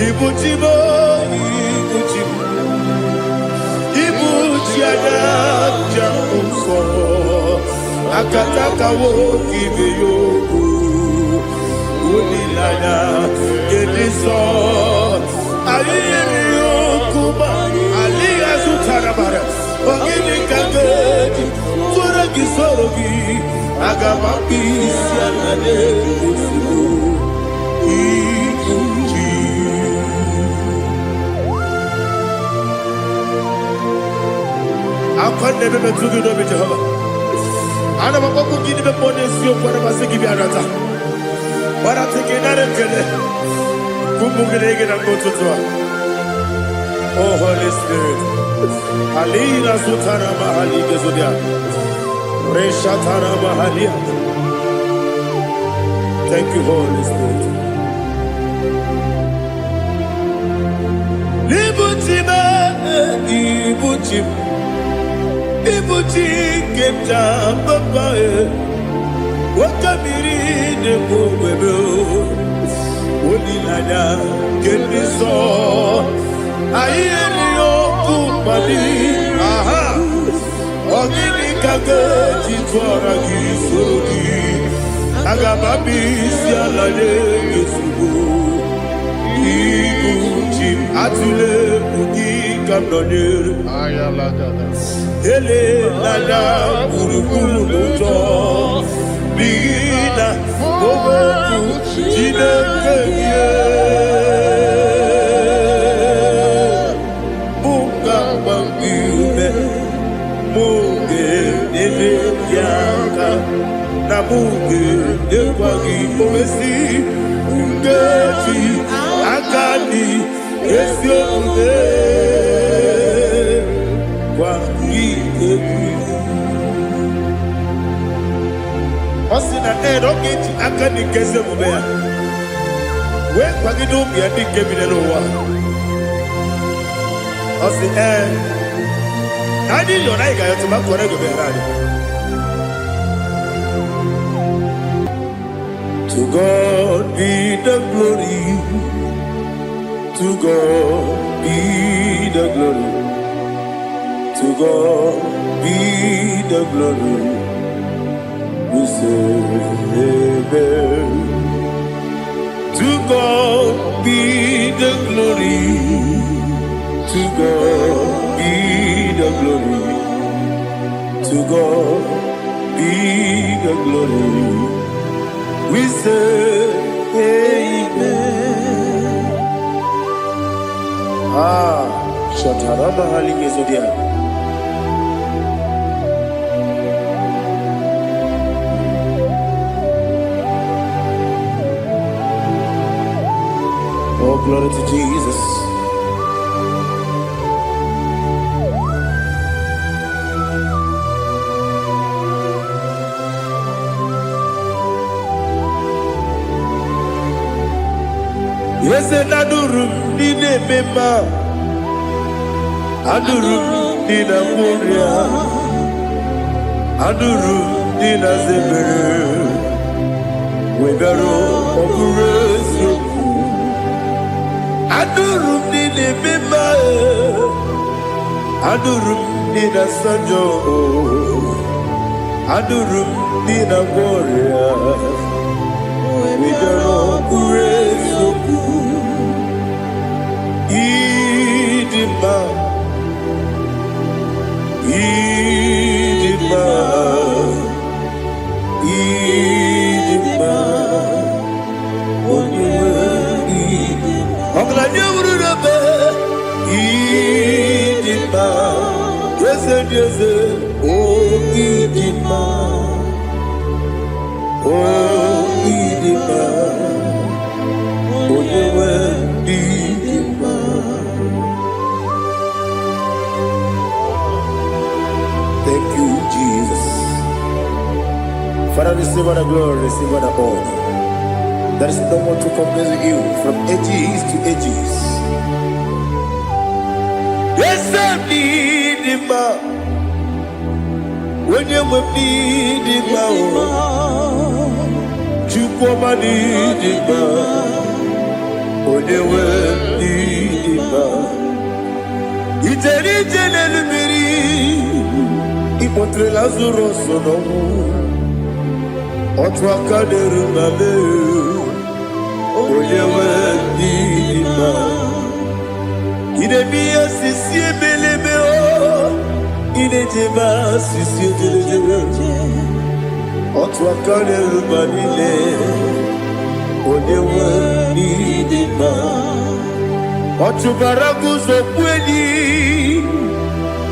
Ibu chi m, ibu chi m, ibu chi anya nja nsọ akataka nwoke ibe ya okwu olileanya nke ndị nsọ anyị nyere ya okwu ma alịghị azụtara mara. Ọ gịnị ka m ga-eji tụrụ gị soro gị? Aga m akpụ isi ala na-ozugbo ibu chi. Akwa na-ebe metụ gị n'obi, Jehova. Ana m akpọkwu gị n'ime mmụọ n'eziokwu. Ana m asị gị bịa nata gbarata gị nara ekele ụmụ gị na gị na mgbe ụtụtụ a. Oh Holy Spirit, alina sutara mahali gezodia reshatara mahalia. Thank you, Holy Spirit. Ibu chi m, ibu chi m, ibu chi nke m ji papa e nwoke mmiri na-egbu ogbebe olileanya nke ndị nsọ anyị erighị okwu mkpali aha. Ọ gịnị ka ga-eji tụọra gị soro gị? Aga m abịa isi ala nye gị ozugbo. Ibu chi m, atụla egwu, gị ka m nọnyere. Elela gburugburu n'ụjọ, n'ihi na okwu Chineke gị mụ ga-agba gị ume, mụ ga-enyere gị aka, na mụ ga-enyekwa gị owesi nkeji aka dị ezi omume gwa gị okwu. Ọ sị na ee, na ọ ga-eji aka dị nke ezi omume ya wee kwagide ụmụ ya ndị nke bi n'ụwa. Ọ sị ee, na anyị yọrọ, anyị ga-ayọtụ ma kọrọ ego bịara anyị. To God be the glory, to God be the glory, to God be the glory. We say amen. To God be the glory, to God be the glory, to God be the glory. We say amen. Ah, Shatarama Haligezodia. Oh, glory to Jesus. Eze na-adụrụ m ndị na-eme mma, adụrụ m ndị na-agwọ ọrịa, adụrụ m ndị na-aza ebere wee bịara. Ọ bụrụ eziokwu, adụrụ m ndị na-eme mma, adụrụ m ndị na-asa njọ, adụrụ m ndị na-agwọ ọrịa wee bịara. Ọ bụrụ eziokwu, ịdị mma, ịdị mma, ịdị mma, onye nwe ọgaranya wuru n'ebe. Ịdị mma, eze dị eze o, ịdị mma o, ịdị mma, onye nwe ịdị mma. Thank you, Jesus. Father, receive all the glory, receive all the honor. There is no one to compare with you from ages to ages. Eze dị mma, onye nwe m dị mma o, Chukwu ọma dị mma, onye nwe m. Ije n'elu mmiri, ịkpọtere Lazarus n'ọnwụ. Otu aka na-eru na mee, onye nwe ndị mma. Ị na-eme ihe osisi ebelebe o, ị na-ejebe asịsị ejelejele. Otu aka na-eru mba niile, onye nwe ndị mma. Ọ chụbara guzo enyi,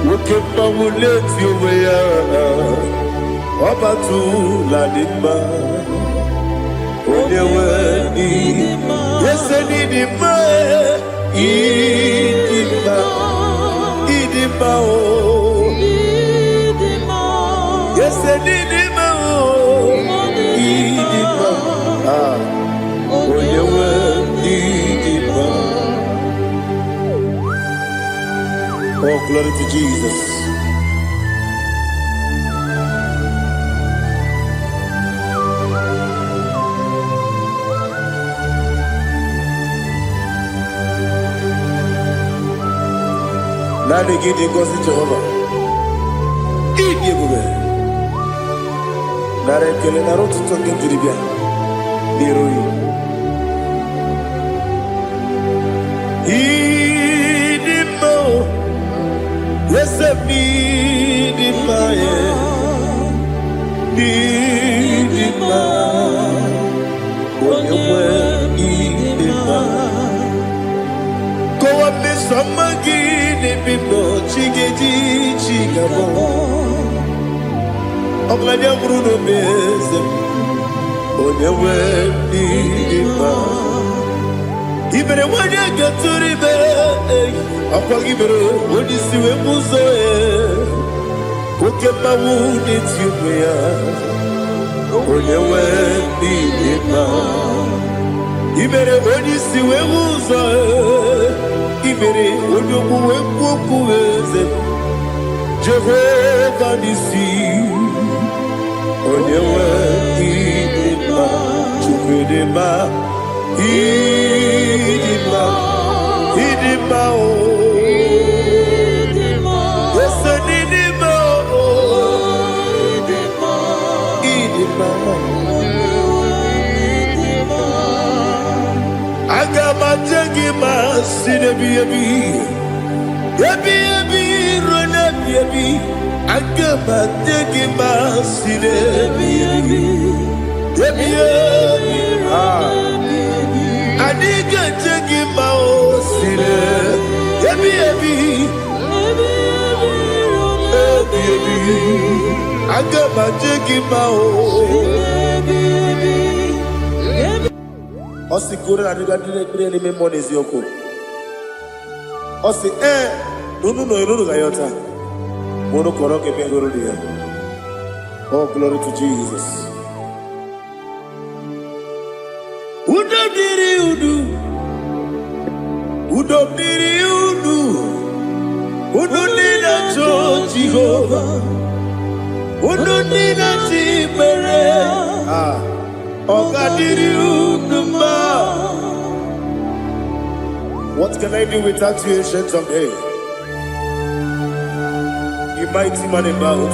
nwoke mmanwụ na-eti onwe ya. Ọbatụla dị mma, onye nwe ndị ese n'ịdị mma, ịdị mma, ịdị mma o. Ese n'ịdị mma o, ịdị mma. Ah, onye nwe ịdị mma. Oh, glory to Jesus. Naanị gị dị ngọzi, Jehova. Ịdị ebube. Nara ekele, nara ụtụtụ nke m jiri bịa n'iru gị. Ịdị mma o, eze m, ịdị mma ya. Ịdị mma, onye nwe, ịdị mma. Kọwa mmeso ọma gị n'ebe m nọ, chi ga-eji chi ga-abọ. Ọgaranya nwụrụ n'obe, eze m, onye nwe, ịdị mma. Ibere nwanyị ga-etụrụ ime, ọkwa gị mere onye isi wee mụ ụzọ ya. Oke mmanwụ na-eti onwe ya, onye nwe, ịdị mma. Ibere onye isi wee hụ ụzọ, ibere onye okwu wee kwuo okwu, eze Jehova n'isi, onye nwe, ịdị mma. Chukwu, ịdị mma, ịdị mma, ịdị mma o. Ese n'ịdị mma o, ịdị mma. Aga m aje gị ma si n'ebi ebi ebi ebi ruo n'ebi ebi. Aga m aje gị ma si n'ebi ebi ebi ebi. Ah. Anyị ga-eje gị ma o si n'ebi ebi ebi ebi. Aga m aje gị ma o. Ọ sị kụrụ na adịga ndị na-ekpere n'ime mmụọ n'eziokwu. Ọ sị ee na unu nọ unu ga-ayọta ma unu kọrọ ka ebe hụrụ ya. Oh, glory to Jesus. Udo dịrị unu, udo dịrị unu, unu ndị na-achọ Jehova, unu ndị na-achọ ikpere. Ah, ọ ga-adịrị unu mma. What can I do without you, Ancient of Days? You mighty man in battle.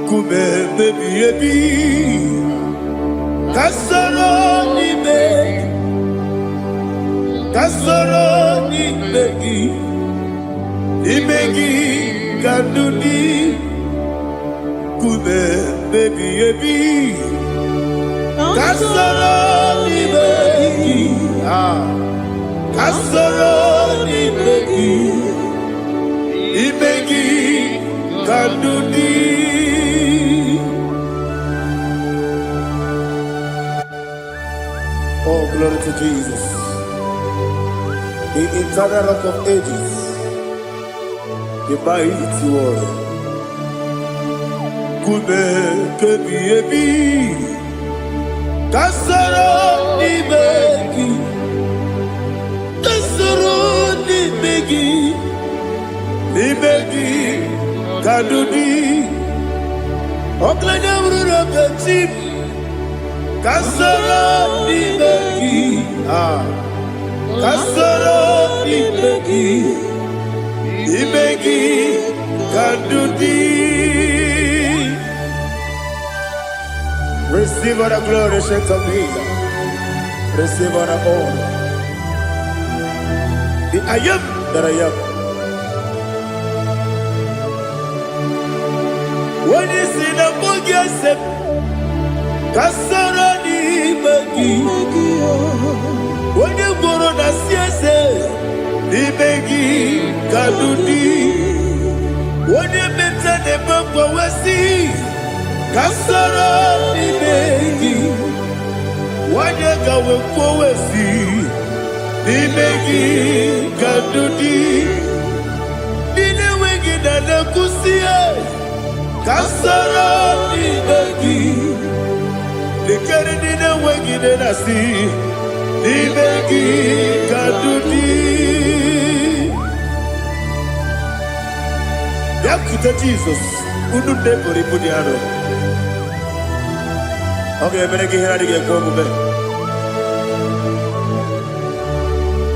Nkume ebi ebi, ka soro n'ime gị, ka soro n'ime gị, n'ime gị ka ndụ dị. Nkume ebi ebi, ka soro n'ime gị, ah, ka soro n'ime gị, n'ime gị ka ndụ dị. Oh, glory to Jesus. The eternal Rock of Ages, the mighty warrior. Nkume kebi ebi, ka soro n'ime gị, ka soro n'ime gị, n'ime gị ka ndụ dị. Ọgaranya bụrụ na chi m. Ka soro n'ime gị. Ah, ka soro n'ime gị, n'ime gị ka ndụ dị. Receive all the glory, Saint of Days. Receive all the honor. The I am that I am. Onye si na mbụ gị ese ka soro n'ime gị. Onye gworo na si eze n'ime gị ka ndụ dị. Onye meta na-eme mgbanwe ka soro n'ime gị. Onye ka wee kwuo si n'ime gị ka ndụ dị. Ndị na-enweghị na na-ekwusi ka soro n'ime gị. Lekere ndị na-enweghị nne na-asị n'ime gị ka ndụ dị. Bịakwute Jizọs, unu nne buru ibu dị arọ. Ọ ga-emere gị ihe na-adịghị ekwe omume.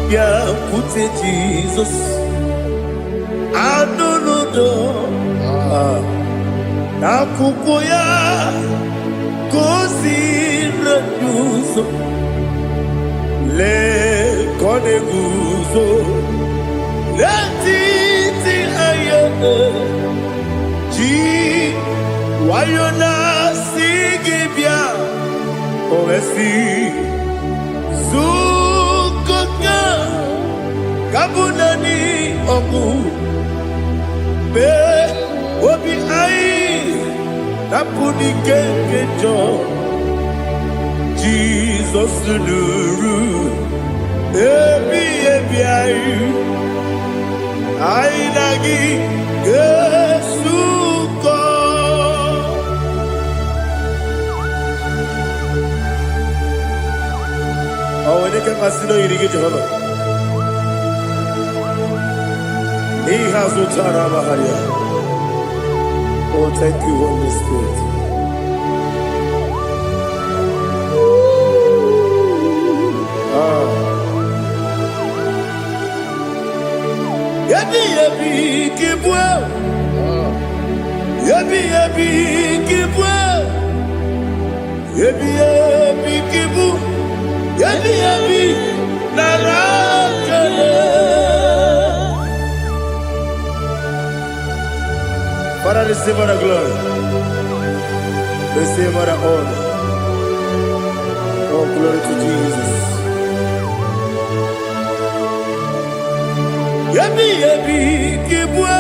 Bịakwute Jizọs, anụ n'udo n'akwụkwọ ya ka o si n'ụzọ. Lee ka ọ na-eguzo n'etiti anya ji nwayọ na-asị gị bịa. O wee sị zukọta ka bụ naanị ọgwụ mee obi anyị napụ n'ike nke njọ. Jizọs nụrụ ebi ebi anyị, anyị na gị ga-esukọ. Ọ nwere ike mmasị na oyiri gị, Jehova, n'ihe azụ tara amagharị. Oh, thank you, Holy Spirit. Ah. Ebi ebi kibue, ebi ebi kibue, ebi ebi kibu, ebi ebi nara kele. Father, receive all the glory. Receive all the honor. Oh, glory to Jesus. Ebi ebi kibue,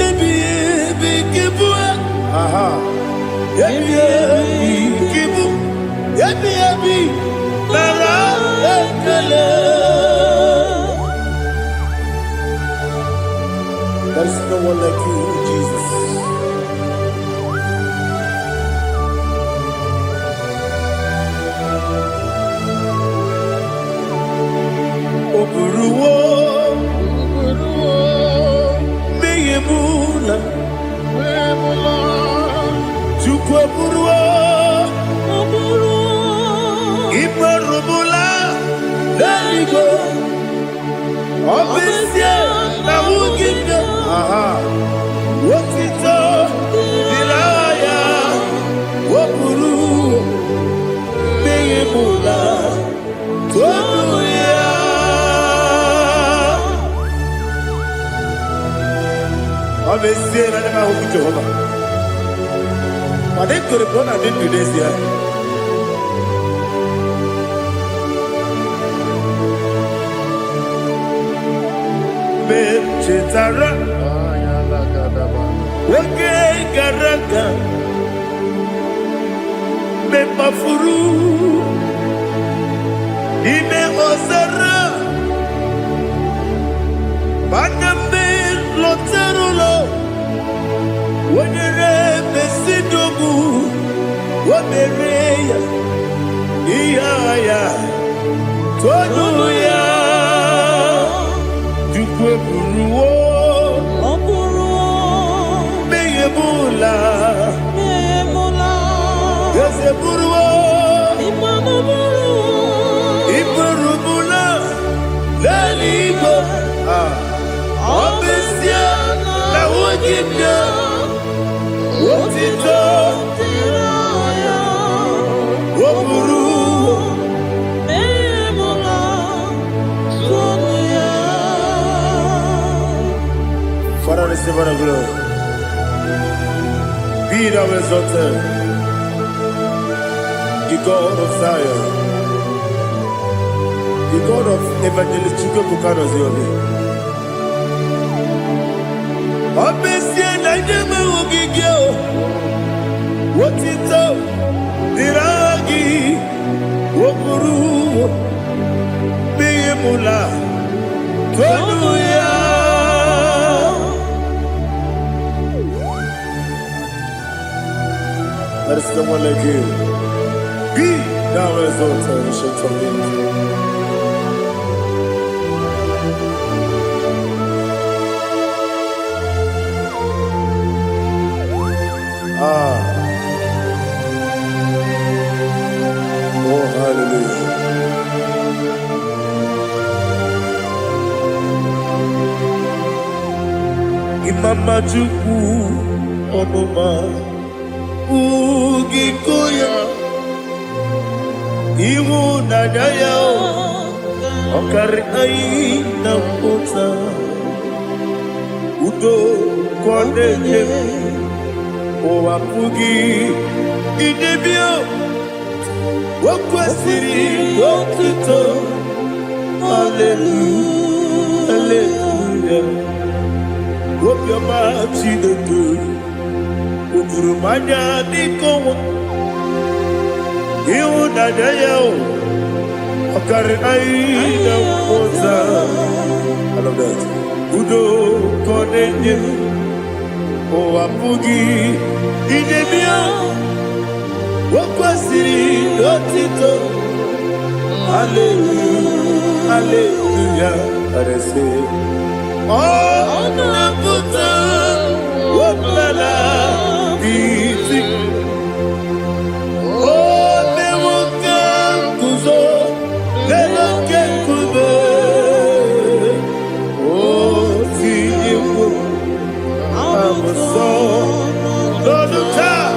ebi ebi kibue, aha. Ebi ebi kibu, ebi ebi nara ekele. There is no one like you, Jesus. O buruwo mmehie m na Chukwu eburuwo imerụmụla n'eluigwe. Ọ bụ ezie na ahụghị m gị, aha, otito dịrị aha ya. O buru mmehie m na tonu ya. Ọ bụ ezie na anya m ahụghị Jehova, mana ekwere m na ọ na-adị ndụ n'ezie. Mgbe m chetara oge gara aga, mgbe m kpafuru n'ime ọzara, mana mgbe m lọtara ụlọ, o nyere m ezinụlọ, o mere ya ihe agha ya tonu ya. Chukwu eburuwo Ọ bụrụ mmehie m ụla mmehie m laa. Eze buru. Ah, ọ bụ ezie na ahụghị m ya, otito o buru. Mmehie m na tụọnụ ya. Father, receive all the glory. Be thou exalted, the God of Zion, the God of Evangelist Chukwuebuka Noziobi. Ọ bụ ezie na ndị enweghị gị o, otito dịrị aha gị, o buru mmehie m la tonu ya. There is no one like you. Be thou exalted, Ancient of Days. Ah, oh, hallelujah. Imama Chukwu ọmụma ugiko ya, ịhụnanya ya ọ karị anyị na mmụta, udo ka ọ na-enye m, ụwa apụghị idebe. O kwesịrị otuto, haleluya, haleluya. Obiọma Chineke o juru m anya dịka ọnwa, ịhụnanya ya o ọ karị anyị na mmụta. I love that. Udo ka ọ na-enye m, ụwa apụghị idebe ya. O kwesịrị otito, haleluya, haleluya. Arese ọ na-apụta ọbụla iti o mewo ka nguzo n'elu oke nkume, o tinyewo abụsọ n'ọnụ taa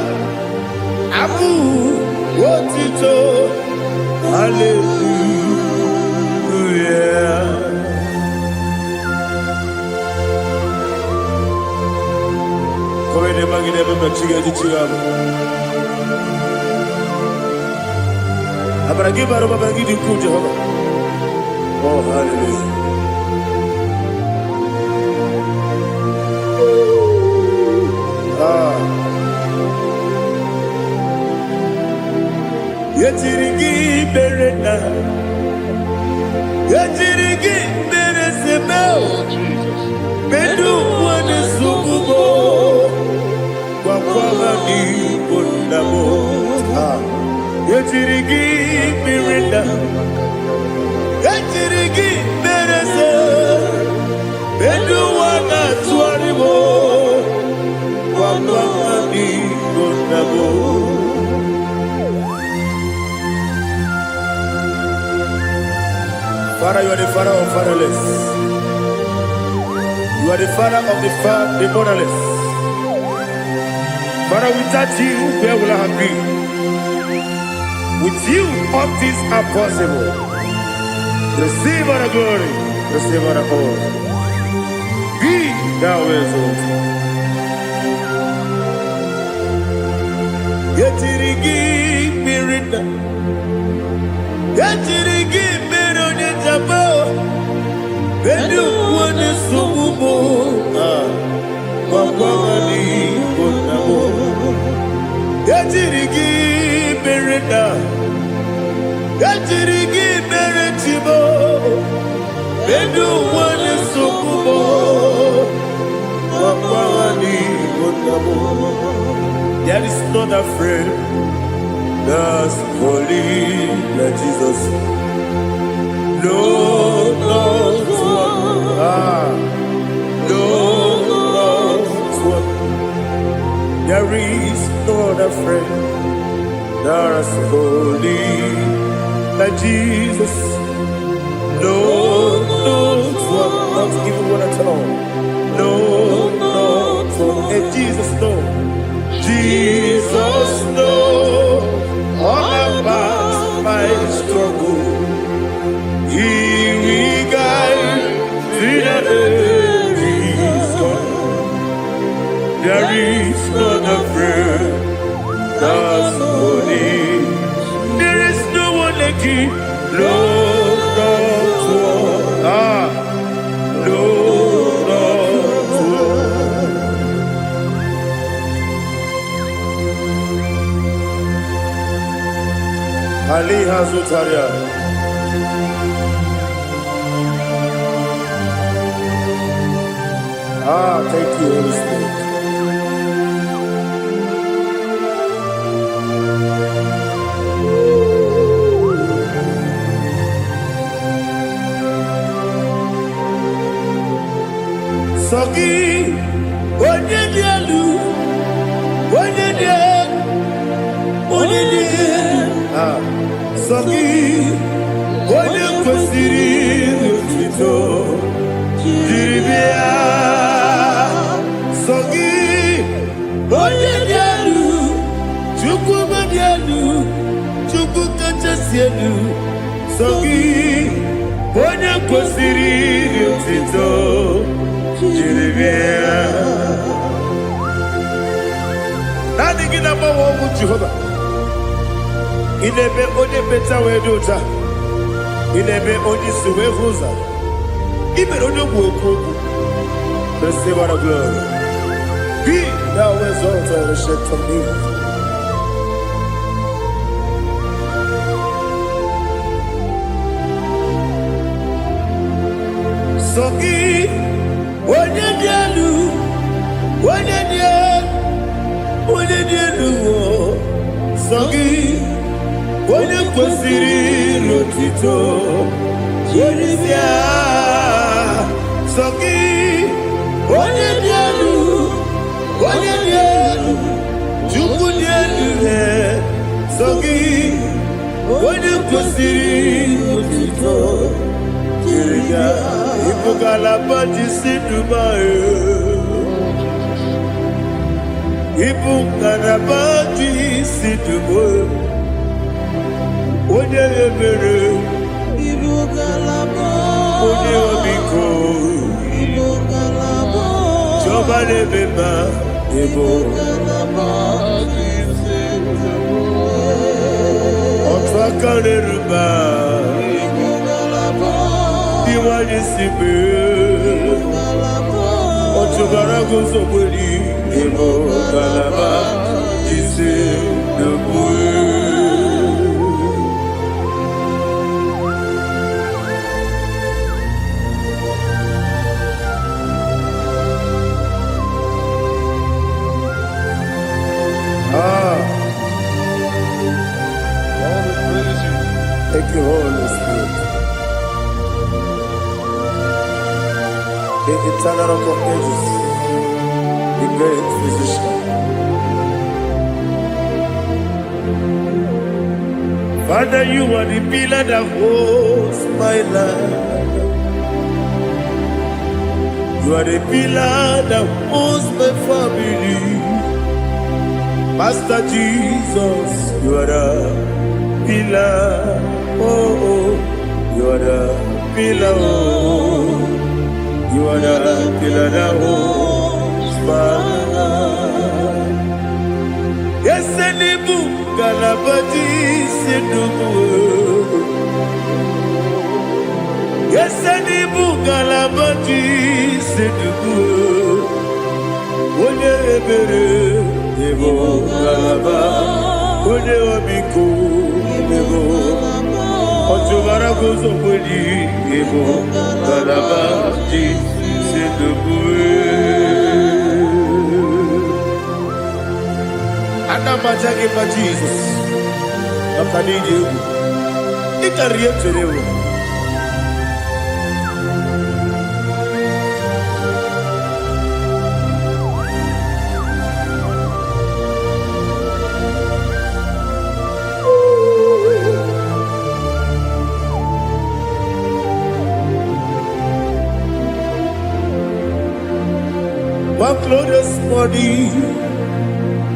abụ otito, haleluya. Kọwede magide ebe mechiga echichi ahụ. Amara gị bara ụba, gị dị ukwuu, Jehova. Oh, hallelujah. Ah. Ejiri gị mere na ejiri gị mere seme. Oh, Jesus. Medu nwane sugubo gwakwa ha n'igbo nna m. Ah. Ejiri gị mere na ejiri gị mere se medu nwa na-atụgharị m gwakwa ha n'igbo nna m. Father, you are the father of fatherless. You are the father of the motherless. Father, without you, where will I have been? With you, all things are possible. Receive all the glory. Receive all the honor. Be thou exalted. Ejiri gị mmiri nna. Ejiri gị mmiri onye njaba. Bedu onye nsogbu m. Ah, gwakwa ha n'igbo nna m. Ejiri gị mere nna. Ejiri gị mere chibo. Bedu onye nsogbu m. Gwakwa ha n'igbo nna m. There is not a friend that's holy like Jesus. No, not one. Ah, no, not one. There is no other friend that's holy like Jesus. No, not one. Not even one at all. No, not one. And Jesus, no. Jesus, no. All about my struggle. He will guide till the day is gone. There is none afraid that's holy. There is no one like you. No, not one. Ah, no, not one. Ali Hazutaria. Ah, thank you, Holy Spirit. Sọ gị, onye dị elu, onye dị elu, onye dị elu. Ah, sọ gị, onye kwesịrị otuto jiri bịa. Sọ gị, onye dị elu, Chukwu dị elu, Chukwu kachasị elu. Sọ gị, onye kwesịrị otuto jiri bịa. Naanị gị na-agbanwe ọnwụ Jehova. Ị na-eme onye mmecha wee dị ụcha. Ị na-eme onye isi wee hụ ụzọ. Ị mere onye ogbu okwu okwu. Receive all the glory. Be thou exalted, ancient of days. Sọ gị, onye dị elu, onye dị elu, onye dị elu, o. Sọ gị, onye kwesịrị n'otito jiri bịa. Sọ gị, onye dị elu, onye dị elu, Chukwu dị elu, e. Sọ gị, onye kwesịrị n'otito jiri bịa. Ịbụ ngalaba ji si Dubai. Ịbụ ngalaba ji si Dubai. Onye ebere, Ibu ngalaba. Onye ọmịiko, Ibu ngalaba. Chiọma na-eme mma, ịbụ Ngalaba. Otu aka na-eru mba, Ibu ngalaba. Iwanye si mee. Ngalaba. Ọchụbara guzogberi, ịbụ ngalaba ji si Dubai. Ah, Lord, we praise you. Thank you, Holy Spirit. The eternal rock of ages, the great physician. Father, you are the pillar that holds my life. You are the pillar that holds my family. Master Jesus, you are the pillar. Oh, you are the pillar. Oh, you are the pillar that holds my life. Yes, Ị bụ ngalaba ji isi ndụ m. Yes, ị bụ ngalaba ji isi ndụ m. Onye ebere, ịbụ ngalaba. Onye ọmịiko, ịbụ ọchụbara guzogbeli, ịbụ ngalaba ji isi ndụ m. Ana m aja gị mma, Jizọs, maka na ịdị egwu. Ị karịrị ihe m chere ewu. One glorious morning,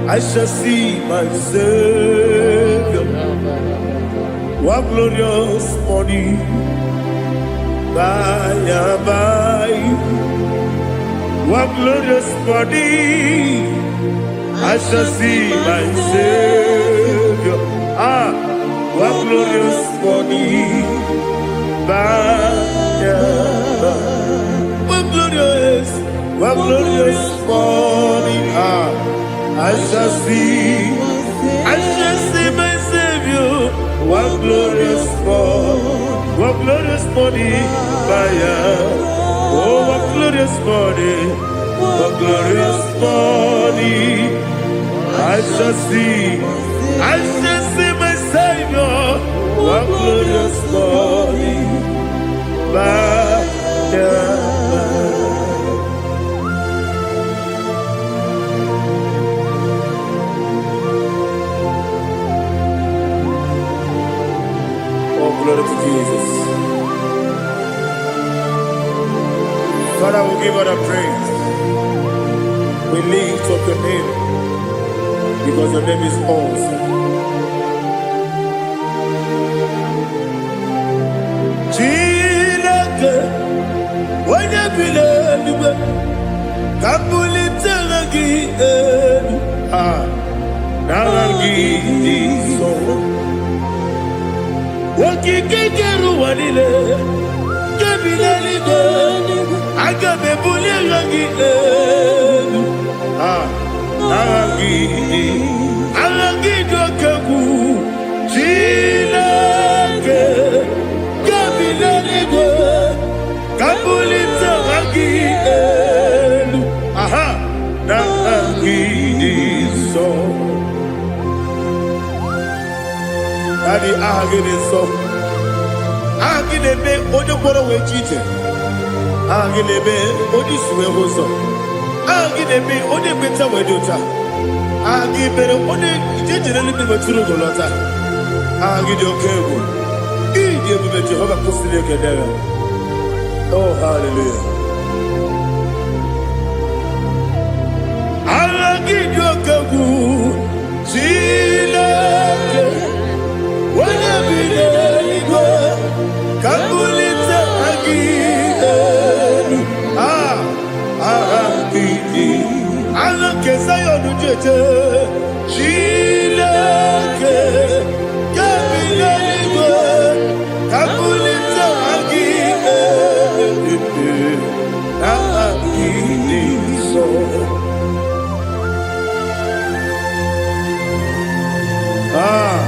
I shall see my Savior. One glorious morning, by and by. One glorious morning, I shall see my Savior. Ah, one glorious morning, by and by. One glorious morning, ah, I shall see my Savior. One glorious morning, one glorious morning, by and oh, one glorious morning, one glorious morning. I shall see my Savior. One glorious morning, by and by. Oh, glory to Jesus. Father, we give all the praise. We lift up your name because your name is awesome. Chineke, onye bi n'eluigwe, ka m bulite gị elu. Ah, n'aha gị dị nsọ. Okike kere ụwa niile, nke bi n'eluigwe, aga m ebuli aha gị elu. Ah, aha gị dị, aha gị dị oke egwu. Chineke, nke bi n'eluigwe, ka m bulite aha gị elu. Aha, n'aha gị dị nsọ. Daddy, aha gị dị nsọ. Aha gị na-eme onye kwọrọ wee ji ije. Aha gị na-eme onye isi wee hụ ụzọ. Aha gị na-eme onye ekpenta wee dị ụta. Aha gị mere onye ije jere eluigwe wetụrụ ugo lọta. Aha gị dị oke egwu. Ị dị ebube. Jehova kwụsịrị ekele ya. Oh, hallelujah. Aha gị dị oke egwu. Chineke, onye bi n'eluigwe, ka m bulite aha gị elu. Ah, aha gị dị, aha nke Zayọn jeje. Chineke, nke bi n'eluigwe, ka m bulite aha gị elu. Aha gị dị nsọ. Ah,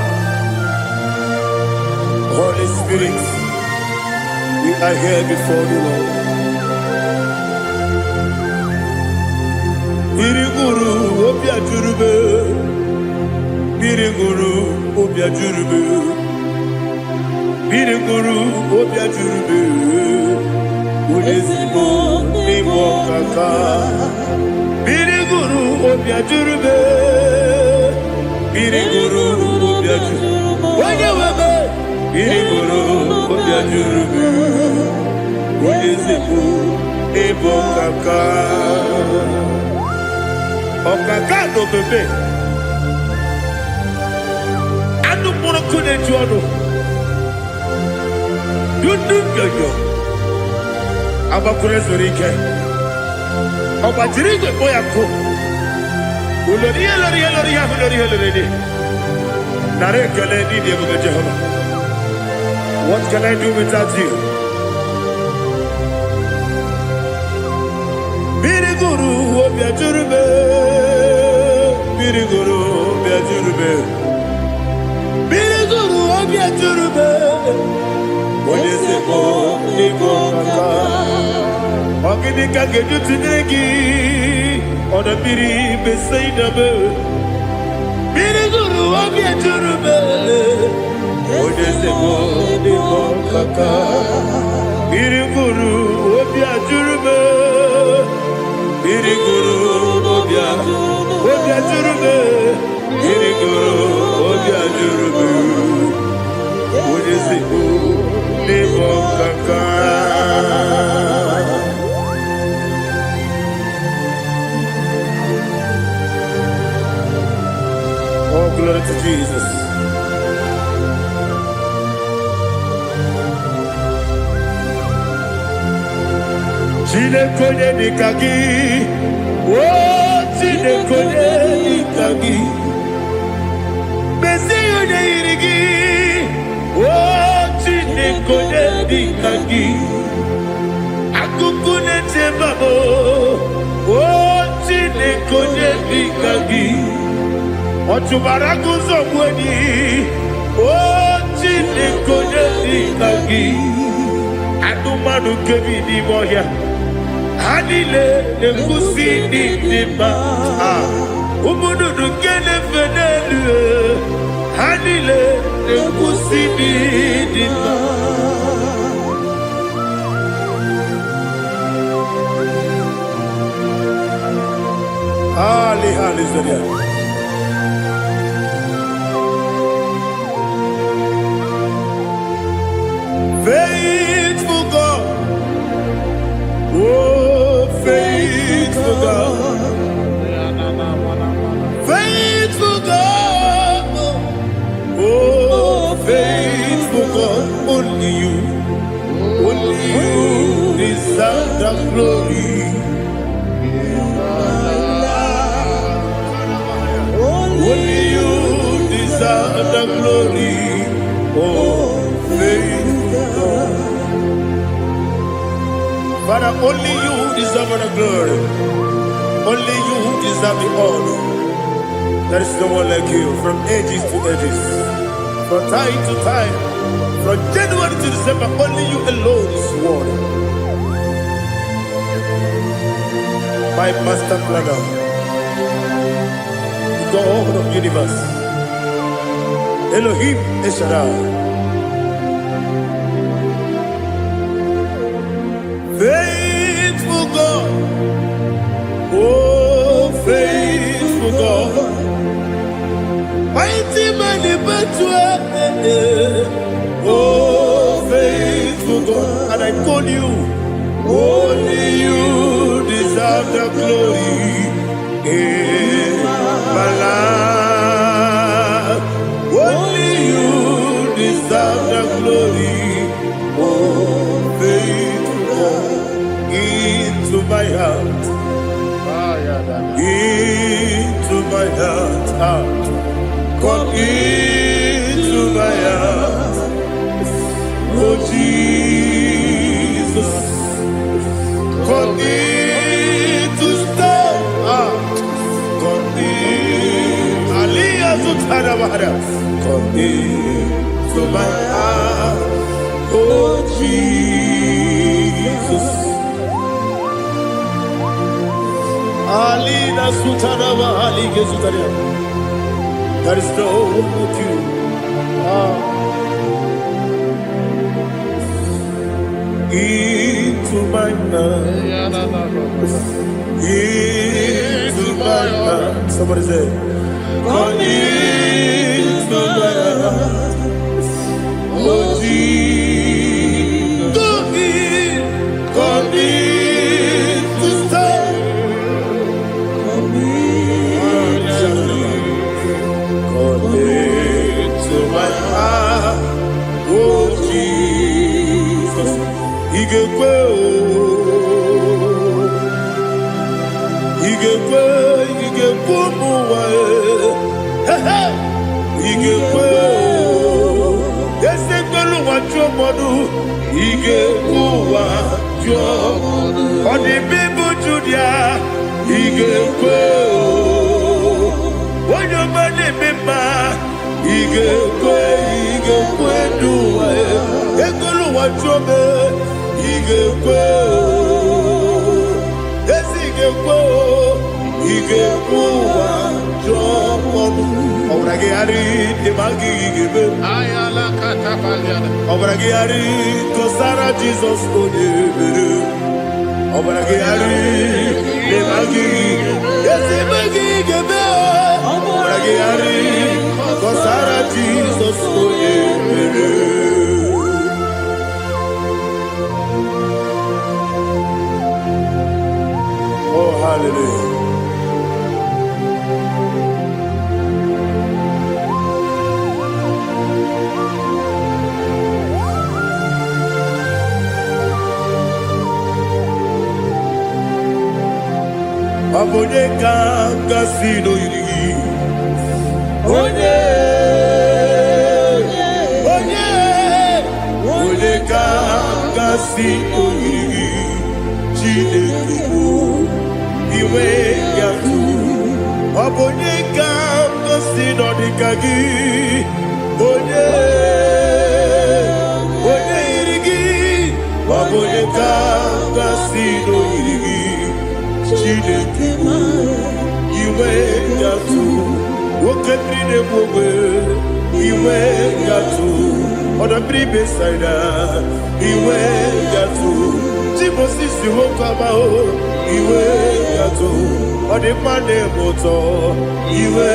Holy Spirit, we are here before the Lord. Mmiri gụrụ obi ajụrụbe, mmiri gụrụ obi ajụrụbe, mmiri gụrụ obi ajụrụbe, onye ezigbo n'ime ọkaka. Mmiri gụrụ obi ajụrụbe, mmiri gụrụ obi ajụrụbe, onye webe, mmiri gụrụ obi ajụrụbe, onye ezigbo n'ịbụ ọkaka. Ọkaka na obebe anụ mkpụrụ nkụ na-eju ọnụ dudu nyonyo agbakwuru ezuru ike, ọ gbajiri igwe kpọ ya nkụ ulori ihe lori ihe lori ihe ahụ lori ihe lori dị. Nara ekele n'ịdị ebube Jehova. What can I do without you? Mmiri gụrụ obi ajụrụ m, mmiri gụrụ obi ajụrụ m, mmiri gụrụ obi ajụrụ m, onye ezigbo n'ịbụ ọkaka. Ọ gịnị ka ga-eji tụnyere gị, ọdọ mmiri Besaida m? Mmiri gụrụ obi ejuru m, onye ezigbo n'ịbụ ọkaka. Mmiri gụrụ obi ajụrụ m, mmiri gụrụ obi ajụrụ m, mmiri gụrụ obi ajụrụ m, onye ezigbo n'ịbụ ọkaka. Oh, glory to Jesus. Chineke onye dịka gị, o Chineke onye dịka gị, mezie onye yiri gị, o Chineke onye dịka gị, akụkụ na-eche mbabụ, o Chineke onye dịka gị, ọ chụbara gị ụzọ gbu enyi, o Chineke onye dịka gị, anụmanụ nke bi n'ime ọhịa, ha niile na-ekwusi ịdị dị mma. Ah, ụmụ nnụnụ nke na-efe n'elu, ha niile na-ekwusi ịdị dị mma. Ali, hallelujah. Faithful God, oh, faithful God, faithful God, oh, faithful God, only you deserve the glory. Only you deserve the glory. Oh, faithful God. Father, only you deserve the glory. Only you deserve the honor. There is no one like you from ages to ages, from time to time, from January to December. Only you alone is worthy. My master planner, the God of universe, Elohim El Shaddai. Faithful God, oh, faithful God, mighty man in battle, oh, faithful God, and I call you, only you deserve the glory in my life. Only you deserve the glory, oh, faithful God, into my heart, into my heart, ah, come into my heart, oh Jesus, come in to stay, ah, come in, Aliyah Zutara Bahara, come into my heart, oh Jesus. Alina Sutara Bahali Gezutaria. There is no one like you. Ah. Into my heart, into my heart. Somebody say, come into my heart. Oh Jesus, come in to stay. Come into my heart, oh Jesus. Ị ga-ekwe o, ị ga-ekwe, ị ga-ekwe ụmụ ụwa e. He he. Ị ga-ekwe o, eze kwelu ụwa jụọ mmadụ, ị ga-ekwe ụwa jụọ. Ọ dị bụ Judia, ị ga-ekwe o. Onye ọma na-eme mma, ị ga-ekwe, ị ga-ekwe n'ụwa e. Ekwelu ụwa jụọ m, ị ga-ekwe o. Ezi ị ga-ekwe o, ị ga-ekwe ụwa jụọ ọnụ. Ọbara gị ghara dị ma gị ga-eme. Ọbara gị ghara kọsara Jizọs onye mere. Ọbara gị ghara dị ma gị ezi eme gị ga-eme. Ọbara gị ghara kọsara Jizọs onye mere. Oh, hallelujah. Ọ bụ onye ka m gasị n'oyiri gị? Onye, onye, onye ka m gasị n'oyiri gị? Chineke bụ iwe ya tụ. Ọ bụ onye ka m gasị n'ọdịka gị? Onye, onye yiri gị? Ọ bụ onye ka m gasị n'oyiri gị? Chineke bụ iwe gatụ. Oke mmiri na-egbu ogbe, iwe gatụ. Ọdọ mmiri Besaida, iwe gatụ. Chimosisi nwoke ọma o, iwe gatụ. Ọ dị mma na-eme ụtọ, iwe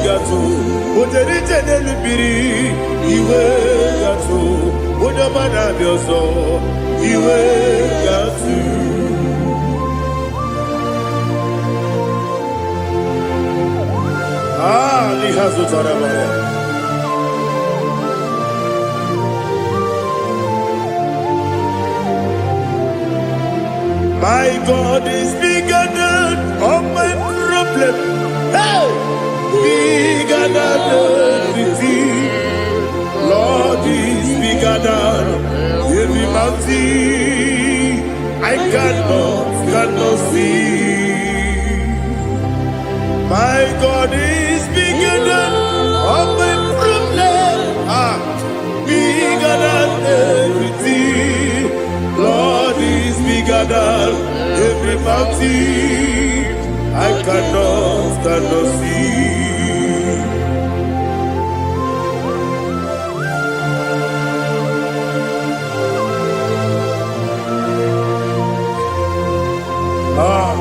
gatụ. O jere ije n'elu mmiri, iwe gatụ. Onye ọma na-abịa ọzọ, iwe gatụ. Ah, n'ihe zụtara mara. My God is bigger than all my problem. Hey! Bigger than everything. Lord is bigger than every mountain I cannot see. My God is bigger than all my problem. Ah, bigger than everything. Lord is bigger than every mountain I cannot see. Ah,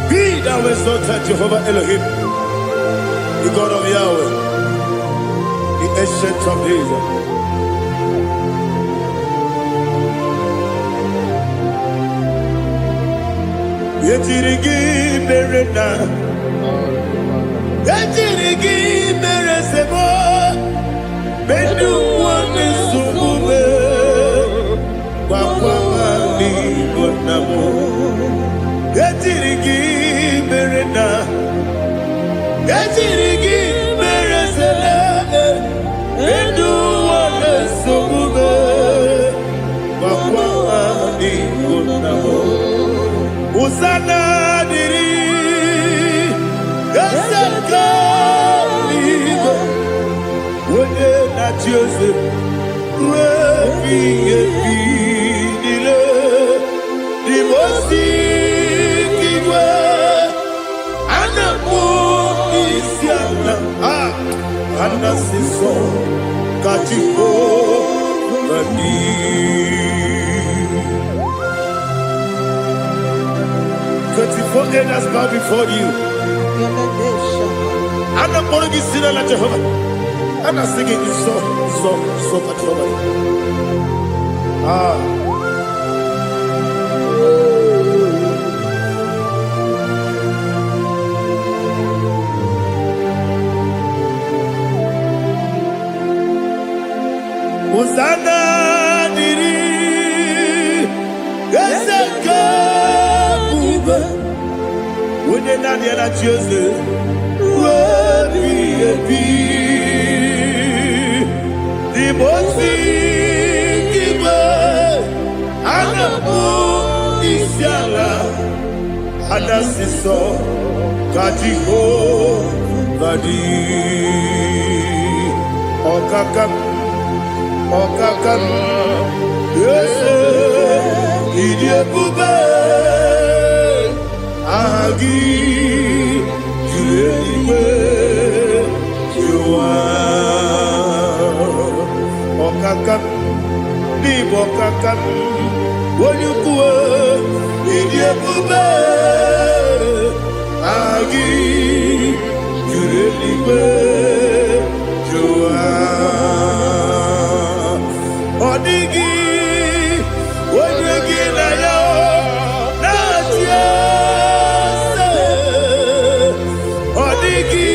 be thou exalted, Jehovah Elohim, the God of Yahweh, the Ancient of Days. Ejiri gị mere na ejiri gị mere sebo mendu nwanne nsogbu me gwakwa ha n'Igbo nna m. Ejiri gị mere na ejiri gị mere sele mendu nwanne nsogbu me gwakwa ha n'Igbo nna m. Hosanna dịrị eze nke eluigwe, onye na-achị eze ruo ebighị ebi niile. N'ime ozi nke igwe a na-akpọ isi ala, a a na-asị nsọ ka Jehova dị. 24 elders bow before you. A na-akpọrọ gị si n'ala Jehova. A na-asị gị nsọ, nsọ, nsọ ka Jehova dị. Ah. Hosanna dịrị eze nke ebube, onye naanị ya na-achị eze ruo ebighị ebi. N'ime ozi nke igwe a na-akpọ isi ala, a na-asị nsọ ka Jehova dị. Ọkaka m, ọkaka m, eze, ịdị ebube, aha gị juru eluigwe jụwa. Ọkaka m, n'ịbụ ọkaka m, onye ukwu, ịdị ebube, aha gị juru eluigwe jụwa. Ọ dịghị onye gị na ya na-achị eze. Ọ dịghị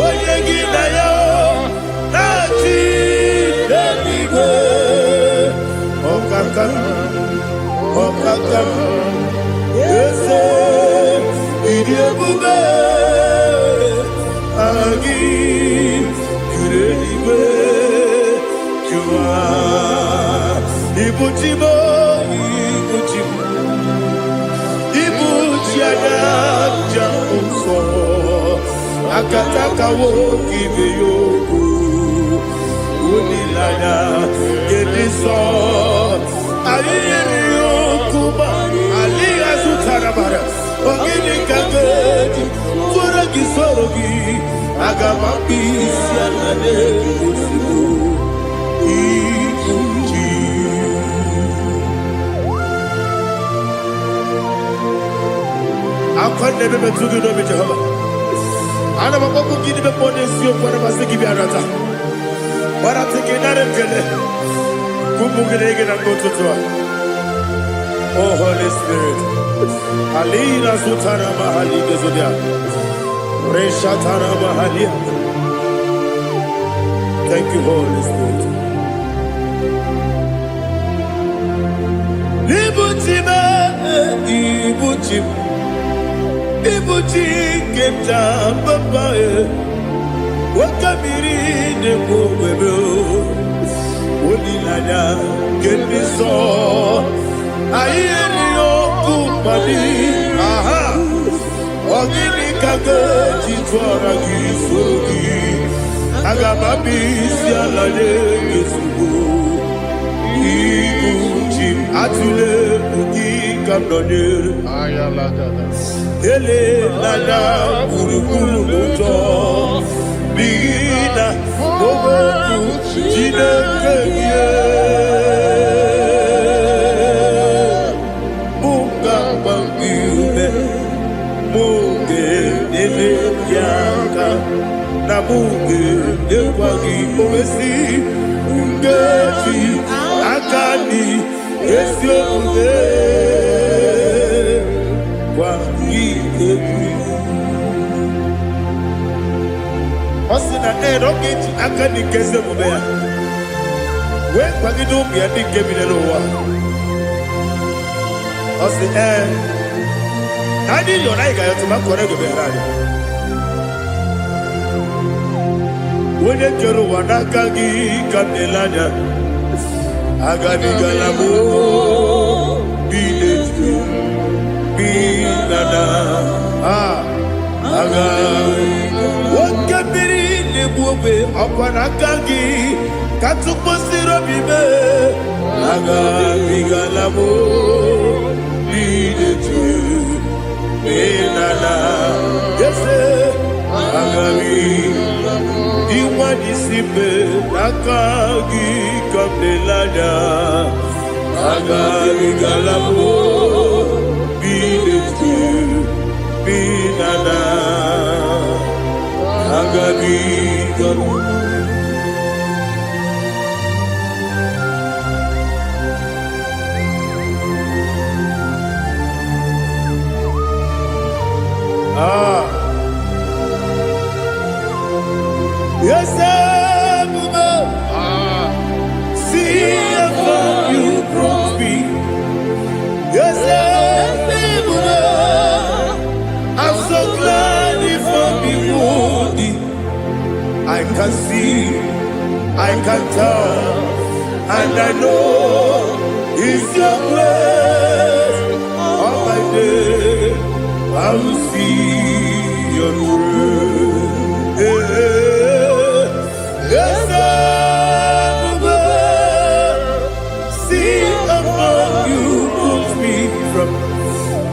onye gị na ya na-achị. Ọkaka m, eze, ịdị ebube, aha gị juru eluigwe jụwa. Ibuchi m, ibuchi m, ibuchi anya nja nsọ, akatakawo ibe ya okwu, olileanya nke dị nsọ. Anyị nyere ya okwu ma alịghị azụtara mara. Ogini ka ga-eji tụrụ gị soro gị? Aga m akpụ isi ala na-egosigo ibuchi. Akwa na-ebe metụ gị n'obi, Jehova. Ana m akpọkụ gị n'ime mmụọ n'eziokwu, ana m asị gị bịa nata. Gbarata gị nara ekele. Ka ụmụ gị na-ege na mgbe ụtụtụ a. Oh Holy Spirit. Alina zutara mahali gezodia. Reshatara mahalia. Thank you, Holy Spirit. Ibuchi m, ibuchi m, ibuchi nke nta papa e. Nwoke mmiri na-ekwu ogbebe o. Olileanya nke ndị nsọ. Anyị erighị ọkụ mmadụ. Aha. Ọ gịnị ka ga-eji tụọra gị soro gị? Aga m abịa isi ala nye gị ozugbo. Ibu chi m, atụla egwu, gị ka m nọnyere. Elela gburugburu n'ụjọ, n'ihi na okwu Chineke gị mụ ga-agba gị ume, mụ ga-enyere gị aka, na mụ ga-enyekwa gị owesi nkeji aka dị ezi omume gwa gị egwu. Ọ sị na ee, na ọ ga-eji aka dị nke ezi omume ya wee kwagide ụmụ ya ndị nke bi n'ụwa. Ọ sị ee, na anyị yọrọ, anyị ga-ayọtụ ma kọrọ ego meghara anyị. Onye kere ụwa, n'aka gị ka m na-ele anya. Agabigala m bi n'etu bi na na a aga oke mmiri na-egbu ogbe, ọkwa n'aka gị ka tụkwasịrị obi mee. Agabigala m bi n'etu bi na na ese agabi inwa n'isi mbe, n'aka gị ka m na-ele anya. Agabigala m bi n'etu bi na na agabigala. Ah. Yes, Ebubo, see how far you brought me. Yes, Ebubo, I'm so glad you found me worthy. I can see, I can tell, and I know it's your grace. All my day, I will see your grace. Yes, Ebubo, see how far you put me from.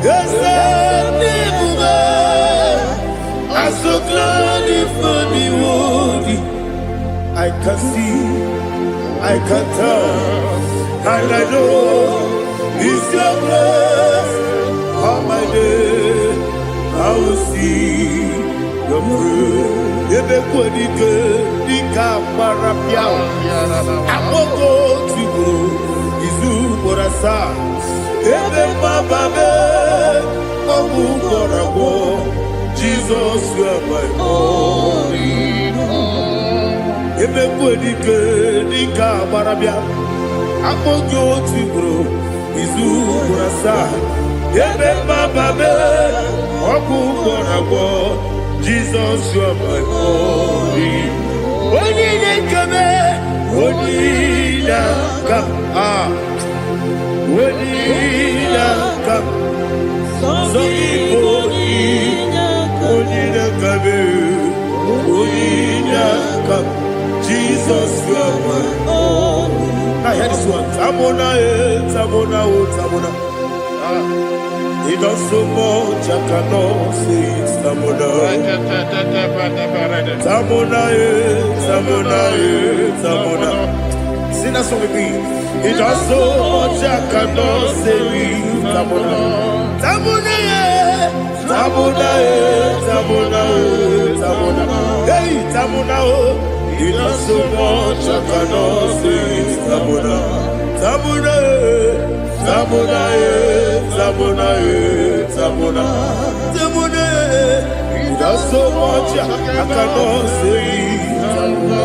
Yes, Ebubo, I'm so glad you found me worthy. I can see, I can tell, and I know it's your grace. All my day, I will see your grace. Ebe kwenike dịka gbara bịa, akpọgo tigburu izu ugboro asaa, ebe mgbaba mee ọgwụ gwọrọ agwọ. Jizọs, you are my all. Ebe kwenike dịka gbara bịa. Akpọ gị otu ugboro, izu ugboro asaa. Ebe mgbaba m, ọgwụ gwọrọ agwọ. Jizọs, you are my only. Onye na-ekeme, onye na-aka. Ah, onye na-aka. Sọ gị bụ onye na-aka m, onye na-aka m. Jesus, you are my. Now hear this one. Tamona, eh, Tamona, oh, Tamona. Ah, he does so much, I cannot say it. Tamona. Tamona, eh, Tamona, eh, Tamona. Sing that song with me. He does so much, I cannot say it. Tamona. Tamona, eh, Tamona, eh, Tamona, eh, Tamona. Hey, Tamona, oh. He does so much, I cannot say it. Tamona. Tamona, eh, Tamona, eh, Tamona, eh, Tamona. Tamona, eh. He does so much, I cannot say it. Tamona.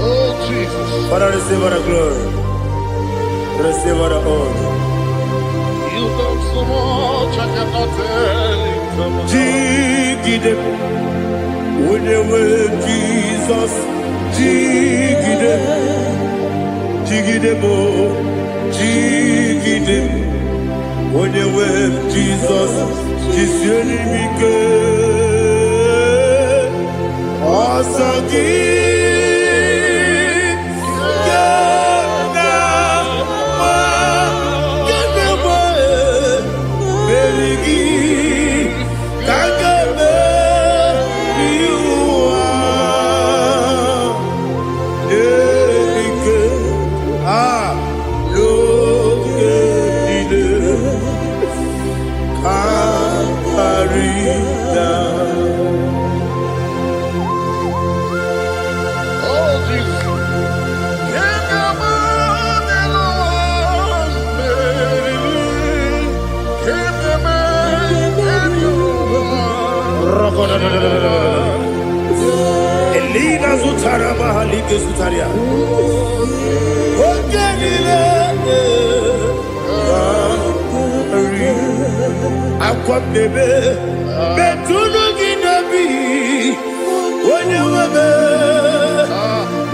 Oh, Jesus. Father, receive all the glory. Receive all the honor. You've done so much, I cannot tell it. Jigide, onye nwe Jizọs, jigide, jigide m, jigide, onye nwe Jizọs, jisie m ike. Ọsọ gị ga na-agba, ga na-agba, meri gị ka a ga-emeri ụwa. Ike a n'oge niile ka karịa. Oh, Jesus. Can you Can you Elina zutara mahalike zutaria. Oge niile karị. Akwa m na-ebe metụnụ gị n'obi, onye nwe m.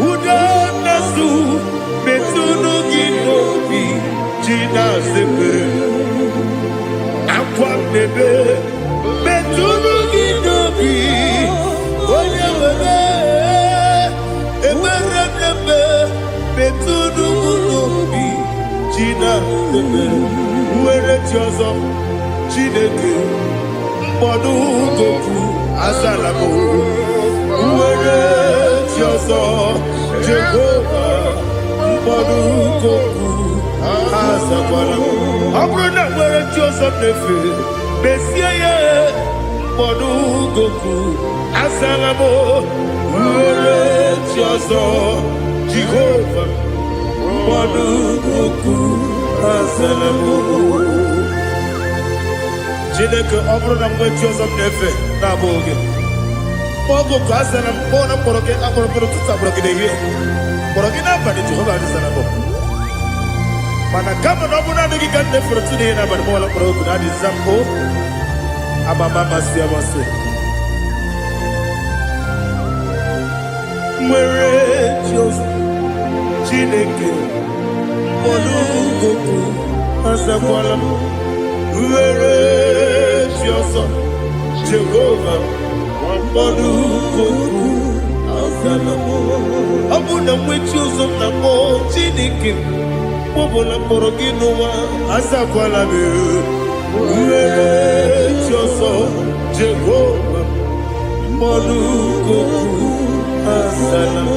Udo na-asụ metụnụ gị n'obi ji na-asepere. Akwa m na-ebe metụnụ gị n'obi, onye nwe m. Ekpere m na-eme metụnụ m n'obi ji na-asepere. Nwere chi ọzọ, Chineke, mkpọdụ goku azala m. Nwere chi ọzọ, Jehova, mkpọdụ goku azakwala m. Ọ bụrụ na nwere chi ọzọ m na-efe, mezie ya. Mkpọdụ goku azala m. Nwere chi ọzọ, Jehova, mkpọdụ goku azala m. Chineke, ọ bụrụ na mgbe chi ọzọ m na-efe na-abụghị gị, oge oku asara m, kpọọ na mkpọrọ gị, akpọrọ gị n'ụtụtụ, akpọrọ gị n'ehihie, kpọrọ gị n'abalị, Jehova adịsara m. Mana kama na ọ bụ naanị gị ka m na-efere tụ n'ihe n'abalị, mọla mkpọrọ oku na adịza m o amama amasị amasị. Nwere chi ọzọ, Chineke, mkpọrọ oku azakwala m. Nwere chi ọzọ, Jehova, mkpọrọ oku azala m. Ọ bụ na mgbe chi ụzọ m na-akpọ, Chineke, mkpọbụla mkpọrọ gị n'ụwa, azakwala m. Nwere chi ọzọ, Jehova, mkpọrọ oku azala m.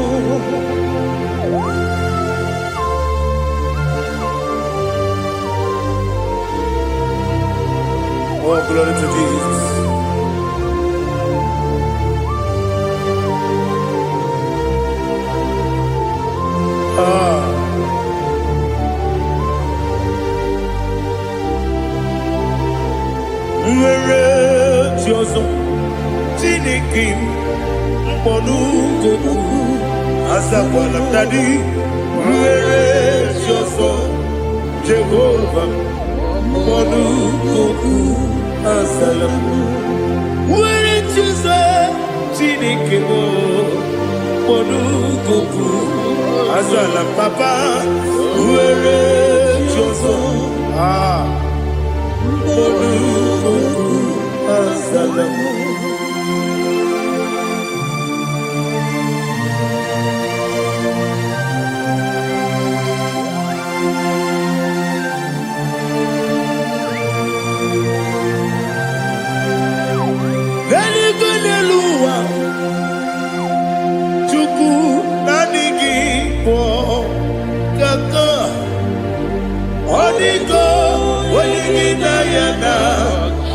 Oh, glory to Jesus. Ah. Chi ọzọ, Chineke m, mkpọnugobu azakwala m. Daddy, ruere chi ọzọ, Jehova, mkpọnugobu azala m. Were chi ọzọ, Chineke m, mkpọnugobu azala m. Papa, were chi ọzọ, ah, mkpọnugobu azala m. N'eluigwe, n'elu ụwa, Chukwu, naanị gị bụ kaka. Ọ dịgo onye gị na ya na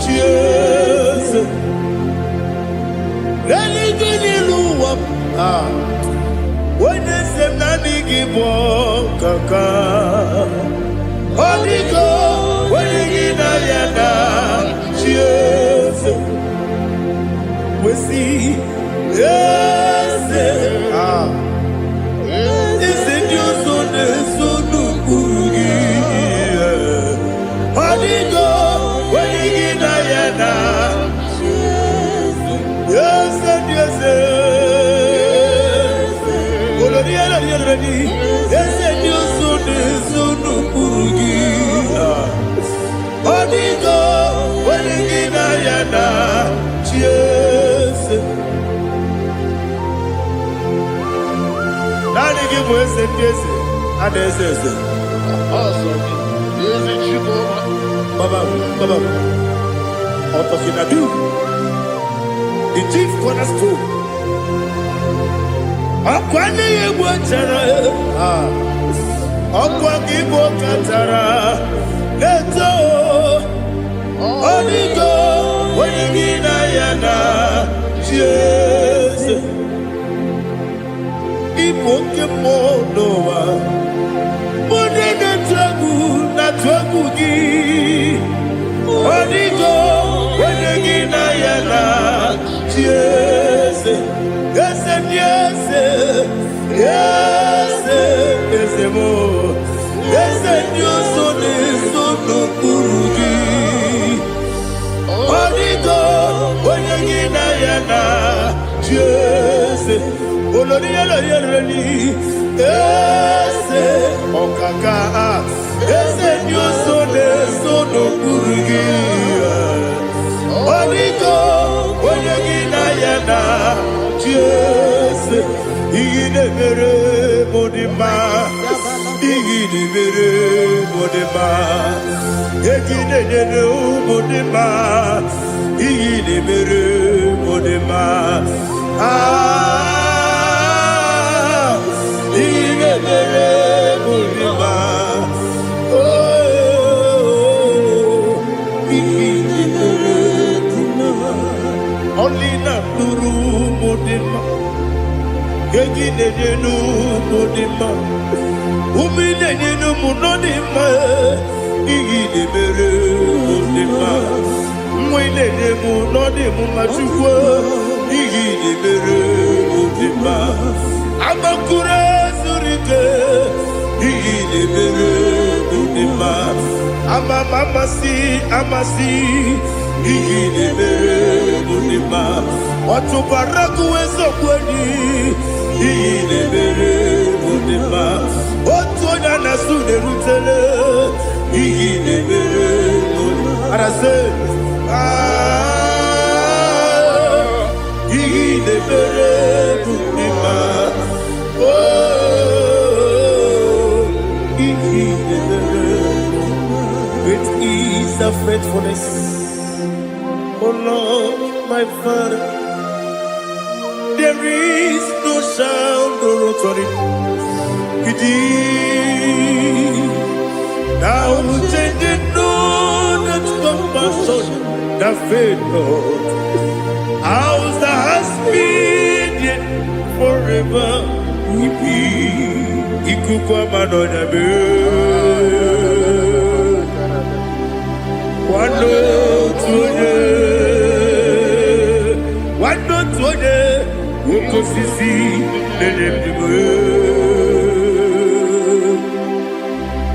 chi eze. N'eluigwe, n'elu ụwa, ah, onye eze m, naanị gị bụ kaka. Ọ dịgo onye gị na ya na chi eze. Kwesị eze, ah, eze ndị ọzọ na-eso n'ụkpụrụ gị. Ọ dịgo onye gị na ya na eze ndị eze. Olori elori elori, eze ndị ọzọ na-eso n'ụkpụrụ gị. Ọ dịgo onye gị na ya na chi eze. Naanị gị bụ eze ndị eze a na-eze eze. Ọsọ gị, ezi Chukwu. Baba, Baba, Ọtọkinadu, the chief cornerstone. Ọkwa nne ya egbu chara, ọkwa gị bụ katara na-eto. Ọ dịgo onye gị na ya na chi eze. Ịbụ oke mmụọ n'ụwa, onye na-atụ egwu na-atụ egwu gị. Ọ dịgo onye gị na ya na chi eze. Eze ndị eze, eze, eze m, eze ndị ọzọ na-eso n'okpuru gị. Ọ dịgo onye gị na ya na chi eze. Olori elori elori, eze ọkaka, eze ndị ọzọ na-eso n'okpuru gị. Ọ dịgo onye gị na ya na chi eze. Ihe na-emere m dị mma, ihe na-emere m dị mma, egi na-enyere ụmụ dị mma, ihe na-emere m dị mma. Ah, ihe na-emere m dị mma. Oh, ihe na-emere m dị mma. Ọlị na-atụrụ ụmụ dị mma, egi na-enye n'ụmụ dị mma, ume na-enye n'ụmụ nọ dị mma. Ihe na-emere mụ dị mma, nwa ị na-enye m nọ dị m mma. Chukwu, ihe na-emere mụ dị mma. Amakuru zuru ike, ihe na-emere mụ dị mma. Ama m amasị amasị, ihe na-emere mụ dị mma. Ọtụbara gụwa eziokwu enyi, ihe na-emere mụ dị mma. Otu onye a na-asụ na-erutele, ihe na-emere mụ dị mma. Arasị, ah, ihe na-emere mụ dị mma. Oh, ihe na-emere. Great is the faithfulness, oh Lord, my Father. There is no sound or authority. Indeed, thou changest not that compassion that fail not. House that has been yet forever will be. Ikuku ama n'ọnya mee. Nwanne otu onye. Oke osisi na-enye ndụ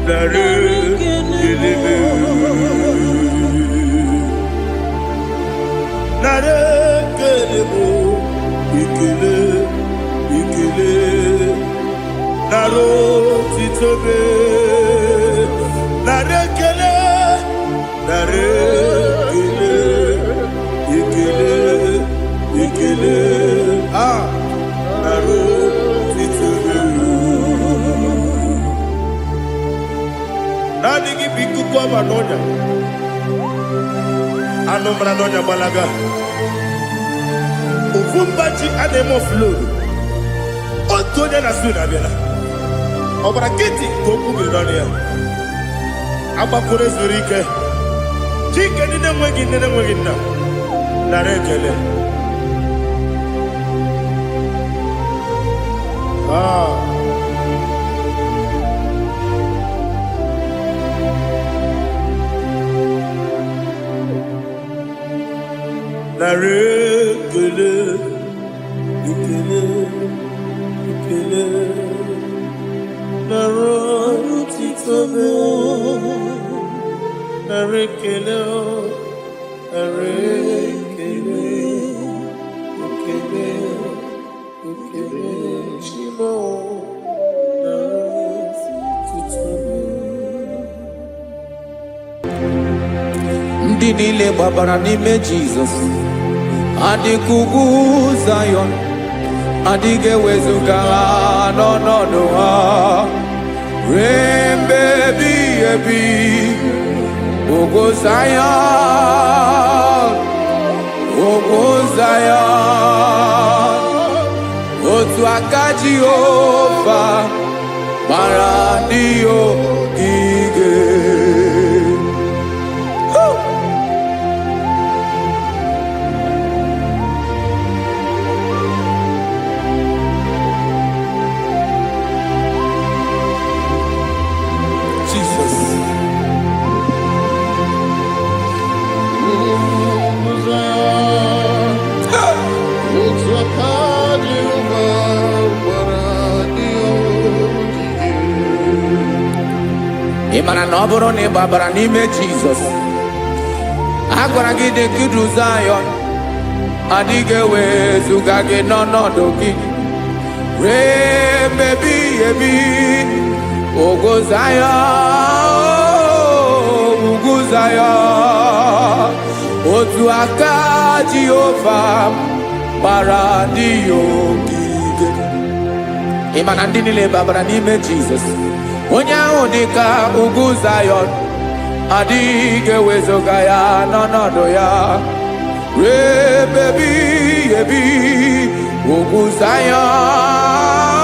nara ekele nara ekele m ekele ekele nara otito m nara ekele nara ekele ekele ekele a nara otito m. Naanị gị bụ ikuku ọma n'ọnya anụ mara n'ọnya gbalaga ofu mba ji a na-eme oflodu otu onye na su na-abịala ọbara nkịtị ka okwu biri n'ọnụ ya agbakwuru zuru ike chike ndị na-enweghị nne na-enweghị nna nara ekele. Ah. Nara ekele ekele ekele nara otito m nara ekele o, nara ekele ekele ekele chimo nara otito m. Ndị niile gbabara n'ime Jizọs adịka ugwu Zayọn, adịghị ewezuga ha n'ọnọdụ ha ruo mgbe ebighị ebi. Ugwu Zayọn, ugwu Zayọn, otu aka Jehova gbara ndị ogige. Jesus. Otu aka Jehova gbara ndị ogige. Ị mara na ọ bụrụ na ị gbabara n'ime Jizọs, a gwara gị dị ka Zayọn, adịghị ewezuga gị n'ọnọdụ gị ruo mgbe ebighị ebi. Ugwu Zayọn, ugwu Zayọn, otu aka Jehova gbara ndị ya ogige. Ị ma na ndị niile babara n'ime Jizọs, onye ahụ dị ka ugwu Zayọn, adịghị ewezuga ya n'ọnọdụ ya ruo ebe ebighị ebi. Ugwu Zayọn,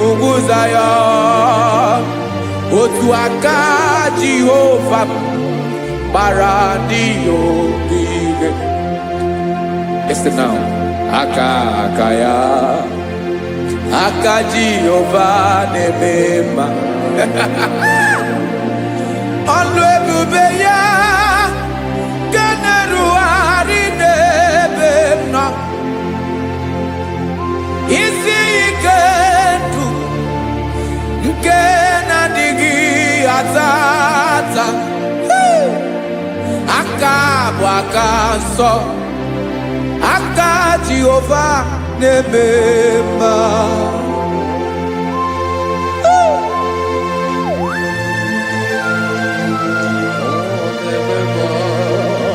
ugwu Zayọn, otu aka Jehova gbara ndị ya ogige. Listen now. Aka aka ya, aka Jehova na-eme mma. Ọlụ ebube ya nke na-erugharị n'ebe m nọ. Isi ike ndụ nke na-adịghị ata ata. Hee! Aka bụ aka nsọ, aka Jehova na-eme mma.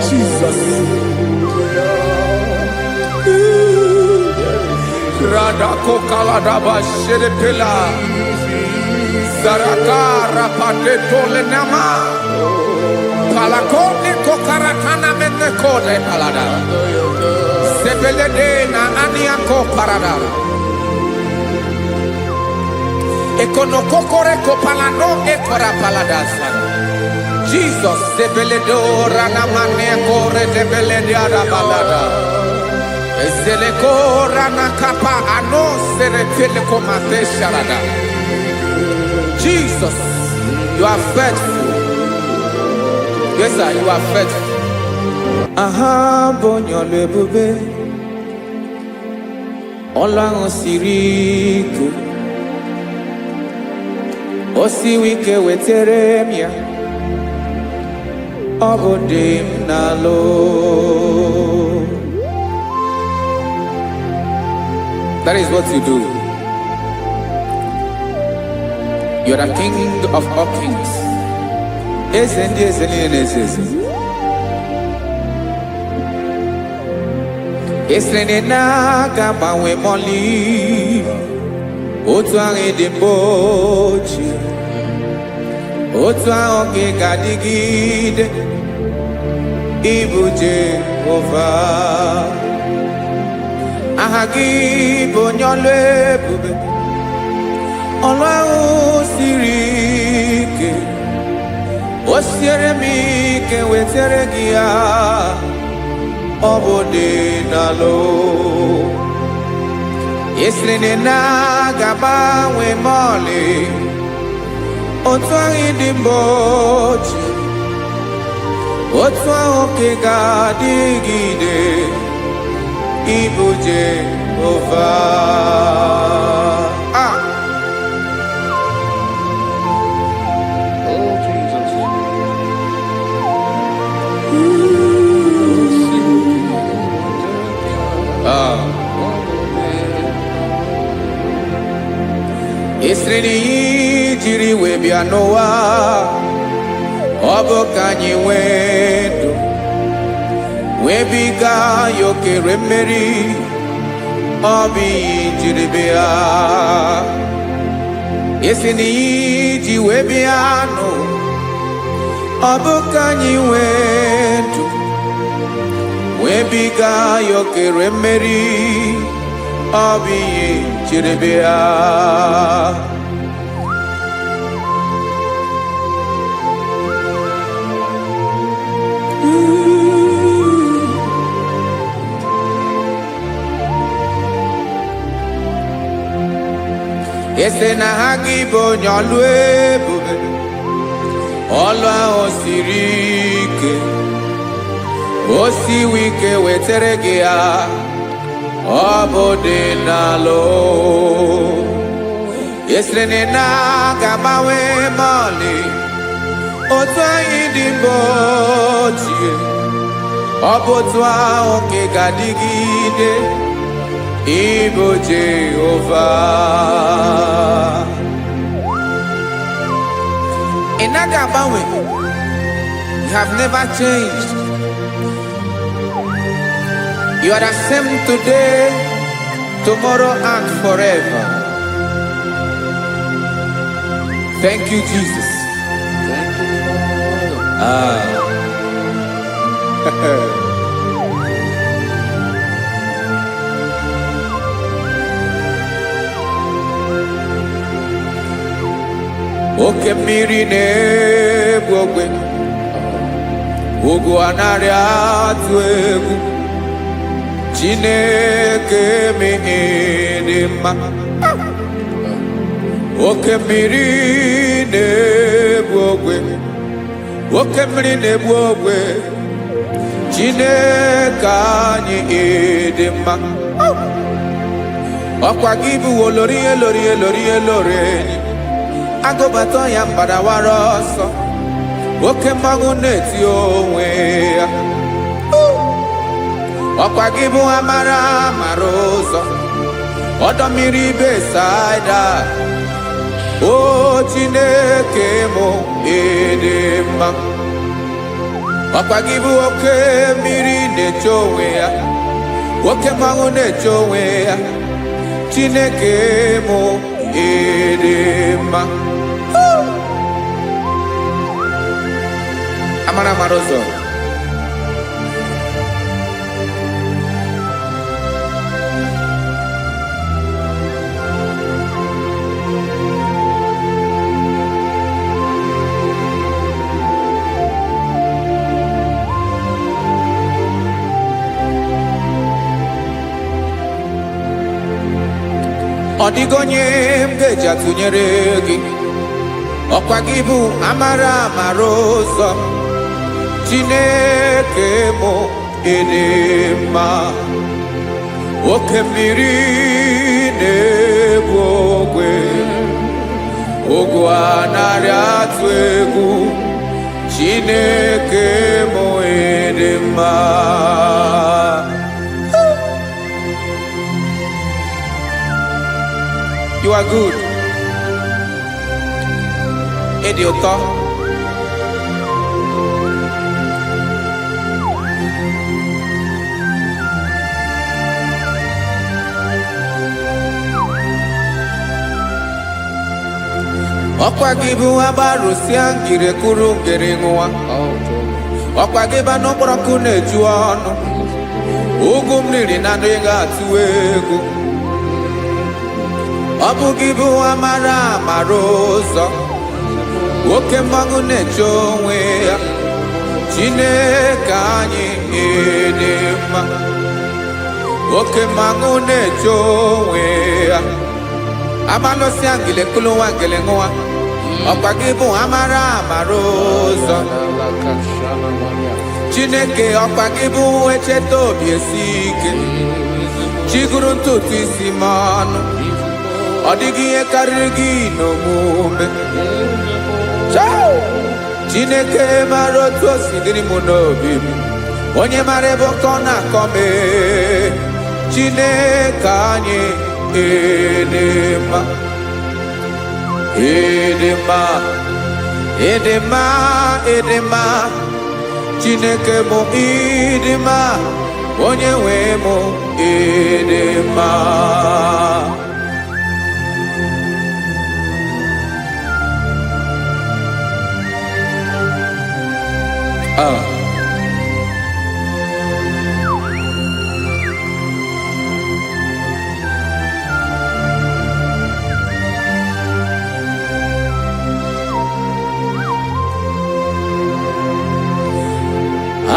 Jesus. Radakokaladaba shedepela. Zaraka rapateto lenama. Palakone kokaratana menekode palada. Sebelede na aniako parada. Ekonokokore kopalano ekora paladasa. Jesus sebeledo ranamane kore debelede balada. Ezeleko ranakapa ano seretele komate sharada. Jesus, you are faithful. Yes, sir, you are faithful. Aha, bụ onye ọlụ ebube. Ọlụ ahụ siri ike, o siwi ike, wetere m ya. Ọ bụ dị m n'alụ. That is what you do. You're the King of all kings. Eze ndị eze niile na-eze eze. Esiri na ị na-aga agbanwe mọlị. Otu ahụ dị mbụ ochie, otu ahụ ka ị ga-adịgide. Ịbụ Jehova. Aha gị bụ onye ọlụ ebube. Ọlụ ahụ siri ike, o siere m ike, wetere gị ya. Ọ bụ dị n'alụ. Esiri na ị na-aga agbanwe ma ọlị. Otu ahụ dị mbụ ochie, otu ahụ ka ị ga-adịgide. Ịbụ Jehova. Ah! Oh, Jesus. Oh, sing. Ah. Esiri na ihe jiri wee bịa n'ụwa, ọ bụ ka anyị nwee ndụ, wee biga ya okere mmeri. Ọ bụ ihe jiri bịa. Esi na ihe ji wee bịa nụ, ọ bụ ka anyị nwee ndụ, wee biga ya okere mmeri. Ọ bụ ihe jiri bịa. Ese na ha gị bụ onye ọlụ ebube. Ọlụ ahụ siri ike, o siwi ike, wetere gị ya. Ọ bụ dị n'alụ. Esiri na ị na-aga agbanwe ma ọlị. Otu anyị dị mbụ ochie, ọ bụ otu ahụ ka ị ga-adịgide. Ịbụ Jehova. Ị naghị agbanwe. You have never changed. You are the same today, tomorrow and forever. Thank you, Jesus. Thank you, Lord. Ah. Oke mmiri na-egbu ogwe, ugwu anaghị atụ egwu. Chineke dị mma. Oke mmiri na-egbu ogwe, oke mmiri na-egbu ogwe, Chineke anyị dị mma. Ọkwa gị bụ olori elori elori elori enyi agụbata ya mgbadawara ọsọ. Oke mmanwụ na-eti onwe ya. Ọkwa gị bụ amara mara ụzọ, ọdọ mmiri Besaida. O Chineke mụ, ịdị mma. Ọkwa gị bụ oke mmiri na-eche onwe ya, oke mmanwụ na-eche onwe ya. Chineke mụ, ịdị mma. Amara mara ụzọ. Ọ dịghị onye m ga-eji atụnyere gị. Ọkwa gị bụ amara amara ụzọ. Chineke mụ, ịdị mma. Oke mmiri na-egbu ogwe, ogwu anaghị atụ egwu. Chineke m, ịdị mma. You are good. Ịdị ụtọ. Ọkwa gị bụ agbarụsịa ngiri kụrụ ngiri ṅụwa. Ọkwa gị bụ anụ kpọrọ nkụ na-eju ọnụ. Ugwu m riri na adịghị atụ egwu. Ọ bụ gị bụ amara amara ụzọ. Nwoke mmanwụ na-eche onwe ya. Chineke anyị, ịdị mma. Oke mmanwụ na-eche onwe ya. Amalụsịa ngile kụlụ nwa ngele ṅụwa. Ọkwa gị bụ amara amara ụzọ. Chineke, ọkwa gị bụ echeta obi esi ike. Chiguru ntutu isi m ọnụ. Ọ dịghị ihe karịrị gị n'omume. Chao! Chineke mara otu o si dịrị m n'obi m, onye mara ebe ọkọ na-akọ m ee. Chineke anyị, ịdị mma, ịdị mma, ịdị mma, ịdị mma. Chineke mụ, ịdị mma. Onye nwe mụ, ịdị mma. Ah.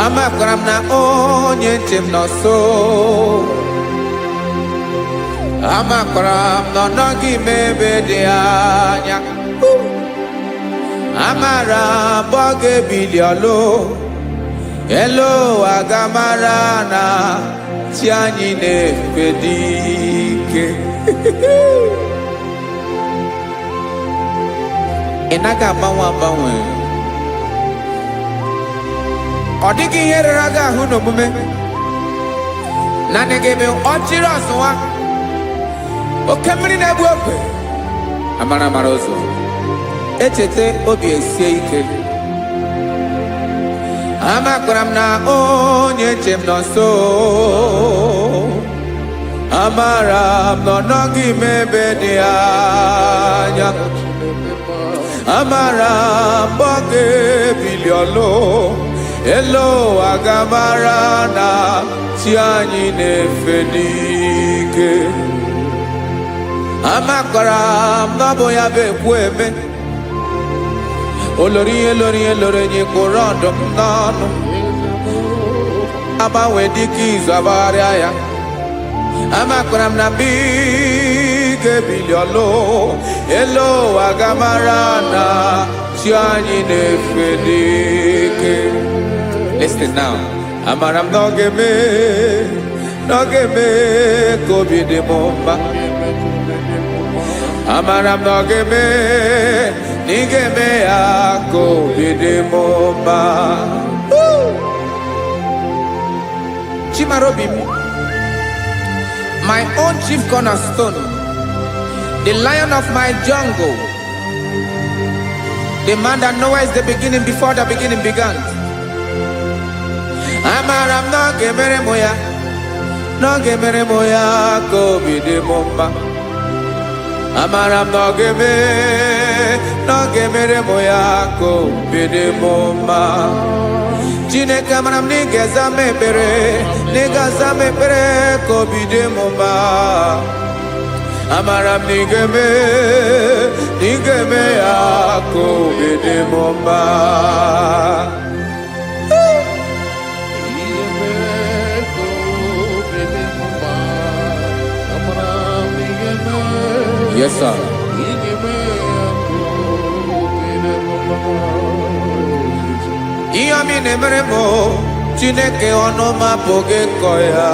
Amakwara m na onye nche m nọ nso. Amakwara m na ọ nọghị m ebe dị anya. Amara m ọ ga-ebili ọlụ elu ụwa, ga-amara na chi anyị na-efe dị ike. Ị naghị agbanwe agbanwe. Ọ dịghị ihe rara gị ahụ n'omume. Naanị gị bụ ọchịrị ọzụwa, oke mmiri na-egbu ogwe, amara amara ụzọ. Echeta obi esie ike. Amakwara m na onye nche m nọ nso. Amara m na ọ nọghị m ebe dị anya. Amara m ọ ga-ebili ọlụ elu ụwa, ga-amara na chi anyị na-efe n'ike. Amakwara m na ọ bụ ya bụ ekwu eme olori ihe lori ihe lori enyi kpụrụ ọdụm n'ọnụ, agbanwe dịka izu agbagharịa ya. Amakwara m na mgbe ị ga-ebili ọlụ elu ụwa, ga-amara na chi anyị na-efe n'ike. Listen now. Amara m na ọ ga-eme, na ọ ga-eme ka obi dị m mma. Amara m na ọ ga-eme, na ị ga-eme ya ka obi dị m mma. Chimarobi m, my own chief cornerstone, the lion of my jungle, the man that knows the beginning before the beginning began. Amara m na ọ ga-emere m ya, na ọ ga-emere m ya ka obi dị m mma. Amara m na ọ ga-eme, na ọ ga-emere m ya ka obi dị m mma. Chineke, amara m na ị ga-aza m ekpere, na ị ga-aza m ekpere ka obi dị m mma. Amara m na ị ga-eme, na ị ga-eme ya ka obi dị m mma. Ihe mee ka obi dị m mma. Amara m ị ga-eme. Yes, sir. Ị ga-eme ya ka obi dị m mma. Ihe ọma ị na-emere m o, Chineke, ọnụ m apụghị ịkọ ya.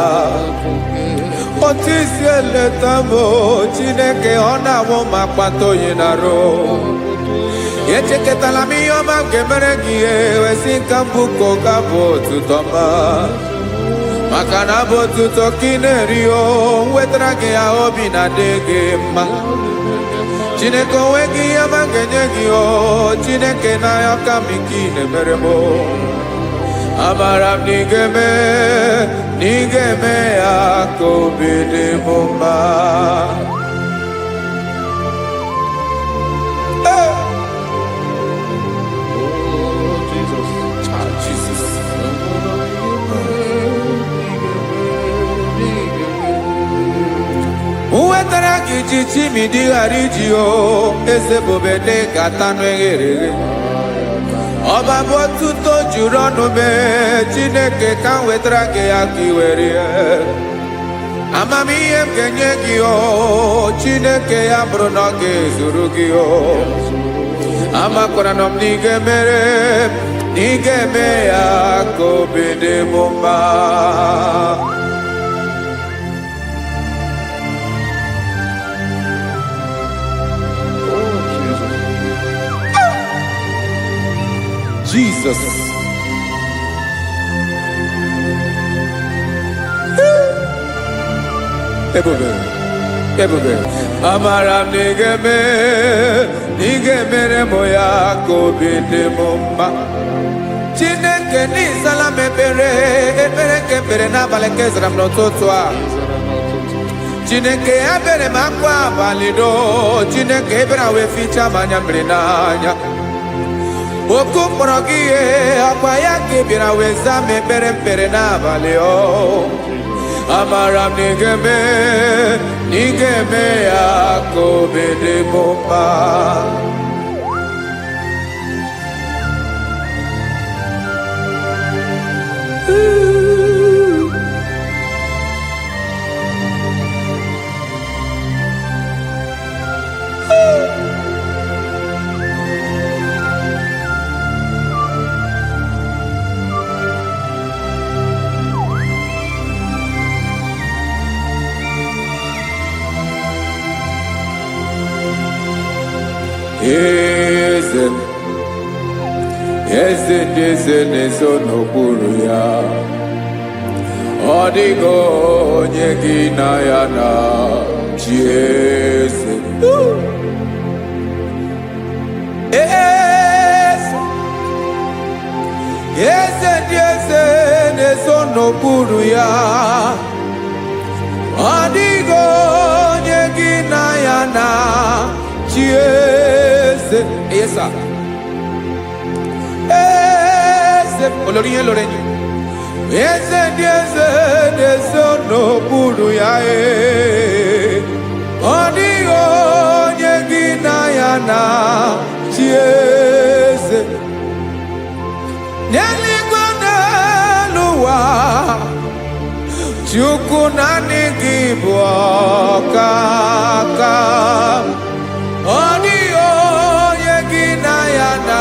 Otu isi eleta m o, Chineke, ọ na-awụ m akpata oyi na-arụ. Echekọtala m ihe ọma m ga-emere gị, wesi nka mbụ ka ụka bụ otuto ọma, maka na abụ otuto ka ị na-eri. O nwetara gị ya, obi na-adị gị mma. Chineke, onwe gị ihe ọma m ga-enye gị. O Chineke, n'anya ka m ike ị na-emere m o. Amara m na ị ga-eme, na ị ga-eme ya ka obi dị m mma. Hey! Oh, Jesus. Ah, Jesus. Nwetara gị ji chimidi ghara iji o eze bube dị ka tanụ eghere eghe. Ọba bụ ọtụtụ juru ọnụ mee. Chineke, ka m wetara gị ya ka ị were ya. Amamihe m ga-enye gị, o Chineke, ya bụrụ na ọ ga-ezuru gị o. Amakwara na m na ị ga-emere, na ị ga-eme ya ka obi dị m mma. Oh, Jesus. Jesus. Ebube, ebube. Amara m na ị ga-eme, na ị ga-emere m ya ka obi dị m mma. Chineke, n'ịzala m ekpere, ekpere nke ekpere n'abalị nke zara m n'ụtụtụ a. Chineke, ebere m akwa abalị do. Chineke, ebere wee fichaa m anya mmiri n'anya. Oku mkpọrọ gị, ihe ọkwa ya ka ị bịara wee zaa m ekpere mkpere n'abalị o. Amara m na ị ga-eme, na ị ga-eme ya ka obi dị m mma. Eze m, eze ndị eze na-ezo n'okpuru ya. Ọ dịghị onye gị na ya na chi. Eze, eze, eze ndị eze na-ezo n'okpuru ya. Ọ dịghị onye gị na ya na chi. Eze, yes sir. Eze olórí ihe lórí enyi, eze ndị eze na-ezo n'okpuru ya. Ee, ọ dịghị onye gị na ya na chi. Eze n'eluigwe, n'elu ụwa, Chukwu, naanị gị bụ ọkaka. Ọ dịghị onye gị na ya na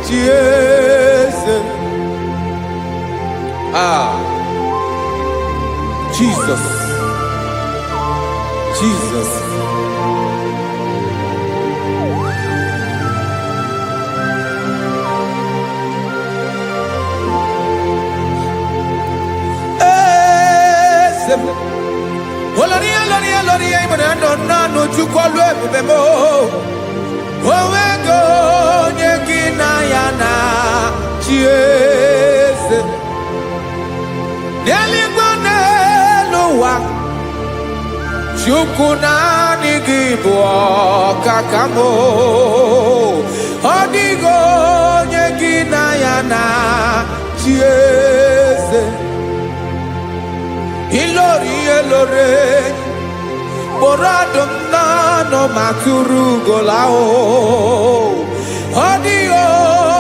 chi. Eze. Ah, Jesus, Jesus. Eze m, olori, olori, olori, ịbụrụ ya nọ naanụ. Chukwu, ọlụ ebube m, onwego onye gị na ya na chi. Eze n'eluigwe, n'elu ụwa, Chukwu, naanị gị bụ ọkaka m. Ọ dịghị onye gị na ya na chi. Eze, ilori ihe lore kpụrụ ọdụm n'ọnụ ma tụrụ ugola o. Ọ dịghị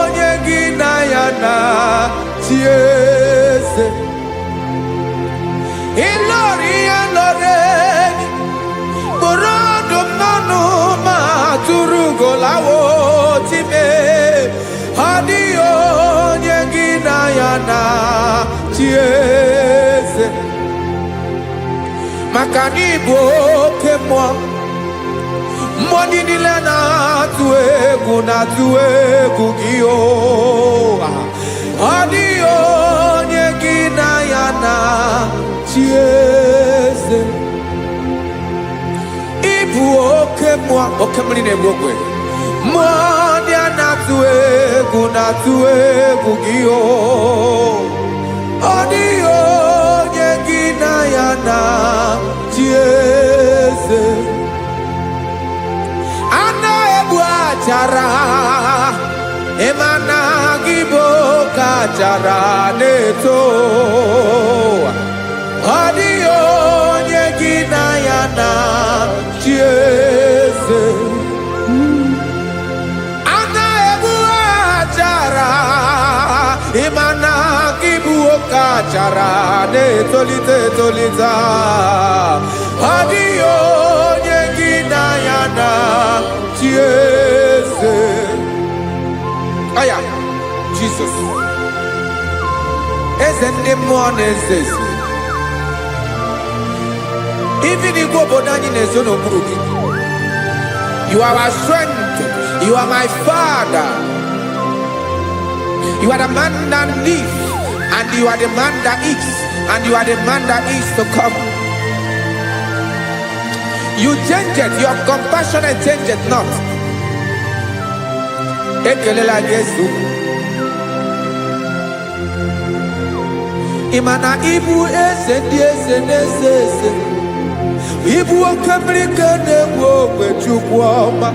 onye gị na ya na chi. Eze, ilori ihe lore kpụrụ ọdụm n'ọnụ ma tụrụ ugolawo time. Ọ dịghị onye gị na ya na chi. Eze. Maka na ịbụ oke mmụọ. Mmụọ ndị niile na-atụ egwu na-atụ egwu gị o. Ọ dịghị onye gị na ya na chi eze. Ịbụ oke mmụọ, oke mmiri na-egbu ogwe. Mmụọ ndị a na-atụ egwu na-atụ egwu gị o. Ọ dịghị onye gị na ya na chi eze. Ana egbu achara, ịma na gị bụ oke achara na-eto. Ọ dịghị onye gị na ya na chi eze. Ana egbu achara, ịma na gị bụ oke achara na-etolite etolite. Ọ dịghị onye gị na ya na chi eze. Aya, Jizọs, eze ndị mmụọ na-eze eze. Even igwe obodo anyị na-ezo n'okpuru gị. You are our strength. You are my father. You are the man that lives, and you are the man that is, and you are the man that is to come. You change it, your compassion change it not. Ekelela Jesu. Ị ma na ịbụ eze ndị eze na-eze eze. Ịbụ oke mmiri ka na-egbu ogwe, Chukwu ọma.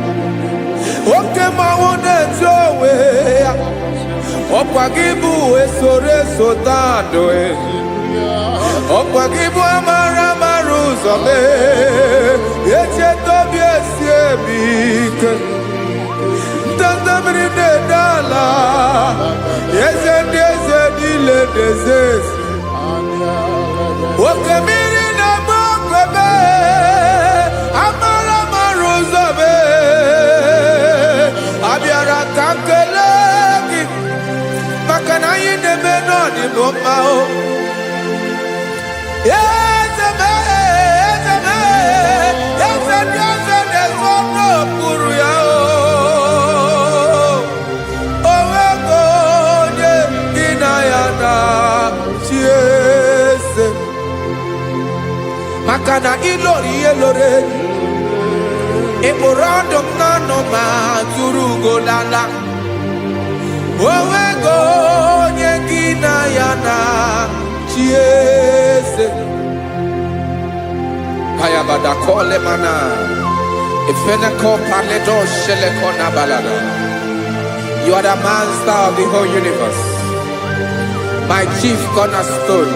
Oke mmanwụ na-etu onwe ya. Ọkwa gị bụ esoro eso tandụ. Ọkwa gị bụ amara amara ụzọ mee. Echeta obi esi emi ike. Ndanda mmiri na-ede ala. Eze ndị eze niile na-eze eze. Oke mmiri na-agba ogwebe, amara amara ụzọ mee. Abịara ka m kelee gị maka na anyị na-eme n'ọdịbụ mma o. Eze m, eze m, eze ndị eze na-ezo n'okpuru ya o. O nwego onye gị na ya na chi eze. Maka na ịlọrọ ihe lọrọ enyi. Ị kpụrụ ọdụm n'ọnụ ma tụrụ ugo lala. O nwego onye gị na ya na chi eze. Hayabada kole mana. Ifeneko paledo sheleko na balada. You are the master of the whole universe. My chief cornerstone.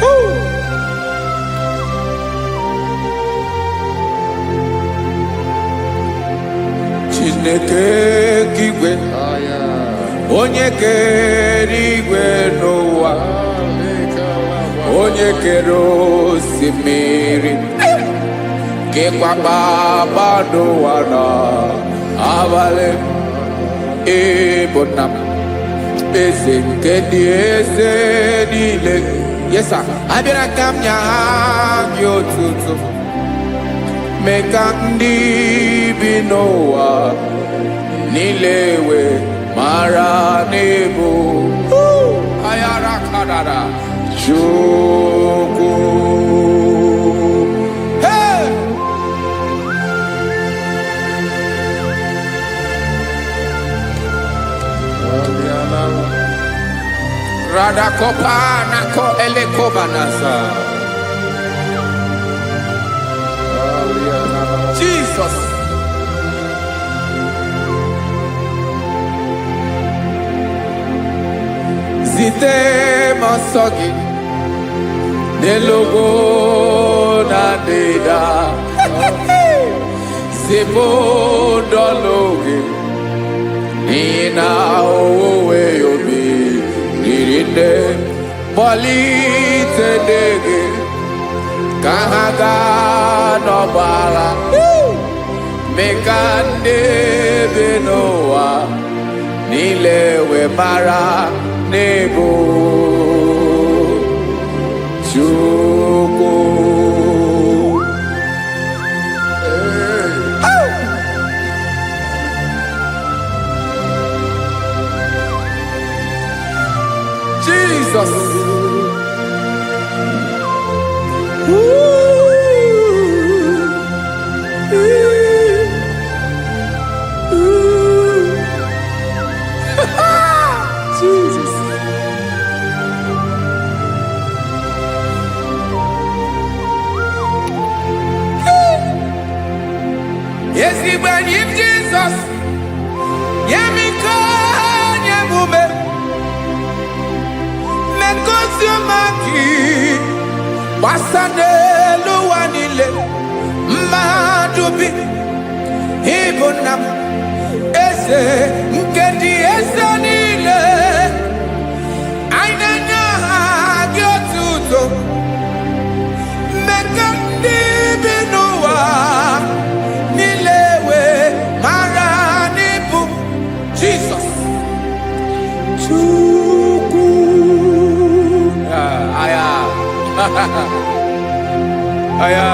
Woo. Chineke nke igwe, onye kere igwe n'ụwa, onye kere osimiri, kekwa kpakpando ụwa na abalị, ịbụ nna m, eze nke ndị eze niile. Yes sir. Abịara ka m nye gị otuto, mee ka ndị bi n'ụwa niile wee mara n'ịbụ ayara karara Chukwu. Hey! Radakopa nako elekobanasa. Jesus. Zite m ọsọ gị n'elu ugwu na ndịda. Zipụ ndọlụ gị n'ihi na owuwe obi riri nne. Kpọlite ndị gị. Ka ha gaa n'ọgbara, mee ka ndị bi n'ụwa niile wee mara n'ịbụ Chukwu. Jesus. Ooh, ooh, ooh. Jesus. Ezigbo enyi m Jizọs, nye m ike, nye m ume, mee ọma gị gbasa n'elu ụwa niile. Mmadụ bi ịbụ nna m, eze nke dị eze niile. Anyị na-enye aha gị otuto. Mee ka ndị bi n'ụwa niile wee mara n'ịbụ Jizọs Chukwu. Ah, aya aya,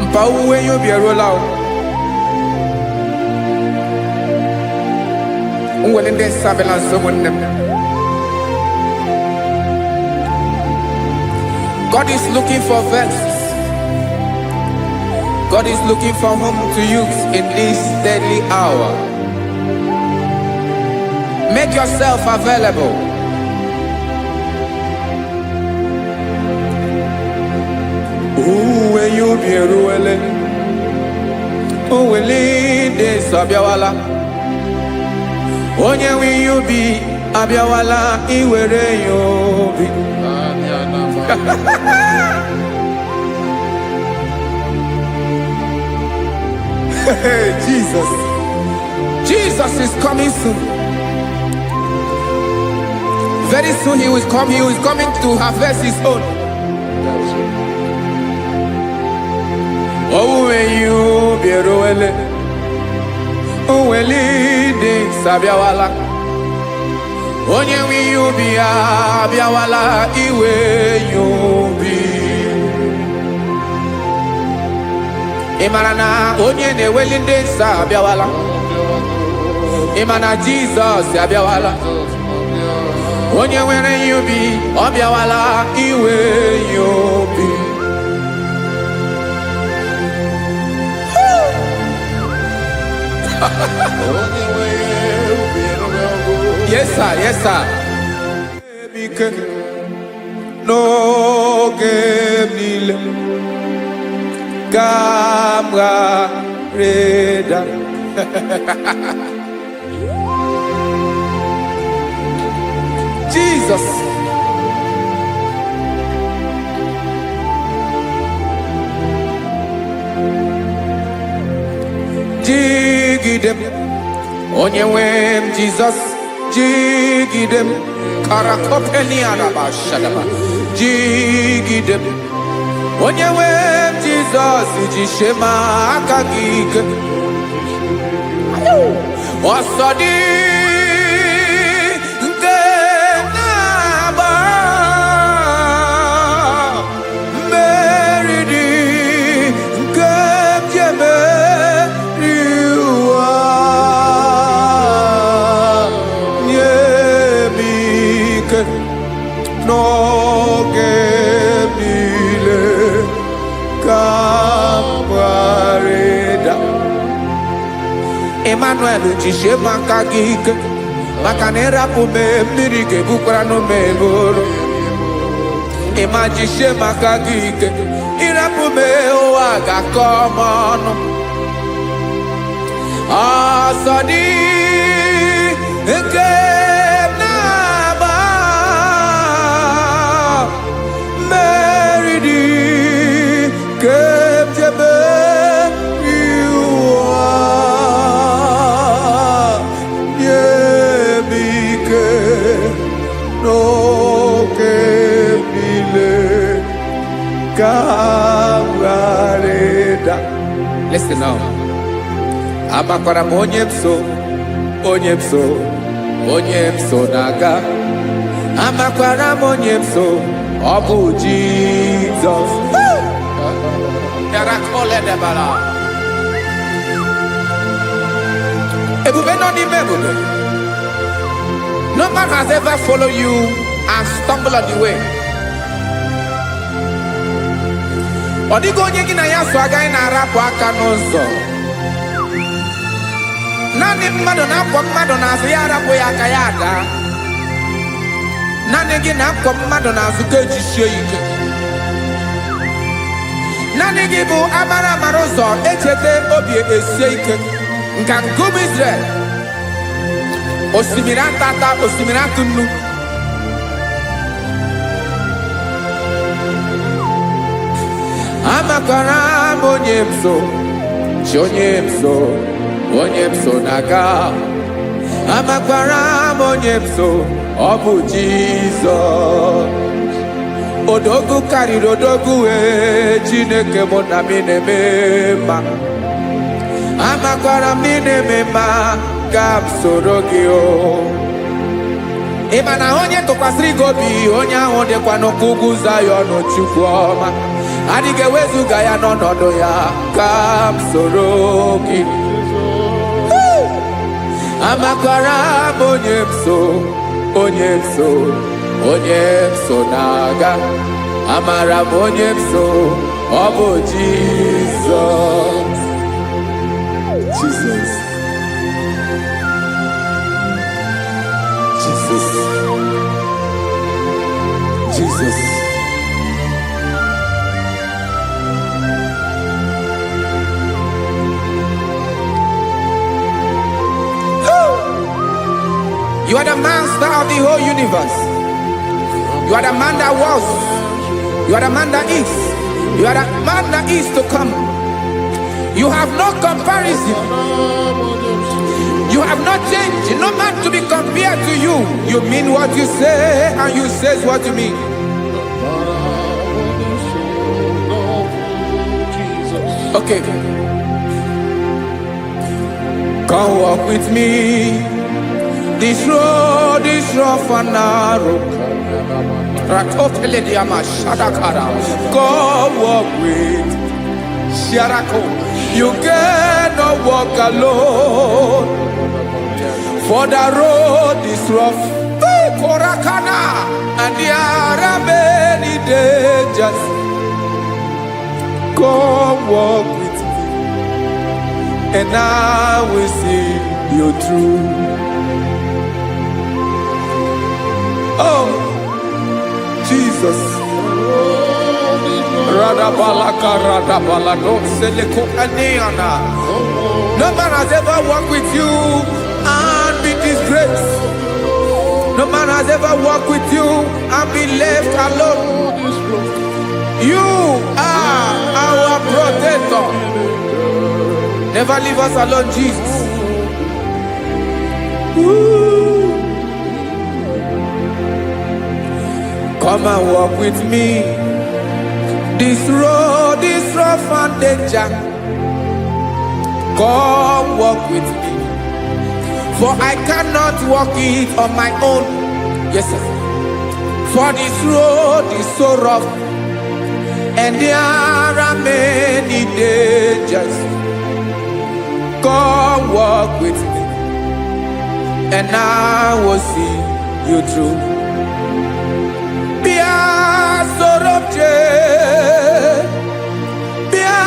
mpa, owuwe ihe ubi eruola o. Nwere ndị nsọ abịala nso, ụmụnne m. God is looking for vessels. God is looking for whom to use in this deadly hour. Make yourself available. Owuwe ihe ubi eruwele. Owele ndị nsọ abịawala. Onye nwe ihe ubi abịawala iwere ya obi. Anya na ma. Hey, Jesus. Jesus is coming soon. Very soon he will come. He is coming to harvest his own. That's it. Owuwe ihe ubi eruwele. Owele ndị nsọ abịawala. Onye nwe ihe ubi ya abịawala iwe ya obi. Ị mara na onye na-eweli ndị nsọ abịawala? Ị ma na Jizọs abịawala? Onye nwere ihe ubi, ọ bịawala iwe ya obi. Onye nwe ubi erugo. Yes sir, yes sir. Ike n'oge m niile ka m ghara ịda. Jesus. Jigide m, onye nwe m Jizọs, jigide m. Karakopenianabashadaba. Jigide m, onye nwe m Jizọs, jisie m aka gị ike. Ọsọ dị nke na-agba, mmeri dị nke m ji emeri ụwa. Nye m ike n'oge m niile ka m ghara ịda. Emmanuel, jisie m aka gị ike, maka na ịrapụ m, mmiri ga-ebukwara m eburu. Ịma jisie m aka gị ike, ịrapụ m, ụwa ga-akọ m ọnụ. Ọsọ dị nke m na-agba, mmeri dị nke m ji emeri ụwa. Nye m ike n'oge m niile. Ka m ghara ịda. Listen now. Amakwara m onye m so, onye m so, onye m so na-aga. Amakwara m onye m so, ọ bụ Jizọs. Bịara. Ebube nọ n'ime ebube. No man has ever followed you and stumbled on the way. Ọ dịghị onye gị na ya so agaghị na-arapụ aka n'ụzọ. Naanị mmadụ na-akwọ mmadụ n'azụ ya arapụ ya aka ya ada. Naanị gị na-akwọ mmadụ n'azụ ka ejisie ya ike. Naanị gị bụ amara amara ụzọ echeta obi esie ike. Nka nkume Israel. Osimiri atata, osimiri atụ nnu. Amakwara m onye m so, chi onye m so, onye m so na-aga. Amakwara m onye m so, ọ bụ Jizọs. Odogwu karịrị odogwu wee, Chineke mụ na m na-eme mma. Amakwara m ị na-eme mma, ka m soro gị o. Ị ma na onye tụkwasịrị gị obi, onye ahụ dịkwa n'ụkwụ ugwu Zayọn. Chukwu ọma adịghị ewezuga ya n'ọnọdụ ya. Ka m soro gị. Amakwara m onye m so, onye m so, onye m so na-aga. Amara m onye m so, ọ bụ Jizọs. Jesus. Jesus. Jesus. You are the master of the whole universe. You are the man that was. You are the man that is. You are the man that is to come. You have no comparison. You have not changed. No man to be compared to you. You mean what you say, and you say what you mean. Jesus. Okay. Come walk with me. This road is rough and narrow. Rakopelediama shadakara. Come walk with Sharako. You cannot walk alone. For the road is rough. Korakana. And there are many dangers. Come walk with me, and I will see you through. Oh, Jesus. Radabalaka radabalado seleko aneana. No man has ever walked with you and be disgraced. No man has ever walked with you and be left alone. You are our protector. Never leave us alone, Jesus. Ooh. Come and walk with me. This road is rough and danger. Come walk with me. For I cannot walk it on my own. Yes, sir. For this road is so rough and there are many dangers. Come walk with me, and I will see you through. Bịa soro m jee, bịa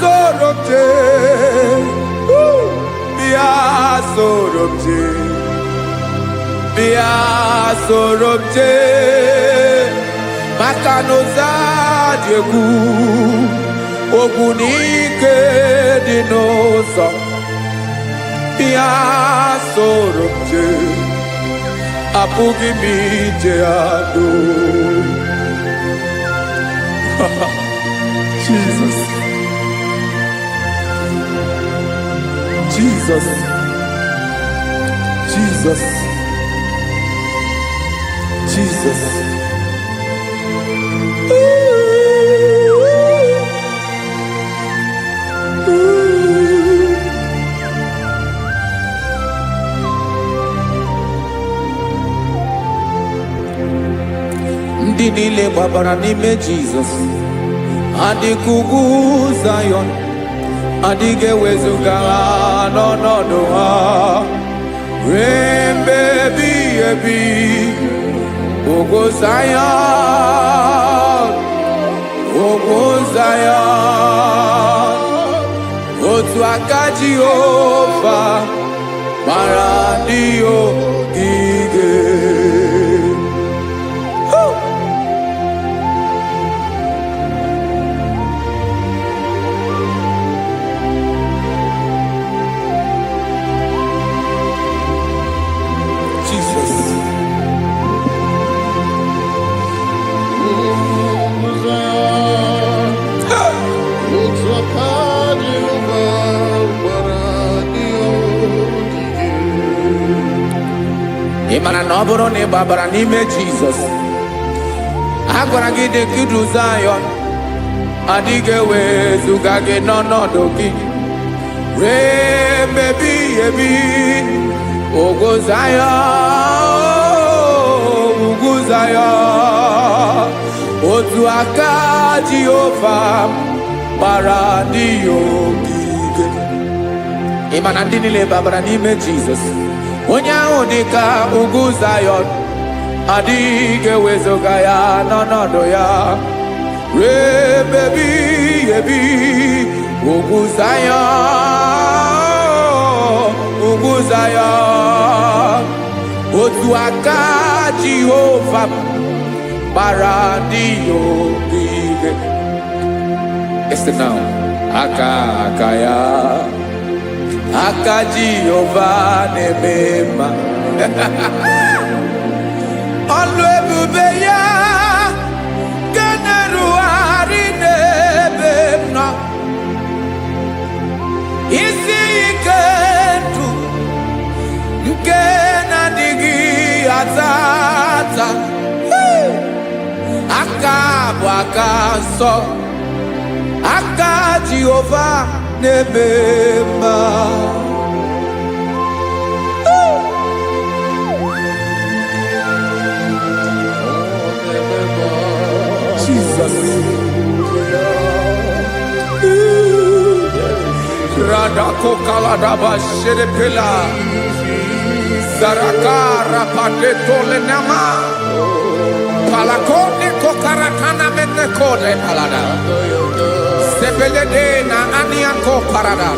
soro m jee, woo! Bịa soro m jee, bịa soro m jee, maka na ụzọ dị egwu, ogwu na ike dị n'ụzọ. Bịa soro m jee, apụghị m ije alone. Jesus. Jesus. Jesus. Jesus. Ooh. Ndị niile gbabara n'ime Jizọs adịka ugwu Zayọn, adịghị ewezuga ha n'ọnọdụ ha ruo mgbe ebighị ebi. Ugwu Zayọn, ugwu Zayọn, otu aka Jehova gbara ndị ogige. Woo! Jesus. Otu aka Jehova gbara ndị ogige. Ị mara na ọ bụrụ na ị gbabara n'ime Jizọs, a gwara gị dị ka idu Zayọn, adịghị ewezuga gị n'ọnọdụ gị ruo mgbe ebighị ebi. Ugwu Zayọn, ugwu Zayọn, otu aka Jehova gbara ndị ya ogige. Ị ma na ndị niile babara n'ime Jizọs, onye ahụ dị ka ugwu Zayọn, adịghị ewezuga ya n'ọnọdụ ya ruo ebe ebighị ebi. Ugwu Zayọn, ugwu Zayọn, otu aka Jehova gbara ndị ya ogige. Listen now. Aka aka ya, aka Jehova na-eme mma. Ọlụ ebube ya nke na-erugharị n'ebe m nọ. Isi ike ndụ nke na-adịghị ata ata. Hey! Aka bụ aka nsọ, aka Jehova na-eme mma. Jesus. Radakokaladaba sherepela. Zaraka rapateto lenama. Palakone kokaratana menekode palada. Sebelede na aniako parada.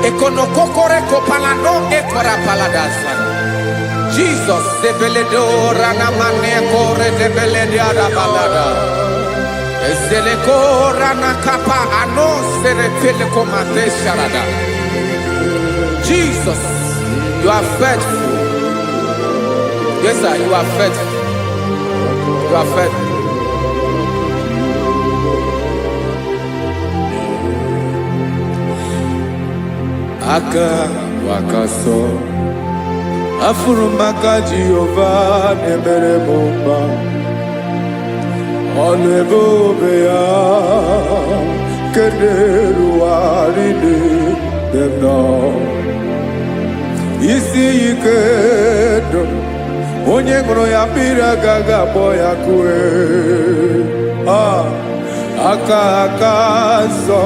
Ekonokokore kopalano ekora paladasa. Jesus sebeledo ranamane kore debelede balada. Ezeleko ranakapa ano seretele komate sharada. Jesus, you are faithful. Yes, sir, you are faithful. You are faithful. Aka wakaso afụrụ m aka Jehova na-emere m mma. Ọnụ ebe obe ya kederuwarị n'ebe m nọ. Isi ike ndụ, onye ṅụrụ ya mmiri agaghị akpọ ya kue. Ah, aka aka nsọ,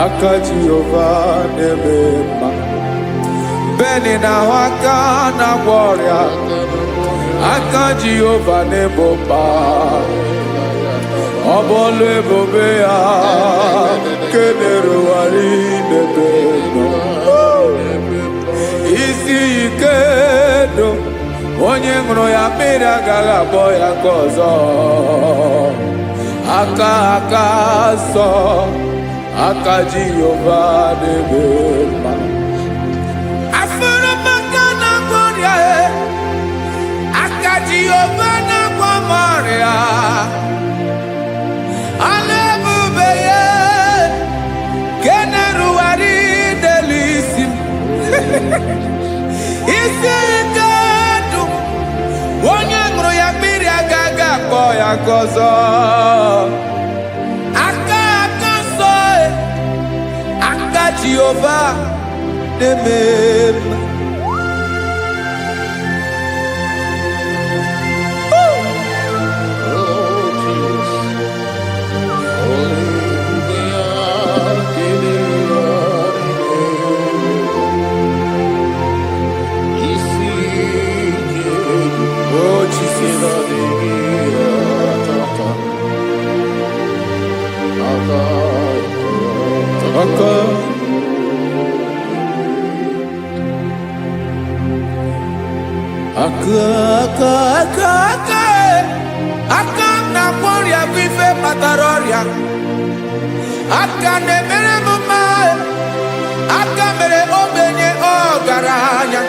aka Jehova na-eme mma. Beni na-ahụ aka na-agwọ ọrịa, aka Jehova na-ebo mkpa. Ọ bụ ọlụ ebube ya kederuwarị n'ebe nọ. Isi ike ndụ, onye ṅụrụ ya mmiri agaghị akpọ ya nke ọzọ. Aka aka nsọ, aka Jehova na-eme mma. Afụrụ m aka na-agwọ ọrịa e, aka Jehova na-agwọ m ọrịa. Ọlụ ebube ya ke na-erugharị n'elu isi m. Isi ike ndụ, onye ṅụrụ ya mmiri agaghị akpọ ya nke ọzọ. Aka aka nsọ e, aka Jehova na-eme mma. Aka, aka, aka, aka, aka m na-agwọ ọrịa bụ ife kpatara ọrịa. Aka na-emere m mma, aka mere ogbenye ọgaranya.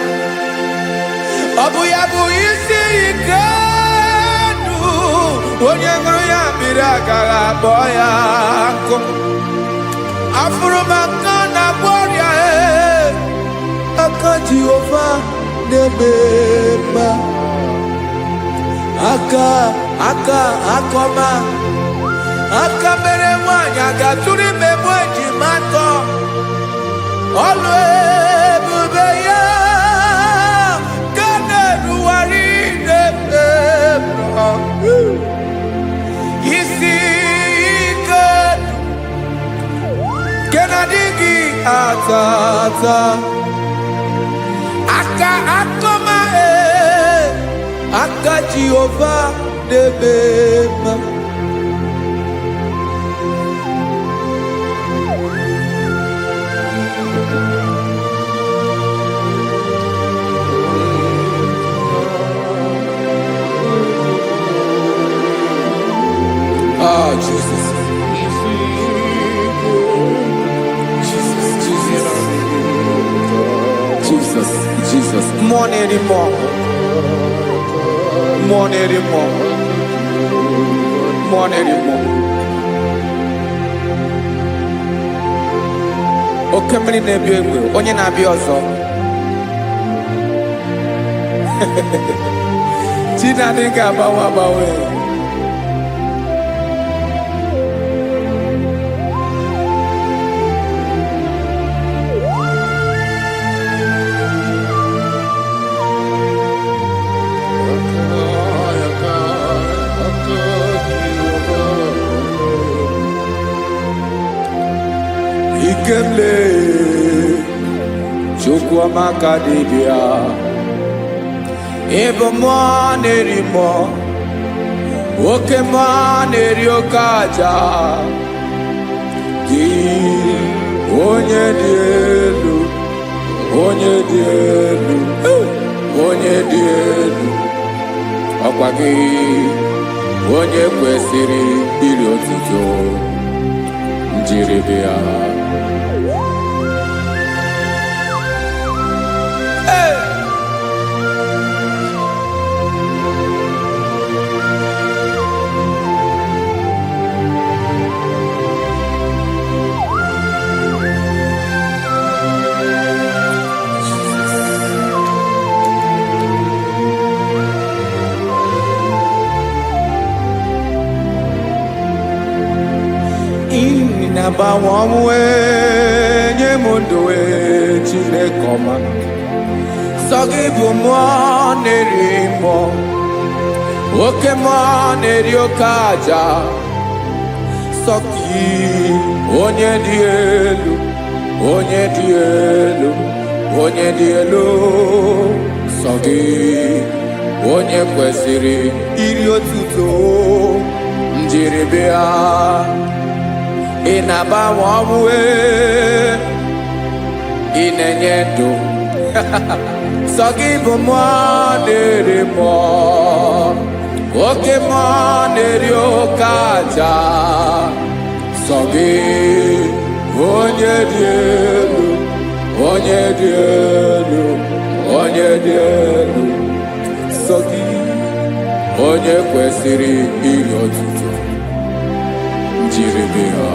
Ọ bụ ya bụ isi ike ndụ, onye ṅụrụ ya mmiri agaghị akpọ ya nkụ. Afụrụ m aka na-agwọ ọrịa, ee, aka Jehova na-eme mma. Aka, aka, akọma, aka mere nwaanyị a ga-atụrụ ime mụ ejima atọ. Ọlụ ebube ya ka na-erugharị n'ebe m nọ. Isi ike nke na-adịghị ata ata. Aka akọma, ee, aka Jehova na-eme mma. Ah, Jesus, Jesus, Jesus, Jesus, Jesus. Mmụọ na-eri mmụọ, mmụọ na-eri mmụọ, mmụọ na-eri mmụọ. Oke mmiri na-ebi egbe, onye na-abịa ọzọ. Chi na-adịghị agbanwe agbanwe. Ikemle Chukwuamaka dibịa, ịbụ mmụọ na-eri mmụọ, oke mmụọ na-eri oke aja. Gị onye dị elu, onye dị elu, onye dị elu, ọkwa gị onye kwesịrị iri otuto njiribịa. Hey! Na-agbanwe ọnwụ, nye m ndụ, ee, Chineke ọma. Sọ gị bụ mmụọ na-eri mmụọ, oke mmụọ na-eri oke aja. Sọ gị onye dị elu, onye dị elu, onye dị elu. Sọ gị onye kwesịrị iri otuto njiribịa. Ị na-agbanwe ọnwụ, ee, ị na-enye ndụ. Sọ gị bụ mmụọ na-eri mmụọ, oke mmụọ na-eri oke aja. Sọ gị onye dị elu, onye dị elu, onye dị elu. Sọ gị onye kwesịrị iri otuto njiribịa.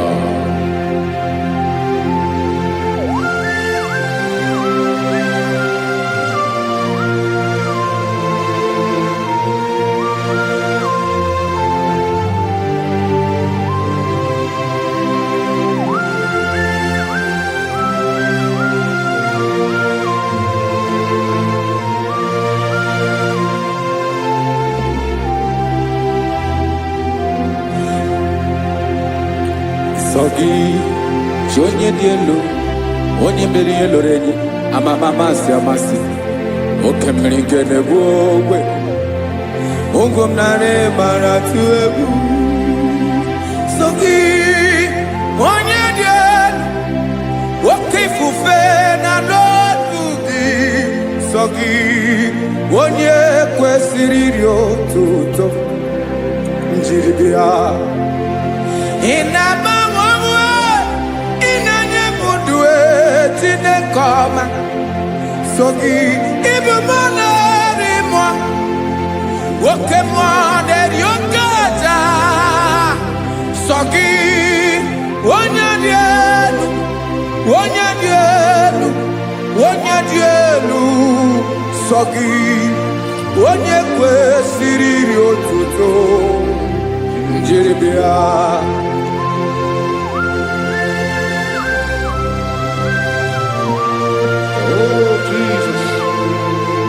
Sọ gị chi onye dị elu, onye mere ihe lụrụ enyi amama amasị amasị, oke mmiri nke na-egbu ogwe ngwụ m narị mara tụ egwu. Sọ gị onye dị elu, oke ifufe na n'olu gị. Sọ Sọ gị onye kwesịrị iri otuto njiri bịa. Ị na-agbanwe onwe, ị na-enye m ndụ e, Chineke ọma. So gị ịbụ mmụọ na-eri mmụọ, oke mmụọ na-eri oke aja. Sọ gị onye dị elu, onye dị elu, onye dị elu. Sọ gị onye kwesịrị iri otuto njiri bịa. Oh, Jesus.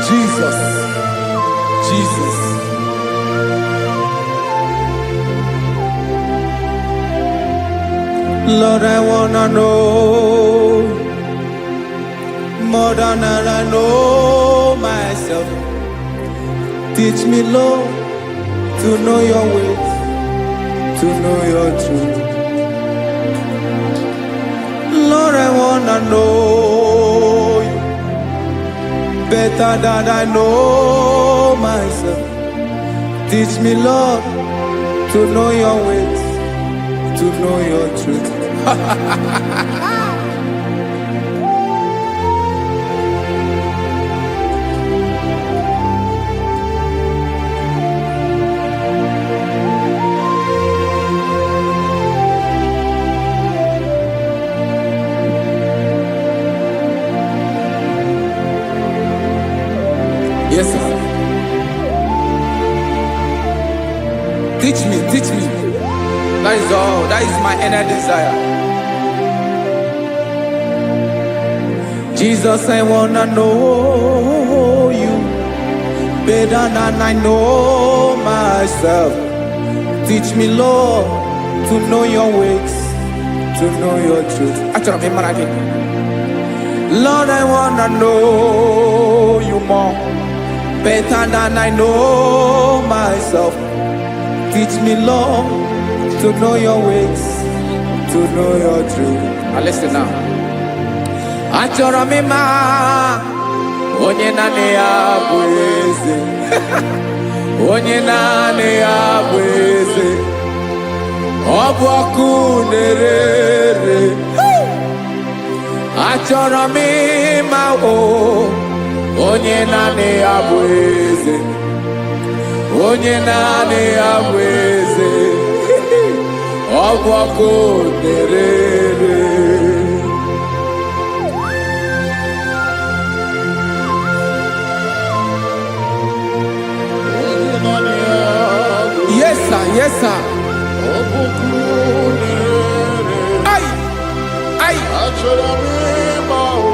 Jesus, Jesus. Lord, I wanna know more than I know myself. Teach me, Lord, to know your ways, to know your truth. Lord, I wanna know you better than I know myself. Teach me, Lord, to know your ways, to know your truth. Yes, sir. Teach me, teach me. That is all. That is my inner desire. Jesus, I wanna know you better than I know myself. Teach me, Lord, to know your ways, to know your truth. Achọrọ m ịmara gị. Lord, I wanna know you more, better than I know myself. Teach me, Lord, to know your ways, to know your truth. Now listen now. Achọrọ m ịma onye naanị ya bụ eze, onye naanị ya bụ eze, ọ bụ ọkụ na-ere ere. Achọrọ m ịma o onye naanị ya bụ eze, onye naanị ya bụ eze, ọ bụ ọkụ na-ere ere. Onye naanị ya bụ Yes, sir. Yes, sir. ọkpụkpụ na-ere. Ai, ai. Achọrọ m ịma o,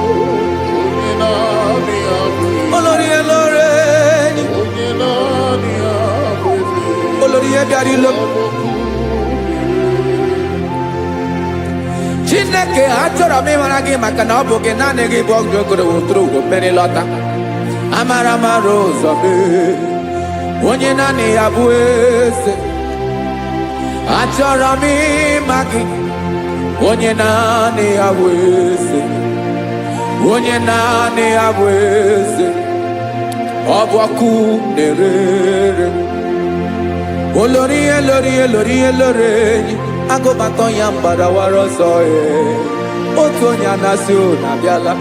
onye naanị ya bụ eze. Olórí elóore ni. Onye naanị ya bụ eze. Olórí bịara ilo. Ọkpụkpụ Chineke, achọrọ m ịmara gị maka na ọ bụ gị naanị gị bụ ọgụ ogoro woturu ugo mmeri lọta. Amara mara ụzọ mee. Onye naanị ya bụ eze. Achọrọ m ịma gị. Onye naanị ya bụ eze. Onye naanị ya bụ eze. Ọ bụ ọkụ na-ere ere. Olórí elórí elórí elórí enyi agụbatọ ya mgbadawara ọsọ ee. Otu onye anasị unu abịala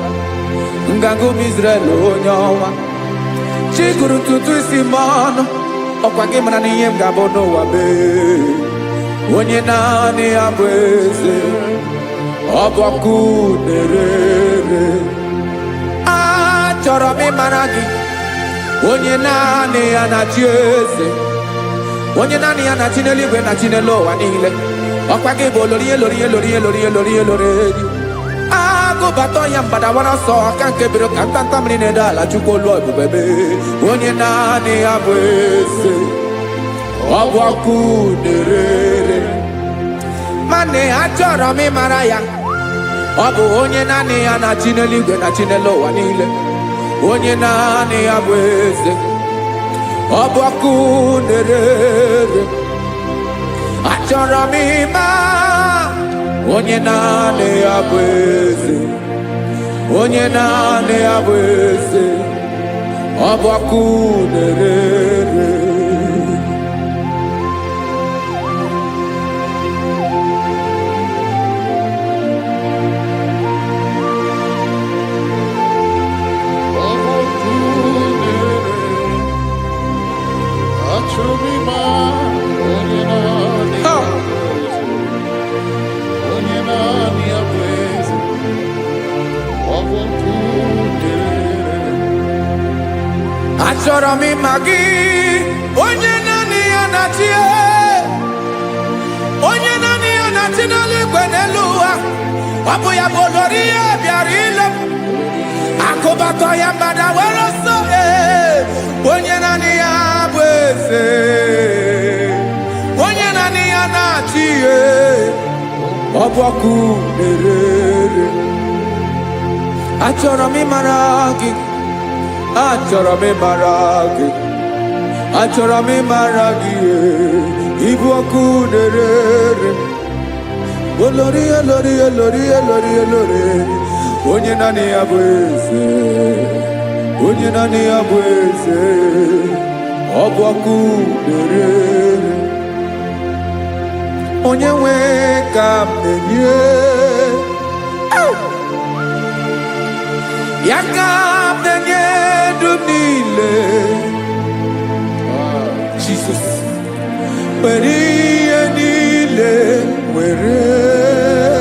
nganga ụmụ Izrel onye ọnwa chi gụrụ ntutu isi m ọnụ ọkwa gị mara na ihe m ga-abụ n'ụwa mee. Onye naanị ya bụ eze, ọ bụ ọkụ na-ere ere. Achọrọ m ịmara gị, onye naanị ya na-achị eze, onye naanị ya na-achị n'eluigwe na chi n'elu ụwa niile. Ọkwa gị bụ olori elori elori elori elori elori enyi agụbata ya mgbadawara ọsọ aka nke biro ka ntanta mmiri na-ede ala chukwu olu ebube mee. Onye naanị ya bụ eze, ọ bụ ọkụ na-ere ere. Mana achọrọ m ịmara ya, ọ bụ onye naanị ya na-achị n'eluigwe na chi n'elu ụwa niile, onye naanị ya bụ eze. Ọ bụ ọkụ na-ere. Achọrọ m ịma onye naanị ya bụ eze, onye naanị ya bụ eze. Ọ bụ ọkụ na-ere. Ọ bụ ọkụ na-ere. Achọrọ m ịma onye naanị ya bụ eze. Onye naanị ya bụ eze. Ọ bụ ọkụ na-ere. Achọrọ m ịma gị, onye naanị ya na-achị, onye naanị ya na-achị n'eluigwe n'elu ụwa. Ọ bụ ya bụ olori ihe bịara ile m akụbatọ ya mgbada were ọsọ. Ee, onye naanị ya bụ eze, onye naanị ya na-achị. Ee, ọ bụ ọkụ na-ere. Achọrọ m ịmara gị, achọrọ m ịmara gị, achọrọ m ịmara gị. Ee, ịbụ ọkụ na-ere. Olori, olori, olori, olori, olori, onye naanị ya bụ eze, onye naanị ya bụ eze. Ọ bụ ọkụ na-ere. Onye nwe ka m na-enye ya, ka m na-enye ndụ m niile. Jesus, were ihe niile, were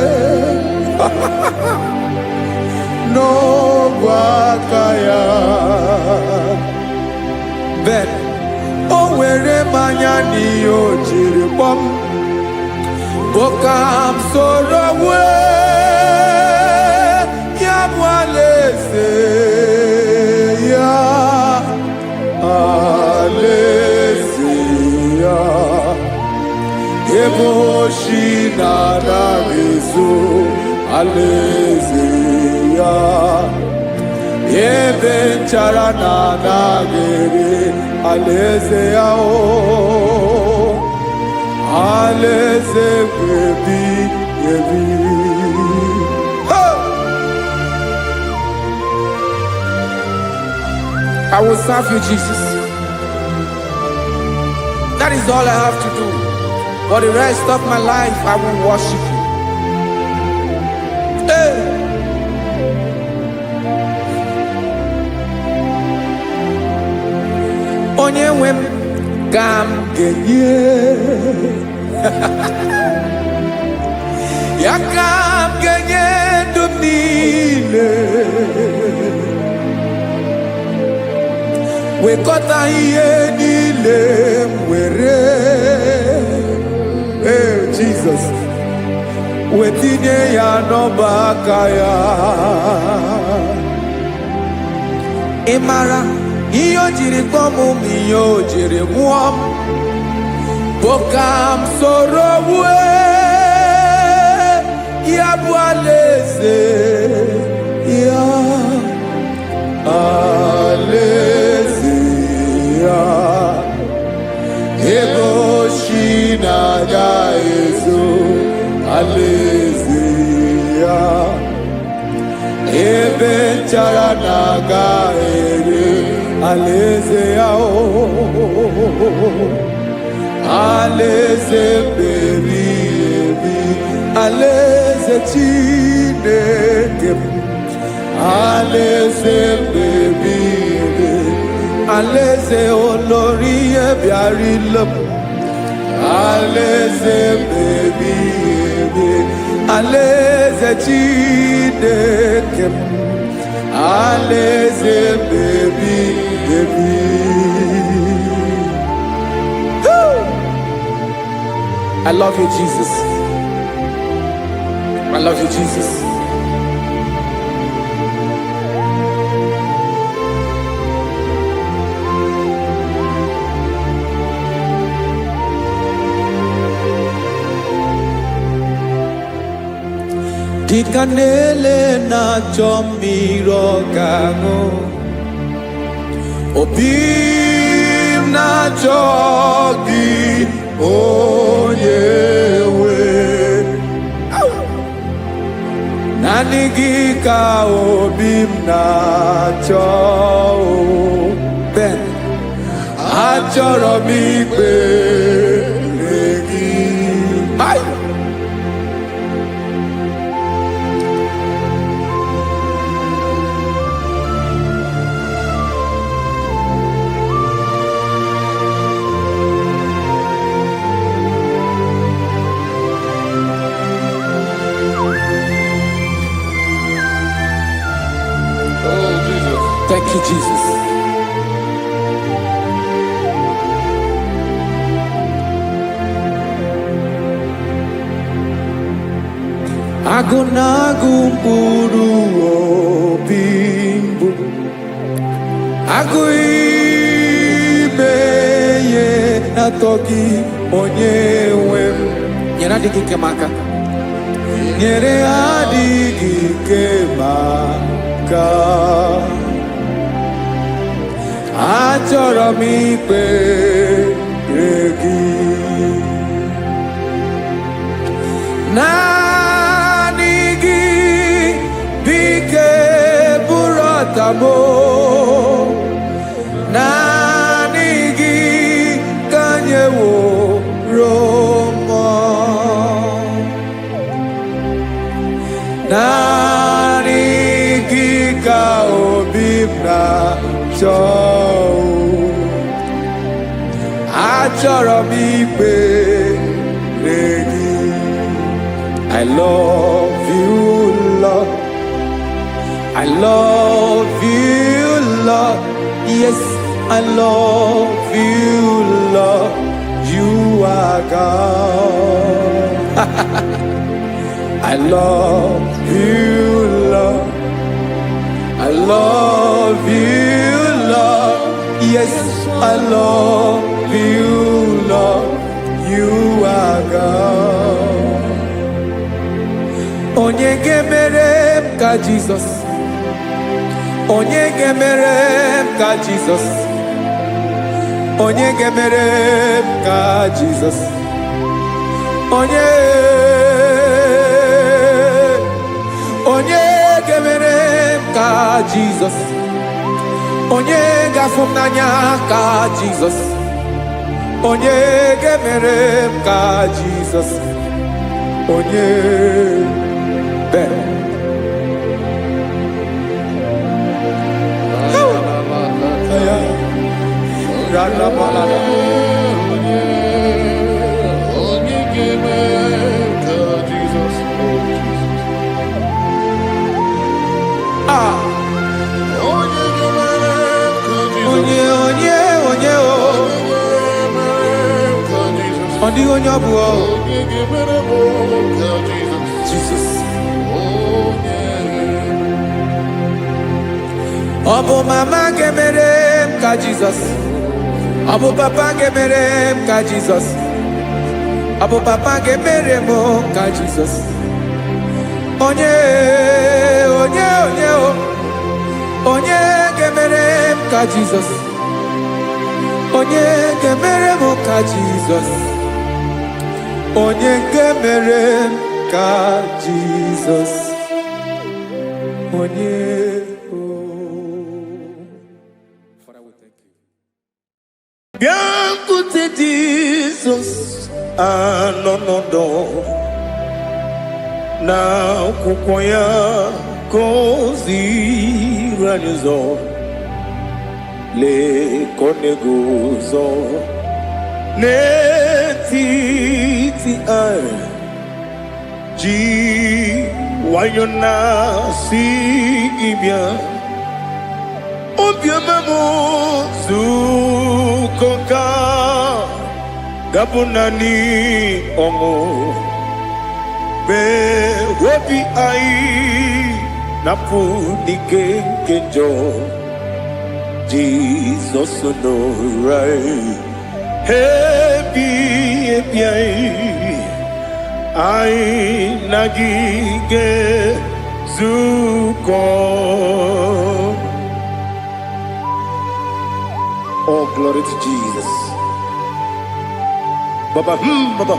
n'ogwe aka ya. Ben o were mmanya n'ihe o jiri kpọm bụ ka m soro wee ya bụ alaeze ya, alaeze ya, ebe oshi na-anaghị ezo, alaeze ya, ebe nchara na-anaghị ere, alaeze ya o, alaeze ebi ebi. Hey! I will serve you, Jesus. That is all I have to do. For the rest of my life, I will worship you. Hey! Onye nwe m ka m ga-enye ya, ka m ga-enye ndụ m niile. Wekọta ihe niile m were. Ee, Jizọs, wetinye ya n'ọba aka ya. Ị mara ihe o jiri kpọọ m ma ihe o jiri mụọ m bụ ka m soro wue ya bụ alaeze ya, alaeze ya, ebe oshi na-aga ezo, alaeze ya, ebe nchara na-aga ere, alaeze ya o, alaeze meri ebi, alaeze Chineke m, alaeze mmebi ebi, alaeze olori ihe bịara ile m, alaeze mmebi ebi, alaeze Chineke m, alaeze mmebi ebi. Woo! I love you, Jesus. I love you, Jesus. Dịka na-ele na-achọ mmiri ọ ga-aṅụ, obi m. na-achọ gị, onye nwe. Naanị gị ka obi m na-achọ o. Ben, achọrọ m ikpere gị. Hai! Oh, Jesus. Thank you, Jesus. Agụ na-agụ mkpụrụ obi mbụ, agụ ime ihe na-atọ gị, onye nwe m. Nyere adịghị ike m aka. Nyere adịghị ike m aka. Achọrọ m ikpere gị. Naanị gị bike bụrụ ọtamo. Naanị gị ka nyeworo mmụọ. Naanị gị ka obi m na-achọ. Achọrọ m ikpere gị. I love you, Lord. I love you, Lord. Yes, I love you, Lord. You are God. I love you, Lord. I love you, Lord. Yes, I love you, Lord. You are God. Onye ga-emere m ka Jizọs? Onye ga-emere m ka Jizọs? Onye ga-emere m ka Jizọs? Onye, onye ga-emere m ka Jizọs? Onye ga-afụ m n'anya ka Jizọs? Onye ga-emere m ka Jizọs? Onye bere. Ya Radabalada. Onye ga-eme ka Jizọs, oh Jesus. Ah, Onye ga-emere ka Jizọs. Onye, onye, onye o. Onye ga-emere ka Jizọs. Ọ dịghị onye ọ bụ o. Onye ga-emere m ka Jizọs. Jizọs. Onye. Ọ bụ mama ga-emere m ka Jizọs? Ọ bụ papa ga-emere m ka Jizọs? Ọ bụ papa ga-emere m ka Jizọs? Onye, onye, onye o. Onye ga-emere m ka Jizọs? Onye ga-emere m ka Jizọs? Onye ga-emere m ka Jizọs? Onye o. Father, we thank you. Bịakwute Jizọs, anọ n'ọdọ na akwụkwọ ya ka o ziri anyị ụzọ. Lee ka ọ na-eguzo n'etiti anyị, ji nwayọ na-asị gị bịa. Obiọma m zukọ ka gabụ naanị ọṅụ mee obi anyị napụ n'ike nke njọ. Jizọs nọrọ anyị ebi ebi, anyị anyị na gị ga-ezukọ. All glory to Jesus. Baba baba.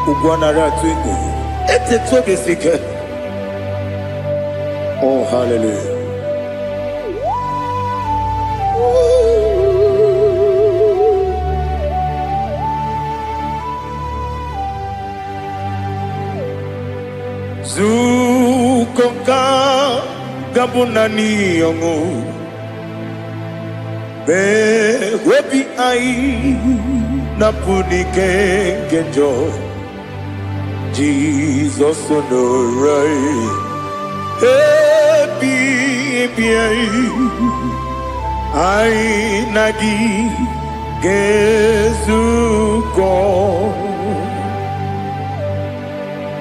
Ugwu anara atụ egwu. Etetu obi si ike. Oh, hallelujah. Nzukọ nka ga-abụ naanị ọṅụ. Mee obi anyị na-apụ n'ike nke njọ. Jizọs nọrọ anyị ebi ebi anyị anyị na gị ga-ezukọ.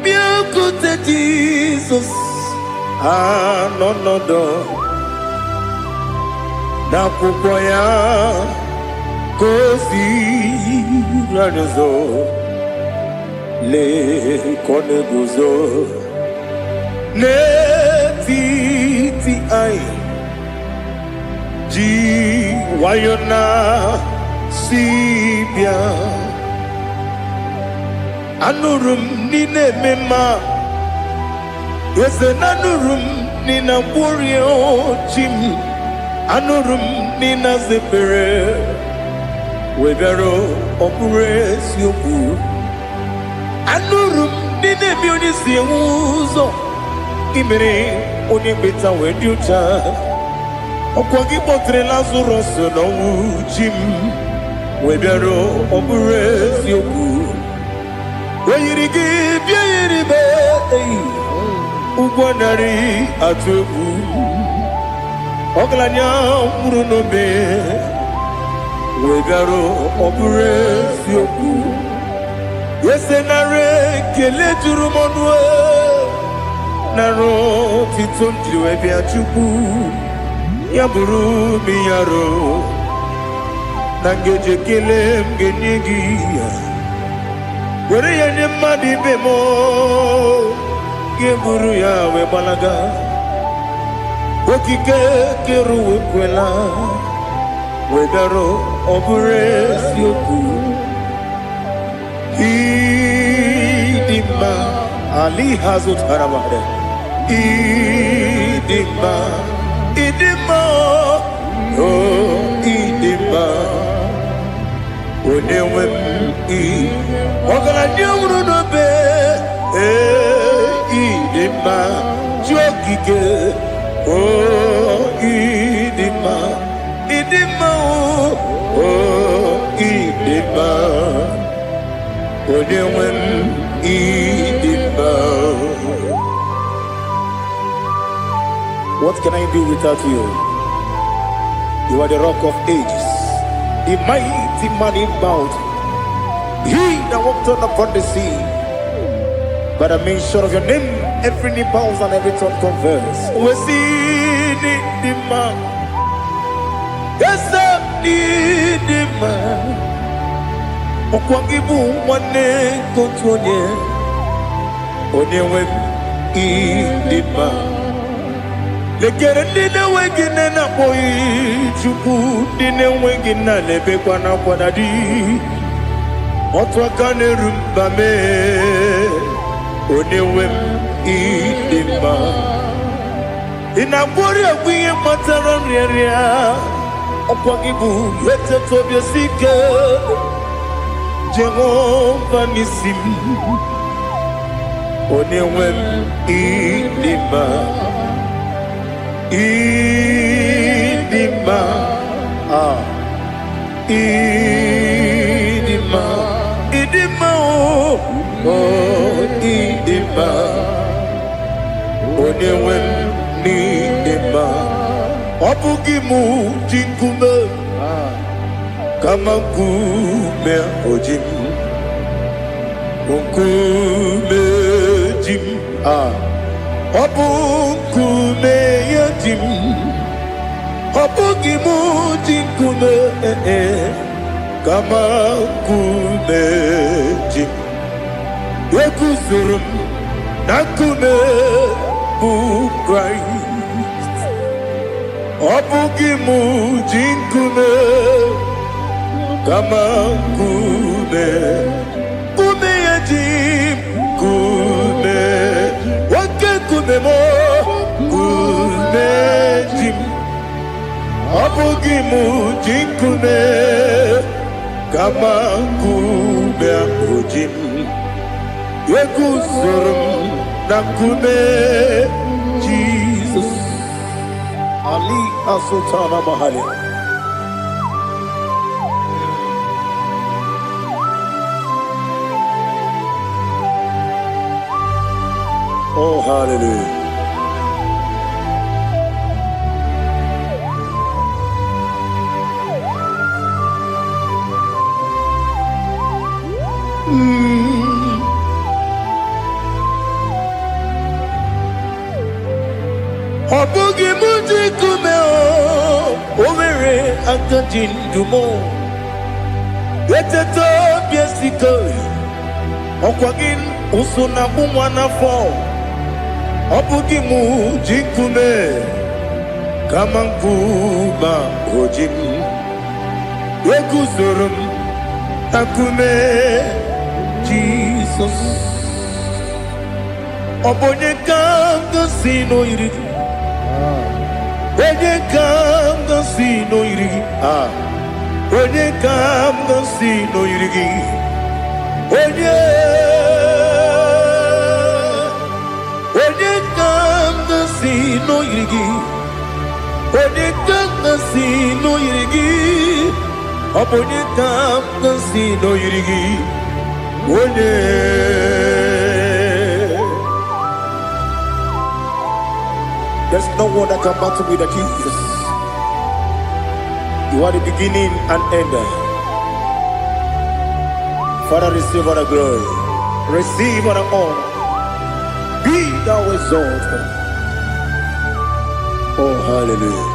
Bịakwute Jizọs anọ nọdụ n'akwụkwọ ya ka o ziri anyị ụzọ. Lee ka ọ na-eguzo n'etiti anyị ji nwayọ na si bịa. Anụrụ m n'ị na-eme mma, eze na anụrụ m n'ị na-agwọrị chi m. Anụrụ m n'ị na-aza ekpere wee bịara, ọ bụrụ eziokwu. Anụrụ m n'ị na-eme onye si enwe ụzọ gị mere onye mkpeta wee dị ụcha. Ọkwa gị kpọtere Lazarọs n'ọnwụ, chi m, wee bịara, ọ bụrụ eziokwu. O yiri gị bịa yiri m eyi ụgwọ narị atụ egwu. Ọgaranya nwụrụ n'obe wee bịara, ọ bụrụ eziokwu. Ese nara ekele juru m ọnụ, nara otito m jiri wee bịa. Chukwu ya bụrụ m yaro na ngeji ekele m ga-enye gị ya were ya nye mmadụ ibe m ga-eburu ya wee gbalaga. Okike kere uwe kwela wee bịara, ọ bụrụ eziokwu. Ịdị mma ali ha zụtara mmadụ. Ịdị mma, ịdị mma, o ịdị mma, onye nwe m. Ị ọgaranya nwụrụ n'obe, ee, ịdị mma, chi okike, o ịdị mma, ịdị mma, o ịdị mma, onye nwe m, ịdị mma. What can I do without you? You are the Rock of Ages, the mighty man in battle, he that walked on upon the sea. By the mention of your name, every knee bows and every tongue confess. We see the man. Yes, the man. Ọkwa gị bụ nwanne nke otu onye, onye nwe m, ịdị mma. Lekere ndị na-enweghị nne na-akpọghị Chukwu, ndị na-enweghị nna na-ebekwa n'akwa na di. Otu aka na-eru mba mee, onye nwe m, ịdị mma. Ị na-agwọrị egwu ihe kpatara nrịanrịa. Ọkwa gị bụ eteta obi esi ike, Jehova n'isi m, onye nwe m, ịdị mma, ịdị mma, ah, ịdị mma, ịdị mma, o oh, ịdị mma, onye nwe m, n'ịdị mma. Ọ bụghị mụ ji nkume, kama nkume oji m, nkume ji m, ah, ọ bụ nkume ya ji m. Ọ bụghị mụ ji nkume, eh, kama nkume ji m. Eguzoro m na nkume bụ Kraịst. Ọ bụghị m ji nkume, kama nkume, nkume ya ji m, nkume, oke nkume m, nkume ji m. Ọ bụghị m ji nkume, kama nkume ahụ ji m. Eguzoro m na nkume Jizọs. Ali Asultana Mahali. Oh, hallelujah. Ọ bụghị m ji nkume o, o nwere aka ji ndụ m. Eteta obi esike, ọkwa gị ụsụ na akpụ nwa n'afọ. Ọ bụghị m ji nkume, kama nkume o ji m. Eguzoro m na nkume Jizọs. Ọ bụ onye ka m gosi n'oyiri gị? Onye ka m gosi n'oyiri gị? Ah. Onye ka m gosi n'oyiri gị? Onye? Onye ka m gosi n'oyiri gị? Onye ka m gosi n'oyiri gị? Ọ bụ onye ka m gosi n'oyiri gị? Onye? There's no one that can battle with the Jesus. You are the beginning and end. Father, receive all the glory. Receive all the honor. Be thou exalted. Oh, hallelujah.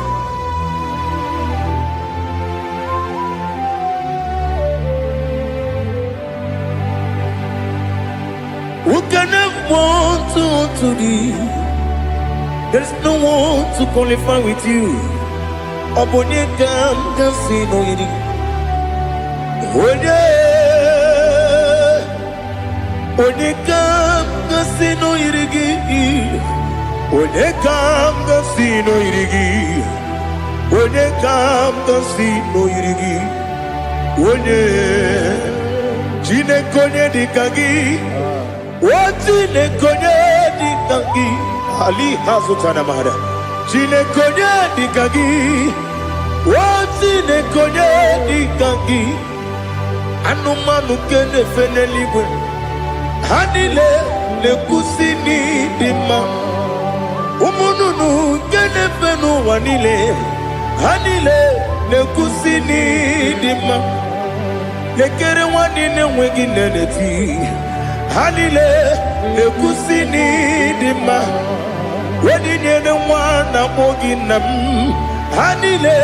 Who can have one to thee? There's no one to qualify with you. Ọ bụ onye ka m ga-asị n'oyiri? Onye? Onye ka m ga-asị n'oyiri gị? Onye ka m ga-asị n'oyiri gị? Onye ka m ga-asị n'oyiri gị? Onye? Chineke, onye dịka gị? O Chineke, onye dịka gị? Ali hazụtara mara. Chineke, onye dịka gị? O Chineke, onye dịka gị? Anụmanụ nke na-efe n'eluigwe, ha niile na-ekwusi n'ịdị mma. Ụmụ nnụnụ nke na-efe n'ụwa niile, ha niile na-ekwusi n'ịdị mma. Lekere nwa niile enweghị nne na-eti, ha niile na-ekwusi n'ịdị mma. Onye nyere nwa na-akpọ gị nna m, ha niile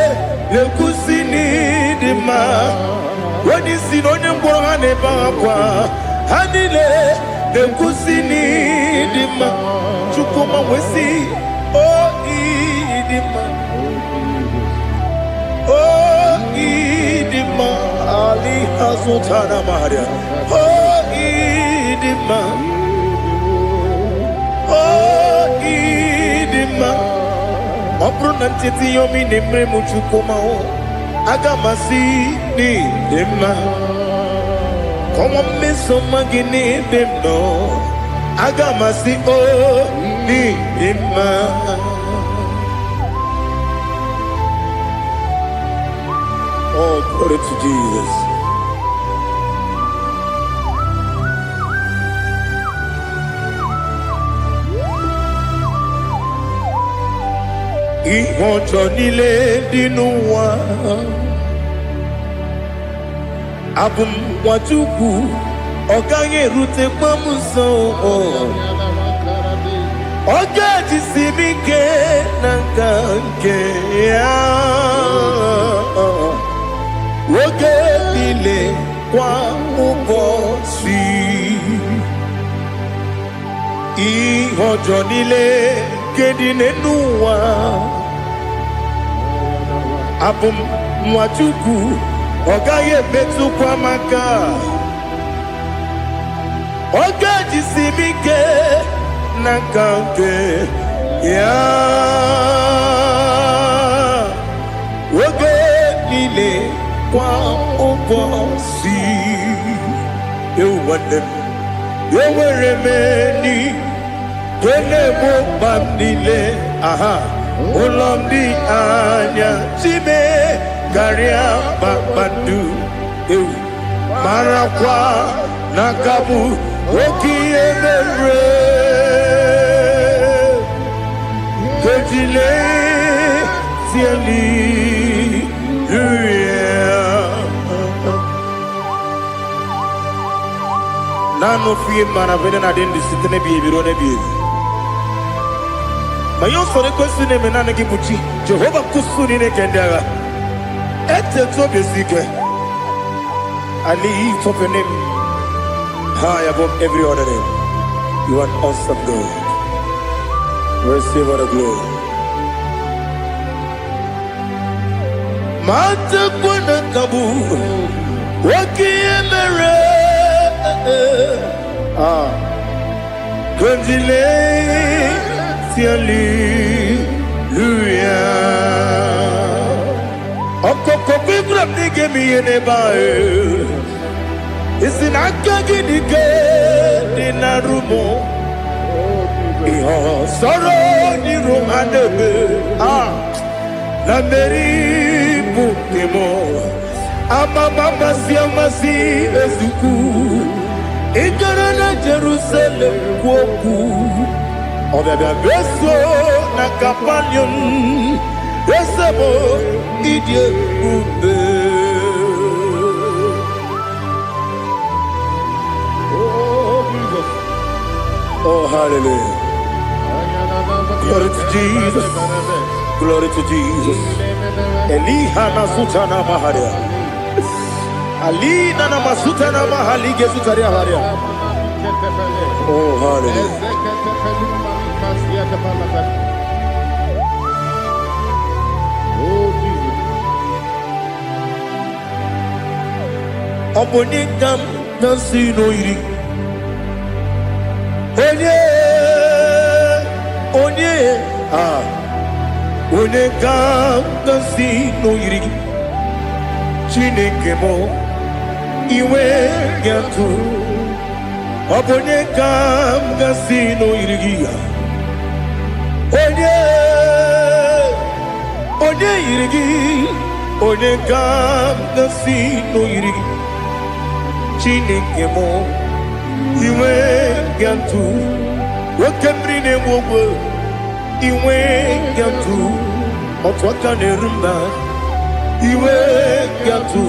na-ekwusi n'ịdị mma. Onye isi na onye ngwọrọ, ha na-ebe akwa, ha niile na-ekwusi n'ịdị mma. Chukwuma wesi o ịdị mma, o ịdị mma. Ali azụtara maria. O ịdị mma, o ịdị mma. Ọ bụrụ na ntịtị ihe omi na-emere m, Chukwuma o, aga m asị n'ịdị mma. Kọnwa mmeso mma gị n'ebe m nọ, aga m asị o n'ịdị mma. Oh, glory to Jesus. Ihe ọjọọ niile dị n'ụwa, abụ m nwa Chukwu, ọ gaghị erutekwa m nso. Ọ ga-ejisi m ike na nka nke ya oge niile, kwa ụbọchị. Ihe ọjọọ niile nke dị n'ụwa. Abụ m nwa Chukwu, ọ gaghị emetụkwa m aka. Ọ ga-ejisi m ike na nka nke ya oge niile, kwa ụbọchị. Ewu nwanne m, enwere m enyi nke na-egbo mkpa m niile. Aha ụlọ m dị anya chime karịa kpakpando. Ewu, marakwa na nka bụ oke ihe mere kejile tieli. Naanị ofu ihe mara bụ na-adị ndụ site n'ebighị ebi ruo n'ebighị ebi. Ma ihe usoro ekwesị na-eme, naanị gị bụ chi Jehova nkusu niile nke ndị agha. Etetu obi esi ike. I lift up your name high above every other name. You are an awesome God. Receive all the glory. Ma tekwa na nka bụ oke ihe mere. Ah, Kondile hallelujah. Ọkọkọ kwegwara m na ị ga-eme ihe n'ebe ahụ. Isi na aka gị dị ike dị na rumo. Ihe ọsọrọ n'iru ha na-eme. Ah, na mmeri bụ nke m. Amama amasị amasị ezukwu. Ị gara na Jerusalem kwuo okwu. Ọbịabịa beso na Kapanium. Eze m, ịdị ebube. Oh, Jesus. Oh, hallelujah. Glory to Jesus. Glory to Jesus. Eliha na sutana maharia. Alina na masutana mahalige sutaria haria. Oh, hallelujah. Oh, Jesus. Ọ bụ onye ka m na-asị n'oyiri? Onye, onye, ah, onye ka m na-asị n'oyiri gị? Chineke m, iwe gị atụ. Ọ bụ onye ka m gasị n'oyiri gị ya? Onye, onye yiri gị? Onye ka m gasị n'oyiri gị? Chineke m, iwe gị atụ. Oke mmiri na-egbu ogwe, iwe gị atụ. Otu aka na-eru mba, iwe gị atụ.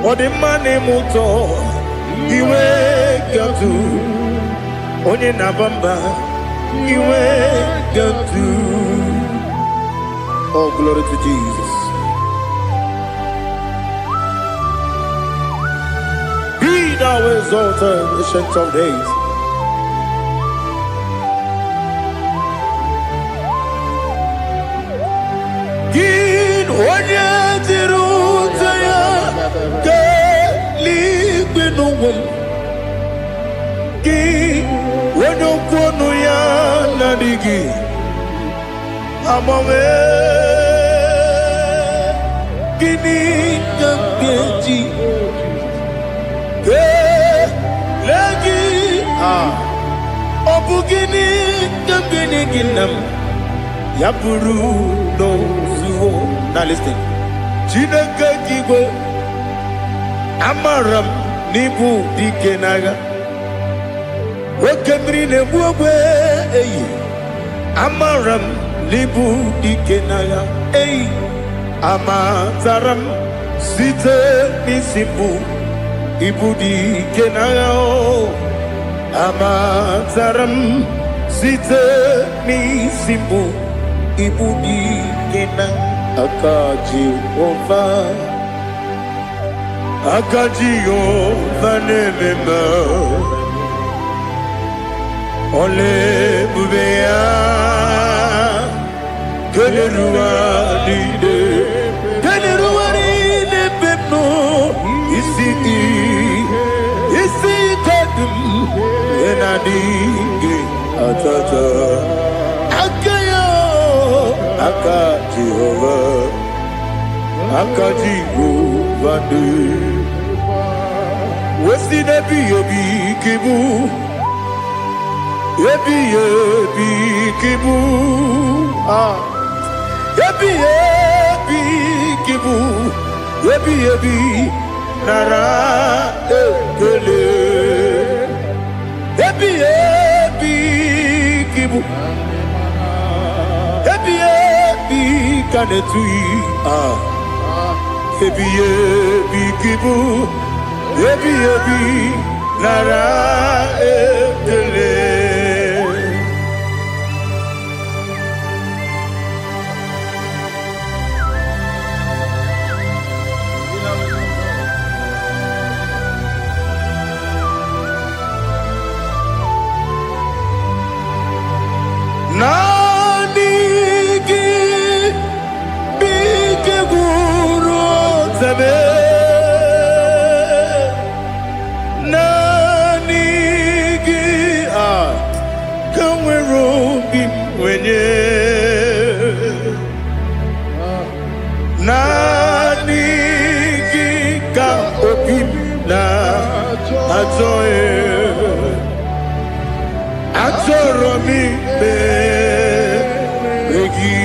Ọ dị mma na-eme ụtọ, iwe gị atụ. Onye na-aba mba, iwe gị atụ. Oh, glory to Jesus. Be thou exalted, Ancient of Days. Gị onye jiri ute ya kelee n'ụwa m. Gị onye okwu ọnụ ya na-adịghị agbanwe, gịnị ka m ga-eji kelee gị? Ah, ọ bụ gịnị ka m ga-enye gị, nna m, ya bụrụ n'ozuo na listen? Chineke gị igwe, amara m n'ịbụ dike n'agha. Oke mmiri na-egbu ogbe eyi, amara m n'ịbụ dike n'agha. Eyi, amatara m site n'isi mbụ, ịbụ dike n'agha. O amatara m site n'isi mbụ, ịbụ dike na aka Jehova. Aka Jehova na-eme mma. Ọla ebube ya keneruwa niile. Adịghị atata aka ya, aka Jehova, aka Jehova dị wesi n'ebighị ebi ka ịbụ, ebighị ebi ka ịbụ, ah, ebighị ebi ka ịbụ, ebighị ebi, nara ekele. Ebighị ebi ka ịbụ, ebighị ebi ka na-etughị, ah, ebighị ebi ka ịbụ, ebighị ebi, nara ekele. Naanị gị bụ ike gwụrụ ọzọme. Naanị gị a ka nwere obi m nwenye. Naanị gị ka obi m na-achọ. Achọrọ m ikpere gị.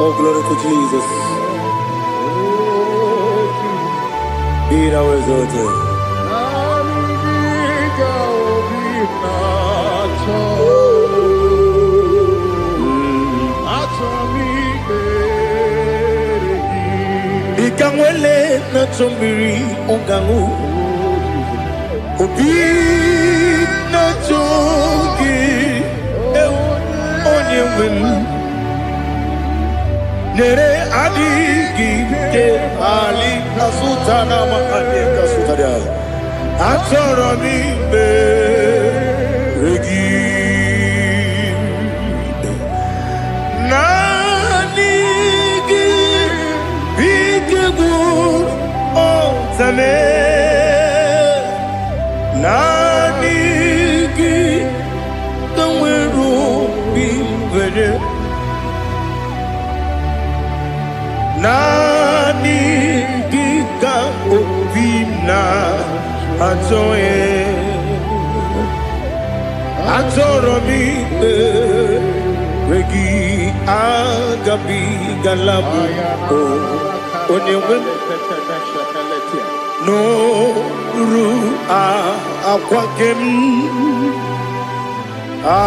Oh, glory to Jesus. Be thou exalted. Dịka nwele na-achọ mmiri ụganwụ, obi na-achọ gị, ewu, onye nwe m, nyere adịghị ike ali kasụta na makadị kasụtara. Achọrọ m ikpere gị. Naanị gị bụ ike gwụrụ ọzame. Naanị gị ka nwere obi nwere. Naanị gị ka obi m na-achọ ya. Achọrọ m ikpere gị, agabigala m o, onye nwe m, n'oru akwa gị m a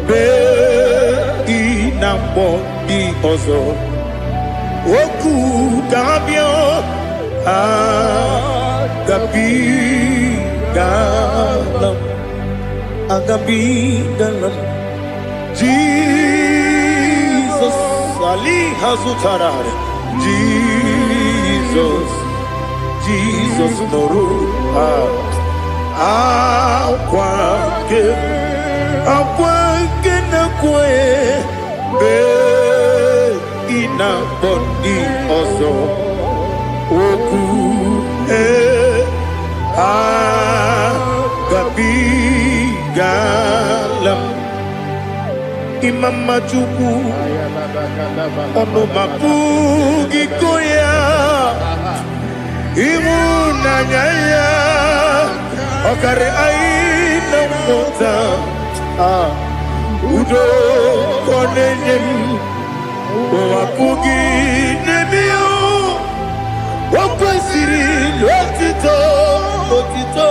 bee ị na mgbọ dị ọzọ okwu ga-abịa agabigala m, agabigala m. Jizọs ali ha zụtara Jizọs, Jizọs nụrụ akwa nke akwa nke na-ekwe bee ị na-akpọ ndị ọzọ okwu e agabigala m. Ịma mma Chukwu, ọnụ ma pụghị go ya, ịhụnanya ya ọkarị anyị na mmụta. Ah, udo ka ọ na-enye m, ụwa pụghị n'ebe ya. O kwesịrị otito, otito,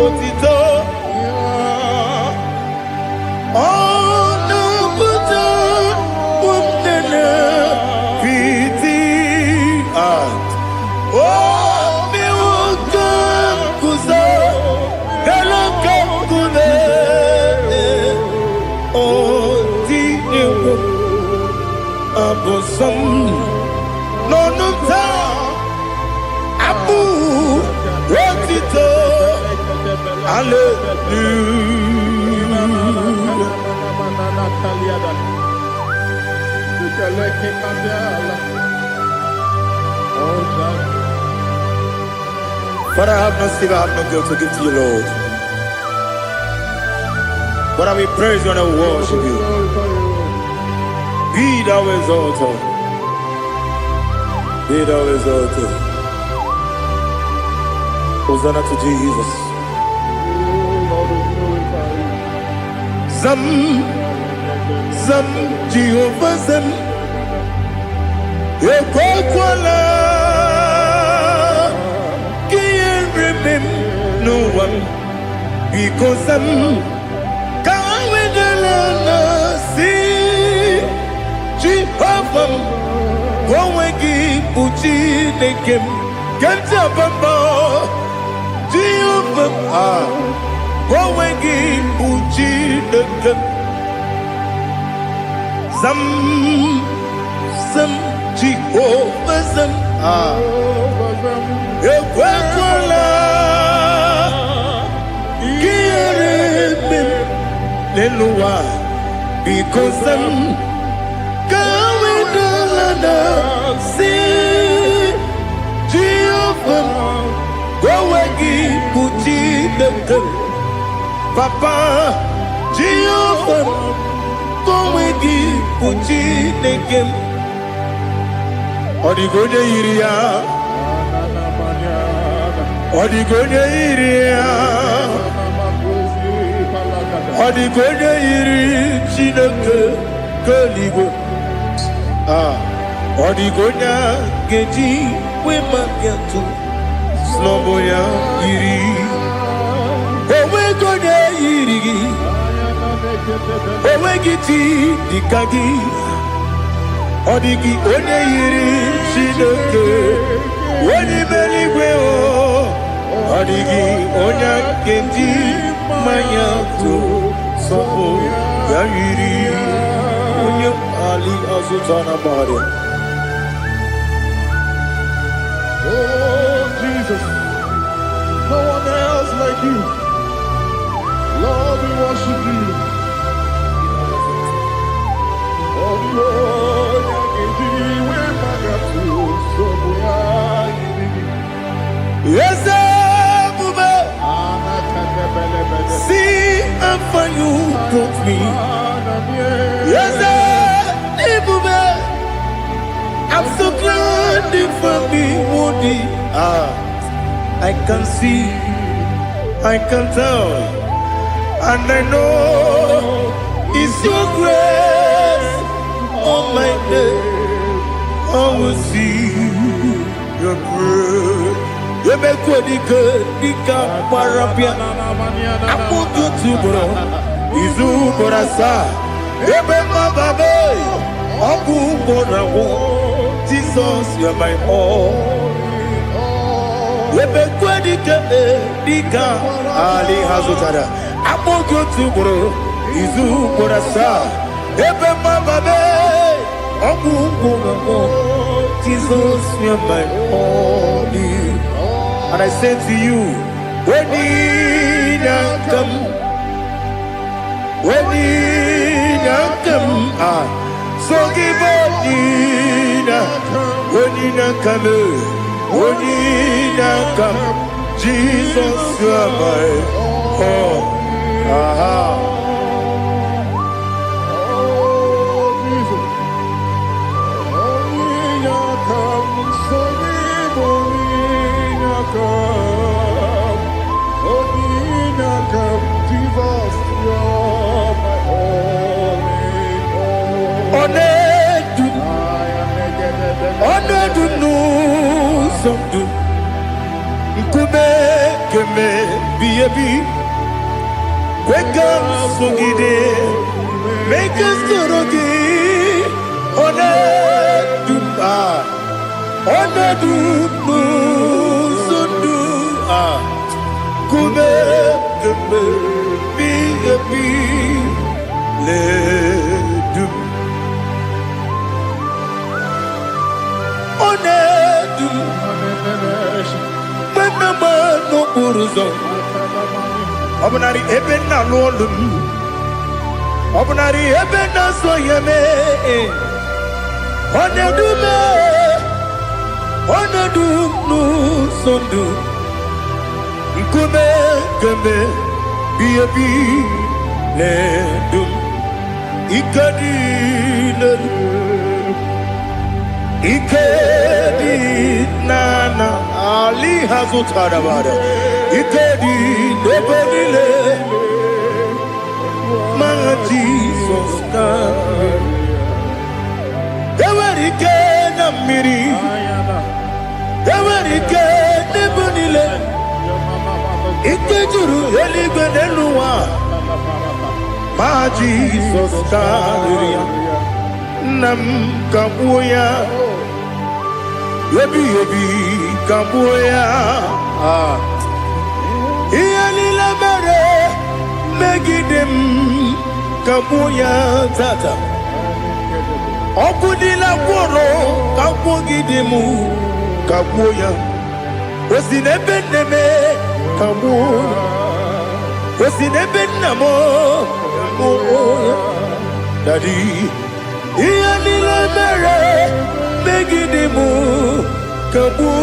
otito. Ọ na-apụta ụmụnne piti a omiwo ka nguzo elu ka nkume otinyewo abụsọ m n'ọnụ m taa abụ otito. Hallelujah. Father, I have no silver, I have no gold to give to you, Lord. But I will praise you and I will worship you. Be thou exalted. Be thou exalted. Hosanna to Jesus. Zam, Zam, Jehovah Zam. Ekwekwala ka ihe reme m n'ụwa m. Biko zam, ka wedela na si Jehova m, ka onwe gị bụ Chineke m. Ka ntị abamba Jehova m, ah, ka onwe gị bụ Chineke m. Zam, zam, Jehova zam, ah, ekwekwala ka ihere eme m n'elu ụwa. Biko zam, ka wedala na si Jehova m, ka onwe gị bụ Chineke m. Papa, Jehova m, ka onwe gị bụ Chineke m. Ọ dịghị onye yiri ya. Ọ dịghị onye yiri ya. Ọ dịghị onye yiri Chineke nke eluigwe. Ah, ọ dịghị onye a ga-eji wee maka tụ snọbụ ya yiri. Onweghị onye yiri gị. Onweghị chi dịka gị. Ọ dịghị onye yiri Chineke. Onye ime eluigwe o. Ọ dịghị onye a ga-eji mmanya tụ sọpụ ya yiri. Onye ali azụta na mmadụ. Oh, Jesus, no one else like you. Lord, we worship you. Oh, the Lord, Eze ebube, see how far you brought me. Eze ebube, I'm so glad you found me worthy. Ah, I can see, I can tell, and I know it's your grace on my day. I will see your grace. Emekwedike dịka gbara bịa akpụkpọ otu ugboro izu ugboro asaa ebe mmababe ọgwụ ugboro agwụ. Jizọs, you are my all. Emekwedike dịka ali ha zụtara akpụkpọ otu ugboro izu ugboro asaa ebe mmababe ọgwụ ugboro agwụ. Jizọs, you are my all. And I say to you, when you come, when you come, ah, so give Onina, Onina come, Onina come, Jesus, you are my all. Aha. Oh, Jesus. Jesus, you're my only hope. Onedu, I am onedu n'ụzọ ndụ, nkume keme bi ebi, kwe ka m sogide, mee ka m soro gị, onedu, ah, onedu n'ụzọ ndụ, ah, nkume keme bi ebi, ledu m. Onedu m, mgbe m n'okporo ụzọ. Ọ bụnarị ebe nna alụ ọlụ m, ọ bụnarị ebe nna so ya mee. Ọ na-edu m, ọ na-edu m n'ụzọ ndụ. Nkume kemgbe bi ebi na-edu m. Ike dị n'elu, ike dị n'ala ali ha zụtara bara. Ike dị n'ebe niile ma Jizọs ka enwere ike na mmiri, enwere ike n'ebe niile. Ike juru eluigwe n'elu ụwa ma Jizọs karịrị ya. Nna m, ka gbuo ya ebighị ebi, ka gbuo ya. Ah. Ihe niile mere megide m, ka gbuo ya tata. Ọkụ niile gwụrụ ka gwugide m, ka gbuo ya. O si n'ebe nne m, ka gbuo ya. O si n'ebe nna m, ka gbuo ya. Daddy, ihe niile mere megide m, ka gbuo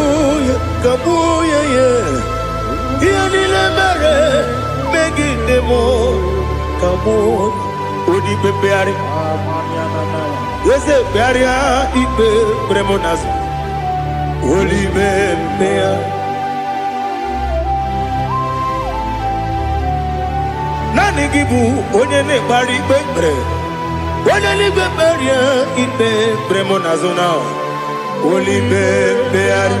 ya, ka gbuo ya ya. Ihe niile mere megide m, ka gbuo. Onye ikpe mkpegharị, eze kpegharịa ikpe kpere m n'azụ. Olibe mkpegharị. Naanị gị bụ onye na-ekpegharị ikpe kpere. Onye n'igwe, kperie ikpe kpere m n'azụ na olibe mkpegharị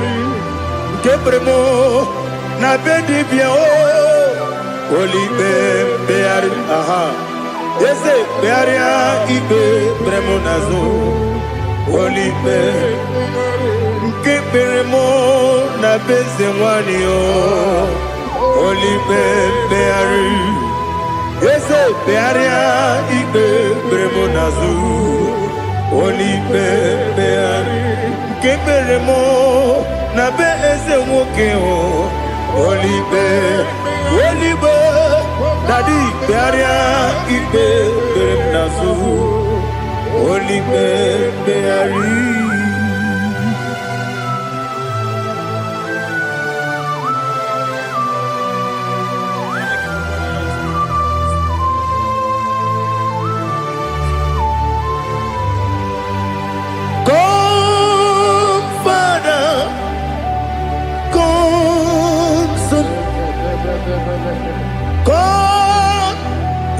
nke kpere m na be dibịa o. Olibe mkpegharị, aha, eze kpegharịa ikpe kpere m n'azụ. Olibe nke kpere m na be eze nwanyị o. Olibe mkpegharị, eze kpegharịa ikpe kpere m n'azụ. Olibe mkpegharị nke kpere m na be eze nwoke o. Olibe, olibe, daddy, kpegharịa ikpe kpere m n'azụ. Olibe mkpegharị. Come, Father, come, Son, come,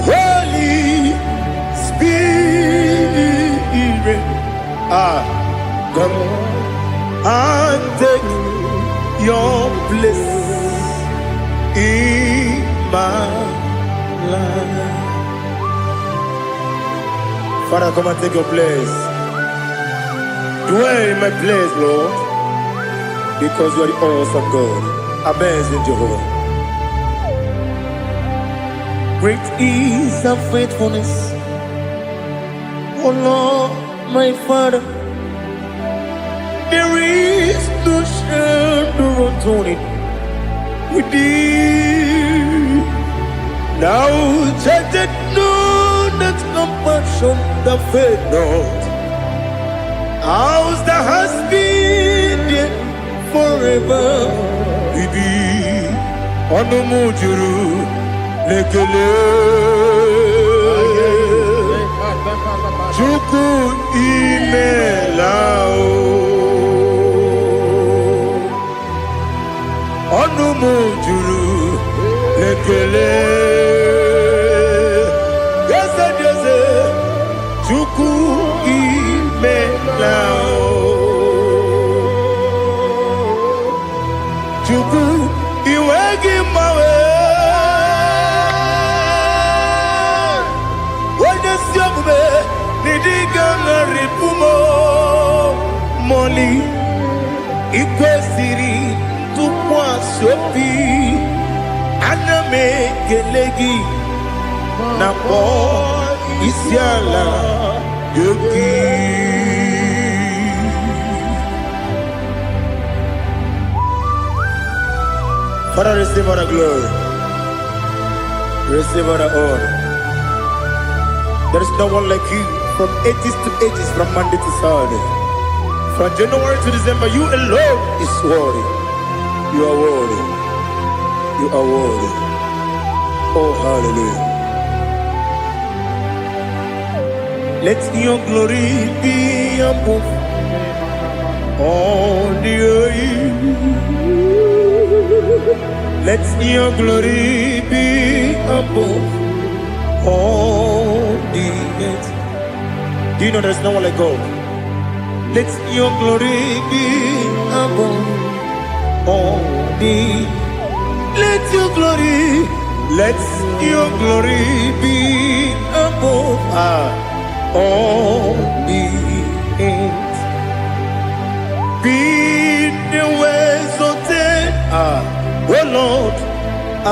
Holy Spirit. Ah, come and take your place in my life. Father, come and take your place. Dwell in my place, Lord, because you are the awesome God, amazing Jehovah. Great is thy faithfulness, O Lord, my Father. There is no shadow of turning with thee. Thou changest not thy compassions, they fail not. As thou hast been there forever. Bibi, ọnụ m juru n'ekele. Chukwu, imela o. Ọnụ m juru n'ekele. Eze dị eze, Chukwu, imela o. Chukwu, iwe gị mgbanwe. Onye si omume n'ịdịga ṅarịpụ m mọli. Ikwesịrị ntụkwasị obi, ana m ekele gị na kpọọ isi ala gị. Father, receive all the glory. Receive all the honor. There is no one like you from ages to ages, from Monday to Saturday. From January to December, you alone is worthy. You are worthy. You are worthy. Oh, hallelujah. Let your glory be above all the earth. Let your glory be above all the earth. Do you know there's no one like God? Let your glory be above all the. Let your glory, let your glory be above all the earth. Be thou exalted, O Lord,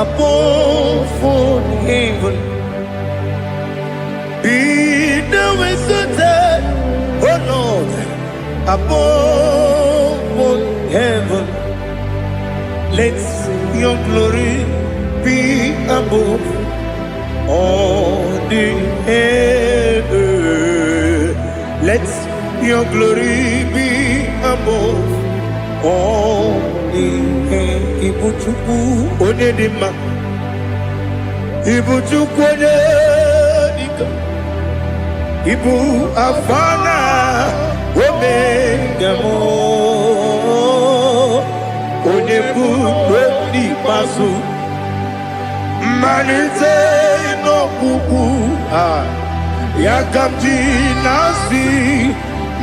above all heaven. Be thou exalted, O Lord, above all heaven. Let your glory be above all the earth. Let your glory be above all the earth. Ibu Chukwu onye dị mma. Ibu Chukwu onye dịka. Ibu Alfa na Omega m. Onye bụ n'ikpeazụ. Mmalite n'ọgwụgwụ a ya ka m ji na-asị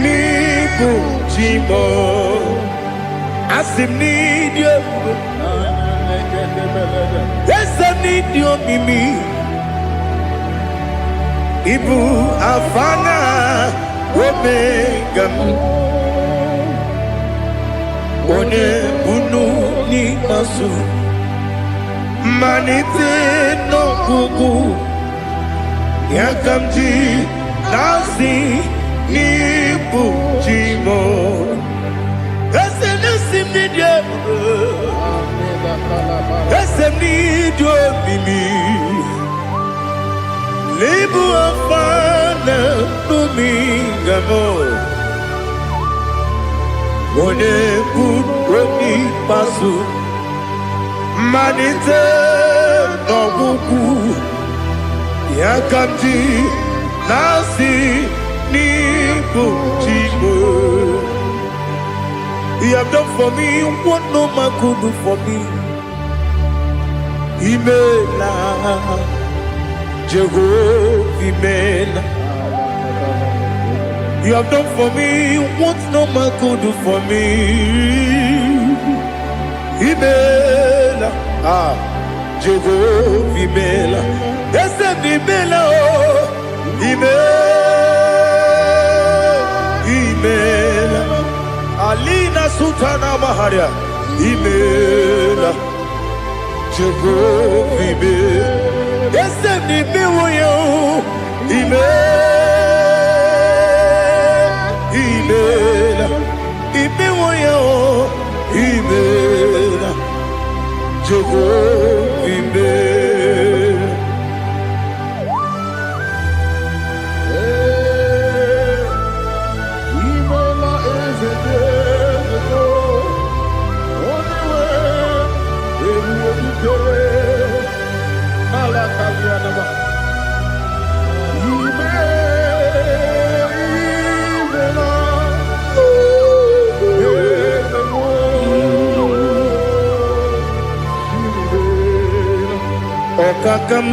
n'ịbụ chi m. Asị m n'ịdị ebube, eze m n'ịdị omimi. Ịbụ Alfa na Omega m, onye bunu n'ikpeazụ, mmalite n'ọgwụgwụ, ya ka m ji na-asị n'ịbụ chi m. Eze na-esi m n'ịdị ebube, eze m n'ịdị omimi. N'ịbụ Alfa na Omega m, onye bụ onye ikpeazụ, mmalite n'ọgwụgwụ, ya ka m ji na-asị n'ịbụ chi m. You have done for me what no man could do for me. Imela, Jehovah, Imela. You have done for me what no man could do for me. Imela, ah, Jehovah, Imela. Eze m Imela, oh, Imela, Imela. Alina Sultana Maharia, Imela, Jehovah, Imela. Eze m imewo ya, oh, Imela, Imela, imewo ya, oh, Imela, Jehovah, Imela. Imela eze dị eze, onye nwe eruo dike ala kalianaba. Ime imela eze m, imela. Ọkaka m,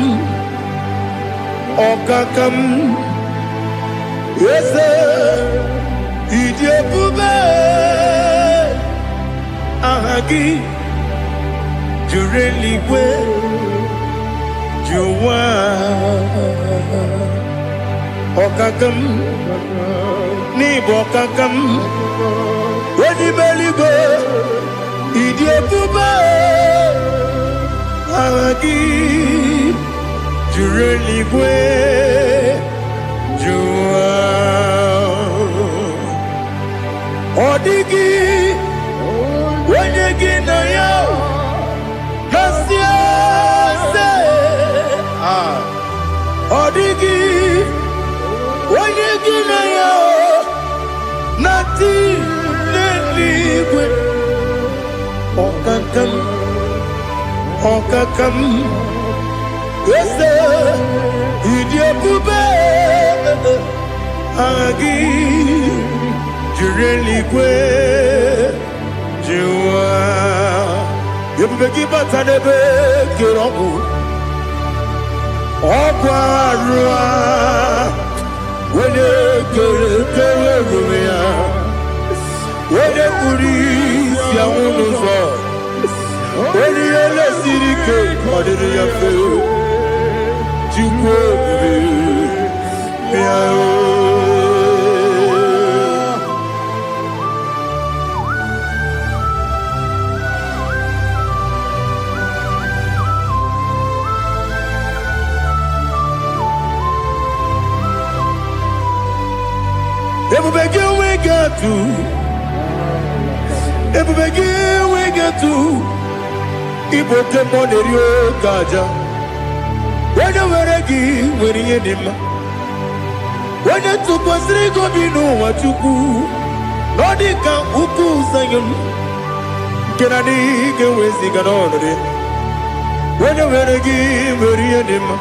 ọkaka m, eze, ịdị ebube, aha gị juru eluigwe ju ụwa. Ọkaka m, n'ịbụ ọkaka m, onye ime eluigwe, ịdị ebube, aha gị juru eluigwe ju ụwa. Ọ dịghị onye gị na ya na-asị eze. Ọkaka m, eze, ịdị ebube, aha gị jiri eluigwe jụwa. Ebube gị bata n'ebe kere ọgwụ, ọgwụ arụ a onye kere kere ebube ya, onye kpuru isi anwụ n'ụzọ, onye ihe lesiri ike ọ dịrị ya mfe. Chukwu ebube, bịa o. Ebube gị enweghị atụ, ebube gị enweghị atụ. Ịbụ oke mmụọ na-eri oke aja. Onye nwere gị nwere ihe dị mma. Onye tụkwasịrị gị obi n'ụwa, Chukwu, na ọ dị ka ukwu Zayọn nke na adịghị ga-eweziga n'ọnọdụ ya. Onye nwere gị nwere ihe dị mma.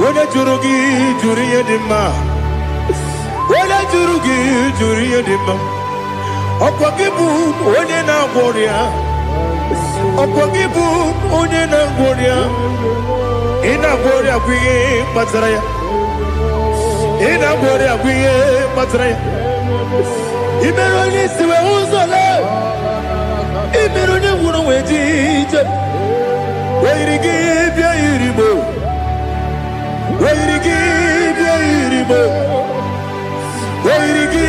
Onye jụrụ gị jụrụ ihe dị mma. Onye jụrụ gị jụrụ ihe dị mma. Ọkwa gị bụ onye na-agwọ ọrịa. Ọkwa gị bụ onye na-agwọ ọrịa. Ị na-agwọ ọrịa bụ ihe kpatara ya. Ị na-agwọ ọrịa bụ ihe kpatara ya. Ị mere onye isi wee ụzọ lee. Ị mere onye gwụrụ wee ji ije. Oyiri gị bịa yiri mo. Oyiri gị bịa yiri mo. Oyiri gị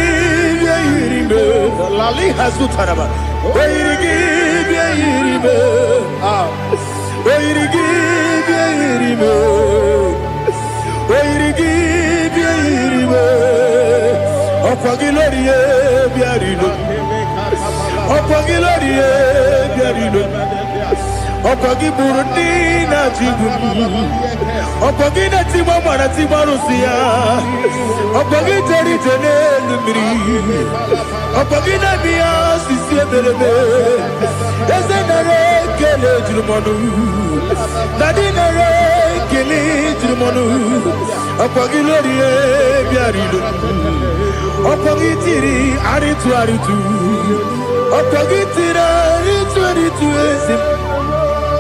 bịa yiri mo. Lali hazutaraba. Oyiri gị bịa yiri mo. Ah. Oyiri gị bịa yiri mo. Oyiri gị bịa yiri mo. Ọkwa gị lórí e bịa rilo. Ọkwa gị lórí e bịa rilo. Ọkwa gị gburu ndị na-achị igwu m. Ọkwa gị na-etigba mara tigba arụsị ya. Ọkwa gị jere ije n'elu mmiri. Ọkwa gị na-eme ya osisi emereme. Eze, nara ekele juru m ọnụ. Daddy, nara ekele juru m ọnụ. Ọkwa gị lórí e bịara ilo. Ọkwa gị tiri arịtụ arịtụ. Ọkwa gị tiri arịtụ arịtụ, eze m.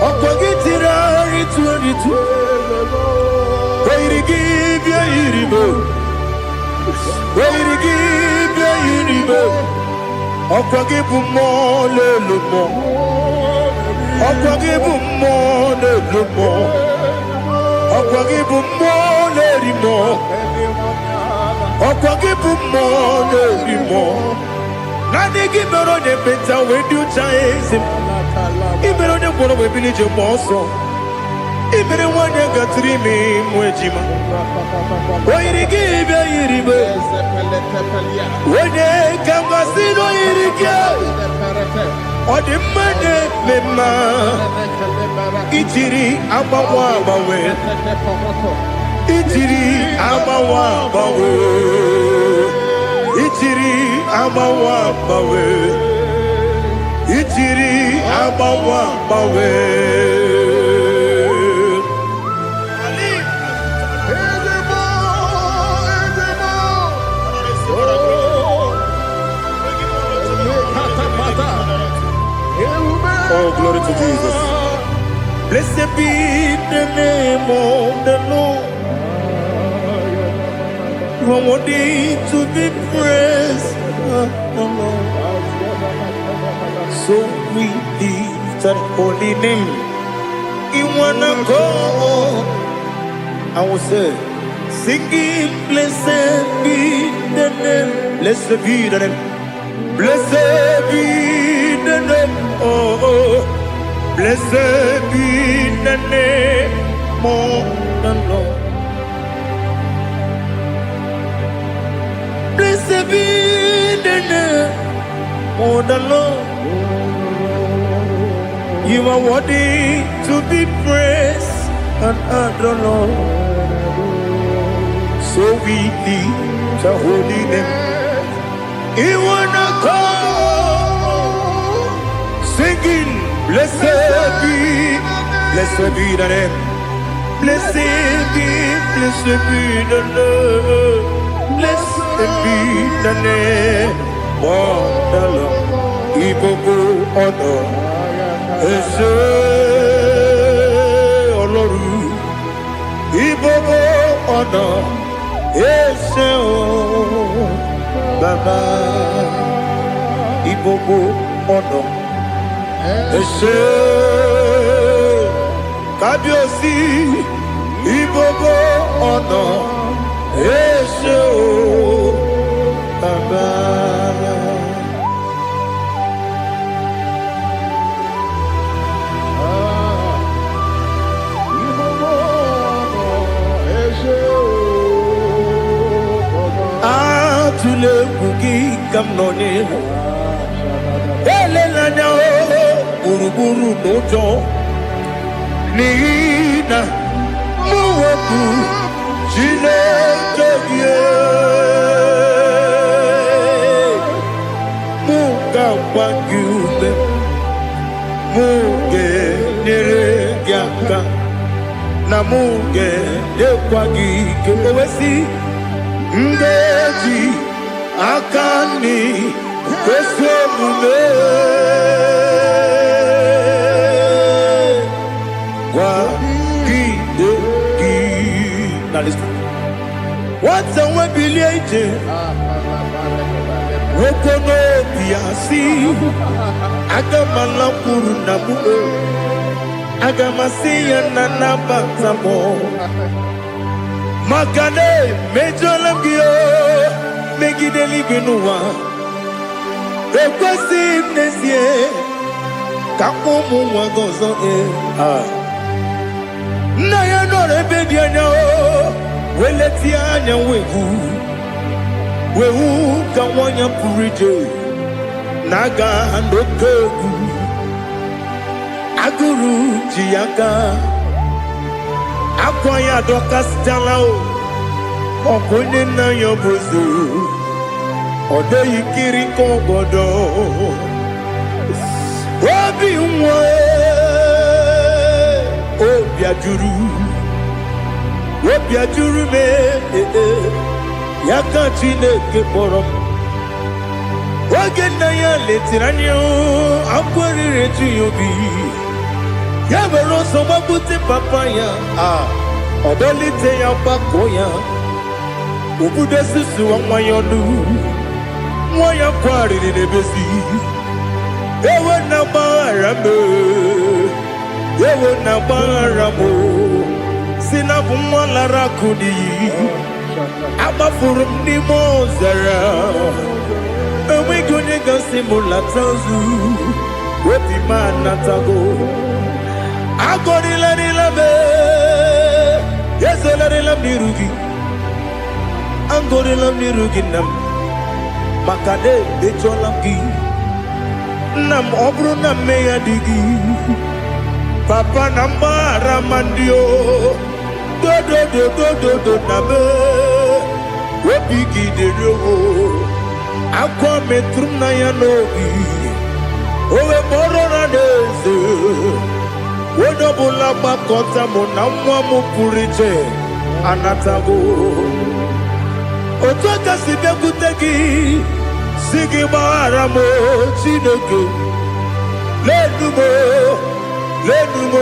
Ọkwa gị tiri arịtụ arịtụ. Oyiri gị bịa yiri m. Oyiri gị bịa yiri m. Ọkwa gị bụ mmụọ n'elu mmụọ. Ọkwa gị bụ mmụọ n'elu mmụọ. Ọkwa gị bụ mmụọ na-eri mmụọ. Ọkwa gị bụ mmụọ na-eri mmụọ. Naanị gị mere onye ekpenta wee dị ụcha, eze m. Ị mere onye ngwọrọ wee bili ije mgbe ọsọ. Ị mere nwaanyị gatụrụ ime mụ ejima. O yiri gị bịa yiri m. Onye ka m gasị na o yiri gị. Ọ dị mma na-eme mma. Ijiri agbanwe agbanwe. Ijiri agbanwe agbanwe. Ijiri agbanwe agbanwe. Ijiri agbanwe agbanwe. Ezemo, Ezemo. Oh, Lekatapata. Ebube. Oh, glory to Jesus. Blessed be the name of the Lord. You are worthy to be praised, oh Lord. So we lift that holy name. In one accord, I will say, singing, blessed be the name. Blessed be the name. Blessed be the name. Oh. Blessed be the name of the Lord. Blessed be the name of the Lord. You are worthy to be praised and adored, Lord. So we lift the holy name. You wanna come singing. Blessed be, blessed be the name. Blessed be, blessed be the Lord. Blessed be the name of the Lord. Ìgbogbo ọ̀nà ẹ ṣé Ọlọ́run. Ìgbogbo ọ̀nà ẹ ṣé o Bàbá. Ìgbogbo ọ̀nà ẹ ṣé Kábíyèsí. Ìgbogbo ọ̀nà ẹ ṣé o Bàbá. Atụla egwu gị ka m nọ n'ihu. Elela anya o gburugburu n'ụjọ n'ihi na mụ bụ Chineke gị. Mụ ga-agba gị ume, mụ ga-enyere gị aka, na mụ ga-enyekwa gị ike. O wee sị, m ga-eji aka nri ezi omume kwagide gị. Now listen. Nwata nwe bilie ije nwoke n'obi ya si aga m alakwuru nna m o, aga m asị ya na nnabata m maka na emejọla m gị o megide eluigwe n'ụwa. Ekwesịghị m n'ezie ka mkpọ ụmụ nwa gị ọzọ ee. Ah. Nna ya nọrọ ebe dị anya o wee letie anya wee hụ wee hụ ka nwa ya pụrụ ije na-aga n'oke egwu agụrụ ji ya aka akwa ya adọkasịchala o ọkwa onye nna ya bụ eze ọ dịghị kiri ka ọgọdọ obi nwa obi ajụrụ obi ajụrụ m ee ya ka Chineke kpọrọ m oge nna ya letiri anya akwa riri eju ya obi ya were ọsọ gbagbute papa ya a ọ dọlite ya gbakọ ya obudo susuwa nwa ya ọnụ nwa ya kwarịrị n'ebezi ewe na gbaghara m ewe na gbaghara m si na bụ nwa lara akụ n'iyi agbafuru m n'ime ọzara enweghị onye gasị m lata ozu obi m anatago agọrịlarịla m ezolarịla m n'iru gị agọrịla m n'iru gị nna m maka na emejọla m gị nna m ọ bụrụ na mmehie dị gị papa na mgbaghara ma ndị o dodododododo na me obi gị dịrị o akwa metụrụ m na ya n'obi o wee kpọrọ na n'eze onye ọbụla gbakọta mụ na nwa m pụrụ iche anatago otu aka si bịakwute gị si gị gbaghara m Chineke lenu m lenu m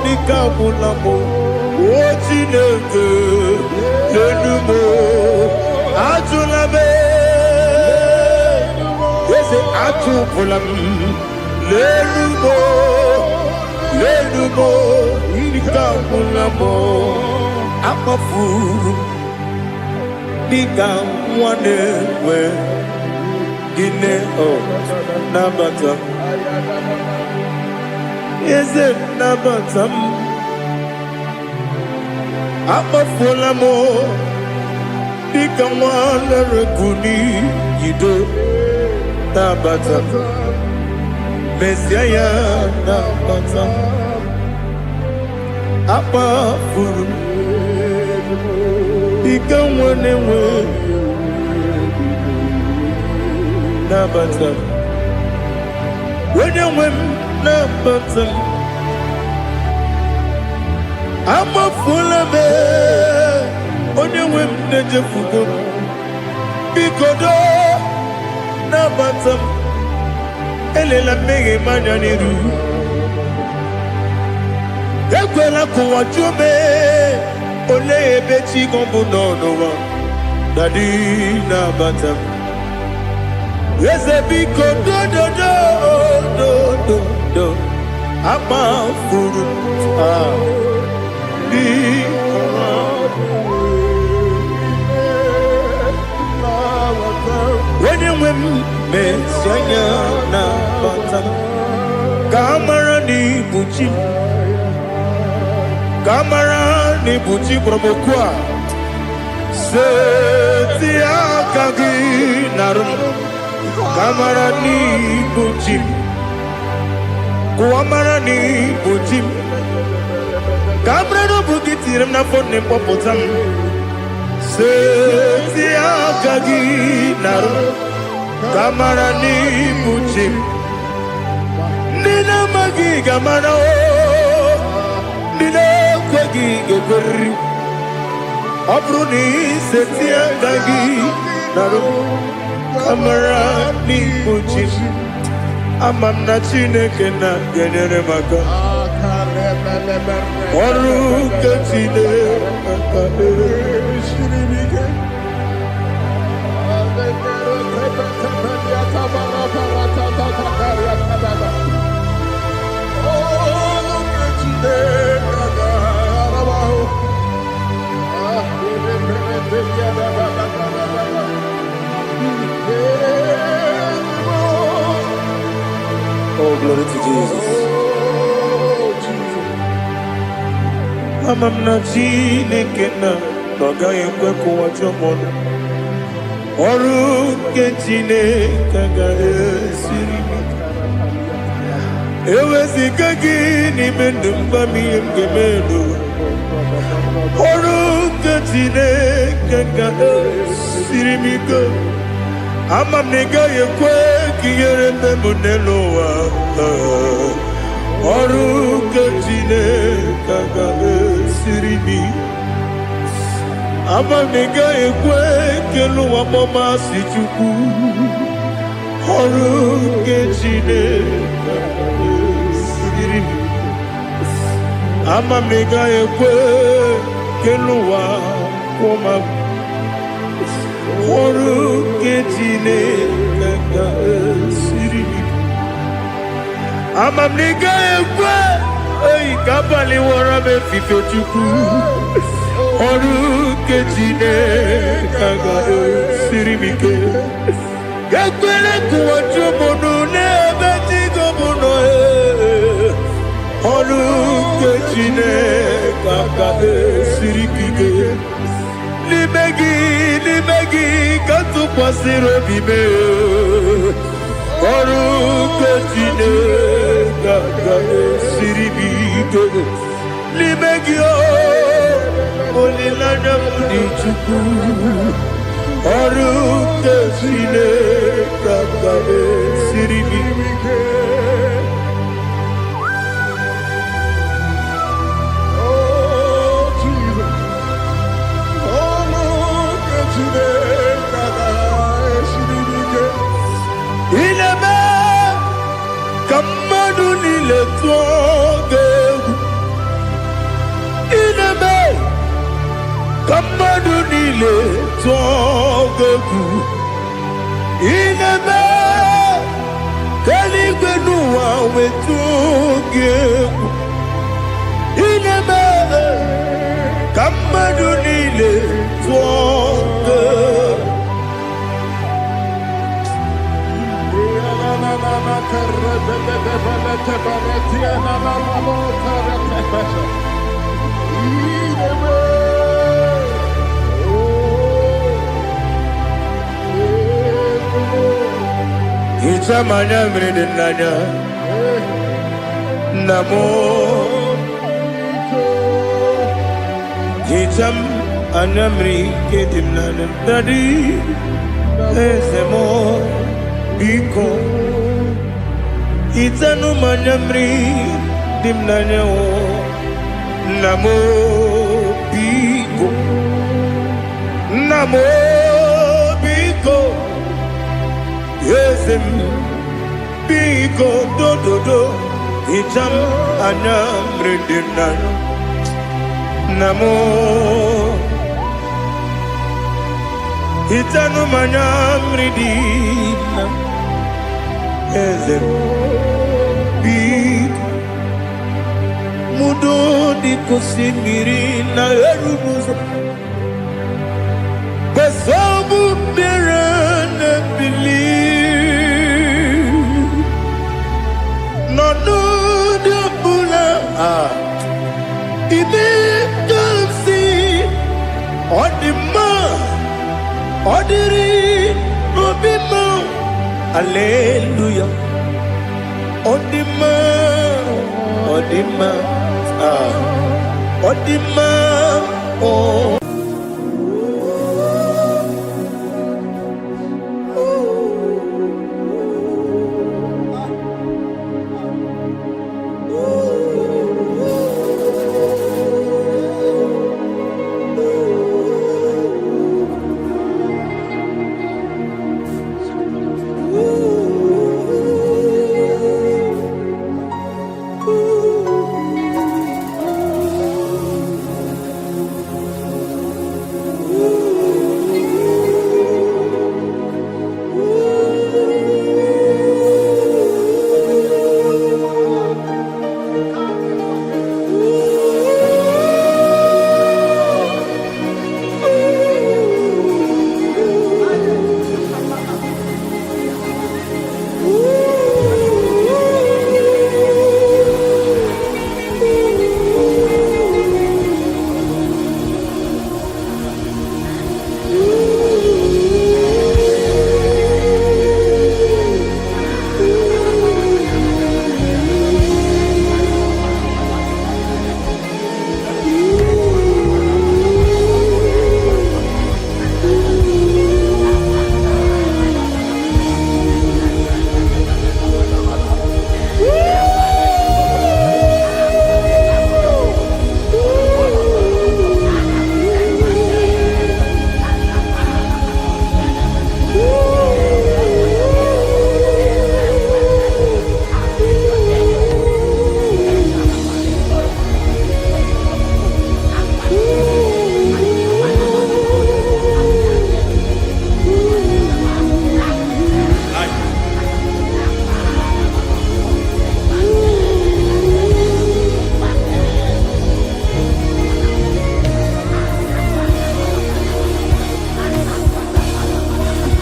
dịka agwụla m o Chineke lenu m ajụla m eze ajụpụla m lenu m lenu m dịka agwụla m akpọfuru m dịka nwa na-enwe gịnị ọ nabata eze nabata m akpafuola m dịka nwa lere n'iyido nabata m mezie ya nabata m akpafuru m dịka nwa na-enwe nabata m onye nwe m nabata m. Amafula m, onye nwe m na-echefugo m. Biko doo, nabata m. Elela mmehie m anya n'iru. Ekwela ka ụwa jụọ m, olee ebe chi gị bụ nọ n'ụwa? Daddy, nabata m. Eze, biko, dododo dododo, amafuru m. Ah, biko. Onye nwe m, mesi anya nabata m, ka a mara na ibu chi m, ka a mara na ibu chi kpọrọ m okwu a. Seti aka gị narụ m, ka a mara na ibu chi m, ka ụwa mara na ibu chi m, ka a mara na ọ bụ gị tinyere m n'afọ nne mkpọpụta m. Seti aka gị narụ m, ka a mara na ibu chi m. Ndị na-amaghị ga-amara o, ndị na-ekweghị ga-ekweriri. Ọ bụrụ na iseti aka gị narụ m, ka mara n'ibu chi m. Ama m na Chineke na ga-enyere m aka. Ọrụ nke Chineke Esiri m ike. Oh, glory to Jesus. Ama m na Chineke na ọ gaghị ekwe ka ụwa jụọ m ọnụ. Ọrụ nke Chineke agaghị esiri m ike. Eweziga gị n'ime ndụ m, gwa m ihe m ga-eme n'ụwa. Ọrụ nke Chineke ga-esiri m ike. Ama m na ị gaghị ekwe ka ihere mee m n'elu ụwa. Ọrụ nke Chineke ga-esiri m ike. Ama m na ị gaghị ekwe ka elu ụwa kpọmasị Chukwu. Ọrụ nke Chineke ga-esiri m ike. Ama m na ị gaghị ekwe ka elu ụwa kwụọ m agwụ. Ọrụ nke Chineke ga-esiri m ike. Ama m na ị gaghị ekwe eyi ka abalị wọrọ m efife, Chukwu. Ọrụ nke Chineke ga-esiri m ike. Ekwere ka ụwa jụọ m ọnụ n'ebe chi gị bụ nọ. Ee. Ọrụ nke Chineke ga-esiri m ike. N'ime gị, n'ime gị ka m tụkwasịrị obi m. Ọrụ nke Chineke ga-esiri m ike. N'ime gị o, olileanya m dị, Chukwu. Ọrụ nke Chineke ga-esiri m ike. Oh, Jesus. Ọlụ nke Chineke ga-esiri m ike. Ị na-eme ka mmadụ niile tụọ gị egwu. Ị na-eme ka mmadụ niile tụọ gị egwu. Ị na-eme ka eluigwe n'ụwa wee tụọ gị egwu. Ị na-eme ka mmadụ niile tụọ gị egwu. Hichaa m anya mmiri dị n'anya, nna m. Hichaa m anya mmiri nke dị m n'anya. Daddy, eze m, biko. Hichanụ m anya mmiri dị m n'anya o. Nna m o, biko. Nna m o, biko. Eze m, biko, dododo. Hicha m anya mmiri dị m n'anya. Nna m o, hichanụ m anya mmiri dị m n'anya. Eze m, biko. Mudo dịka osimiri na-eru n'ụzọ. Kwesị mmiri na-ebili. N'ọnọdụ ọbụla, ah, ime ka m si, ọ dị mma, ọ dịrị n'obi m. Aleluya. Ọ dị mma, ọ dị mma, ah, ọ dị mma, ọ.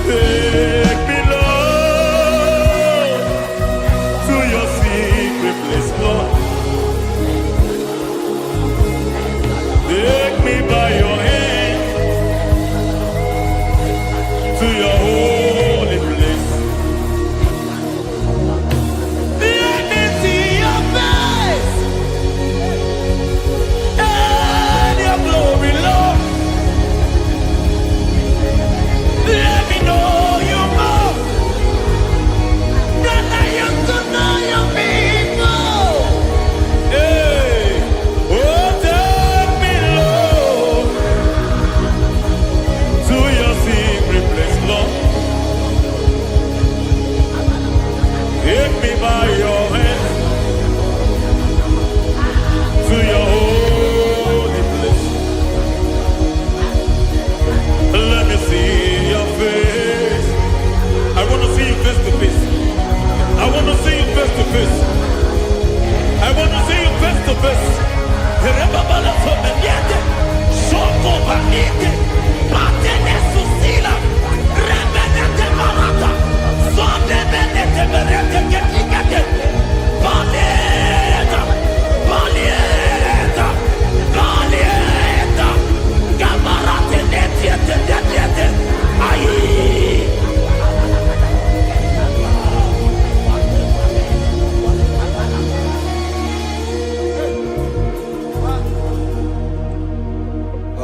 Take me, Lord, to your secret place, Lord. Take me by your hand to your holy place. Let me see your face and your glory, Lord. Let me know you more than I used to know you before. Hey, oh, take me, Lord, to your secret place, Lord. Take me by your hand to your holy place. Let me see your face. I want to see you face to face. I want to see you face to face. I want to see you face to face. Ayi!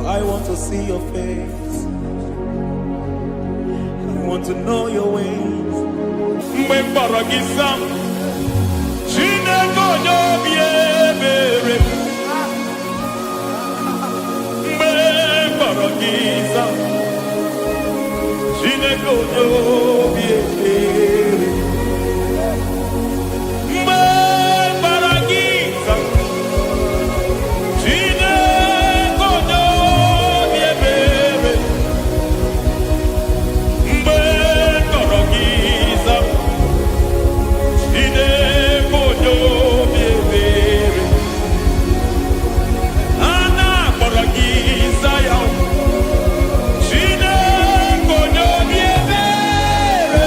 I want to see your face. I want to know your ways. Mgbe m kpọrọ gị, za m. onye obi ebere, mgbe m kpọrọ gị za. Chineke onye obi ebere, mgbe m kpọrọ gị za. Chineke onye obi ebere, mgbe m kpọrọ gị za. Chineke onye obi ebere, a na-akpọrọ gị za ya. Chineke onye obi ebere,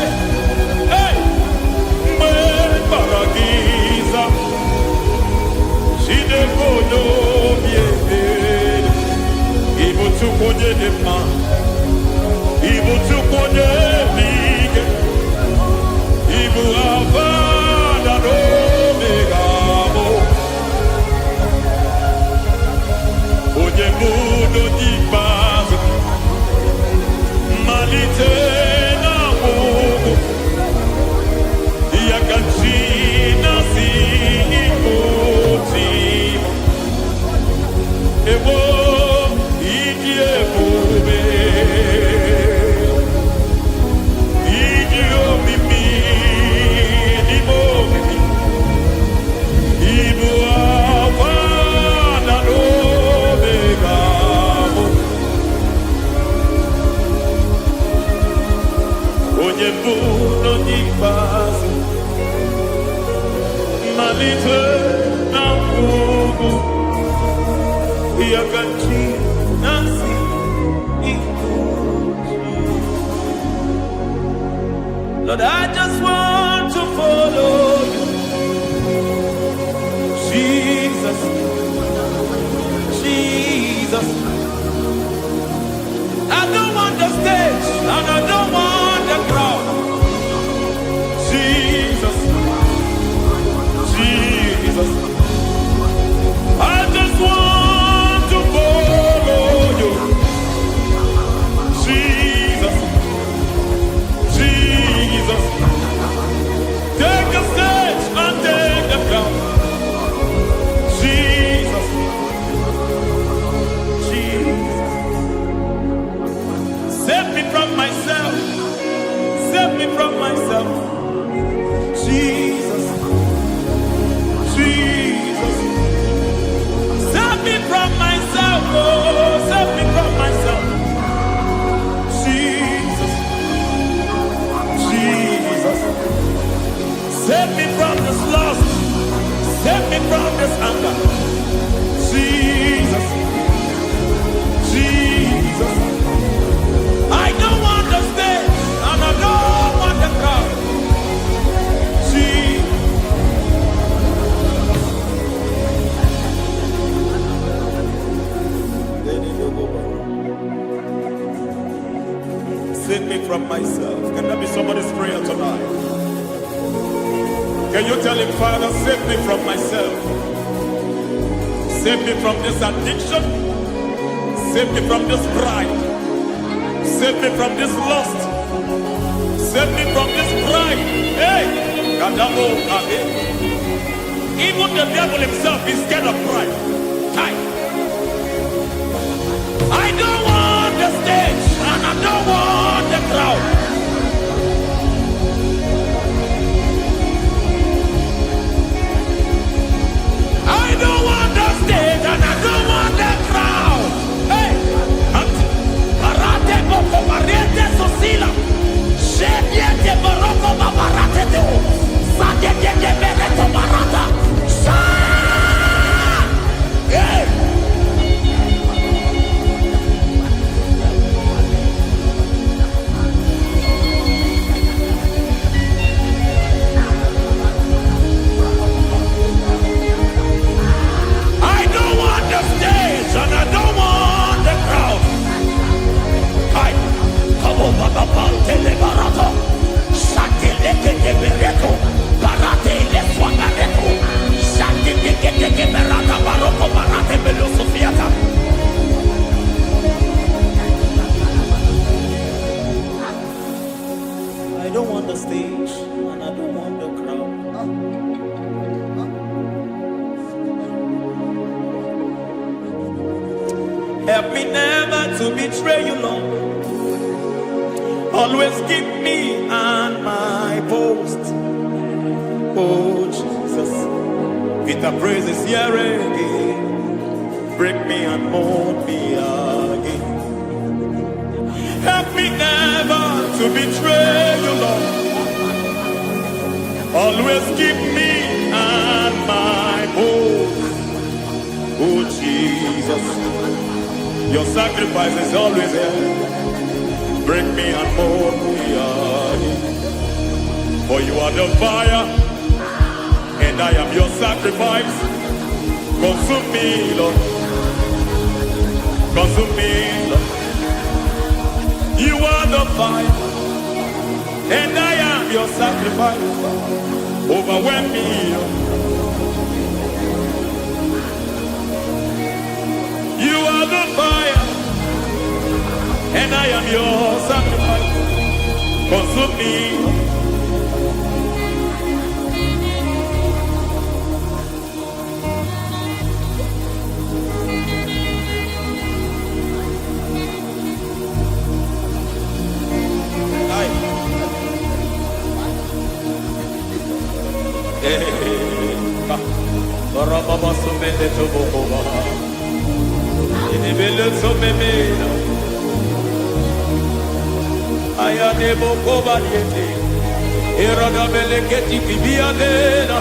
hey! Mgbe m kpọrọ gị za. Chineke onye obi ebere, ị bụ Chukwu onye dị mma, ị bụ Chukwu onye dị ike, ị bụ Alfa na Omega mụ. Onye mbụ na onye ikpeazụ, mmalite na ọgwụgwụ, ya ka chi na-asị ịbụ chi. Ewo, ịdị ebube, ịdị omimi n'ime omimi, ịbụ Alfa na Omega mụ. Onye mbụ na onye ikpeazụ, mmalite na ọgwụgwụ, ya ka chi na-asị ịbụ chi. Lord, I just want to follow you. Jesus, Jesus. I don't want the stage and I don't want the crowd. Jesus, Jesus. I just want to follow you. Jesus, Jesus. Take the stage and take the crown. Jesus, Jesus. Save me from myself. Save me from myself. Jesus, Jesus. Save me from myself. Oh, save me from myself. Jesus, Jesus. Save me from this lust. Save me from this anger. Jesus, Jesus. I don't want the stage and I don't want the crowd. Jesus. Save me from myself. Can that be somebody's prayer tonight? Can you tell him, "Father, save me from myself? Save me from this addiction. Save me from this pride. Save me from this lust. Save me from this pride." Hey, Kadamo Abe. Even the devil himself is scared of pride. Kai. I don't want the stage and I don't want the crowd. I don't want the stage and I don't want the crowd. Hey, Arate boko mariete sosila. Shebiete boroko babarate teo. Sadete bereto barata. Sa. Hey. Help me never to betray you, Lord. Always keep me on my post. Oh, Jesus. Peter praises here again. Break me and mold me again. Help me never to betray you, Lord. Always keep me on my post. Oh, Jesus. Your sacrifice is always here. Break me and mold me again. For you are the fire, and I am your sacrifice. Consume me, Lord. Consume me, Lord. You are the fire, and I am your sacrifice. Overwhelm me, Lord. You are the fire, and I am your sacrifice. Consume me. Lord. Aye. Eh, ah. Barababa sumele tobokoba. Inebele somemela. Ayane bokoba liete. Erodabele keti kibiadena.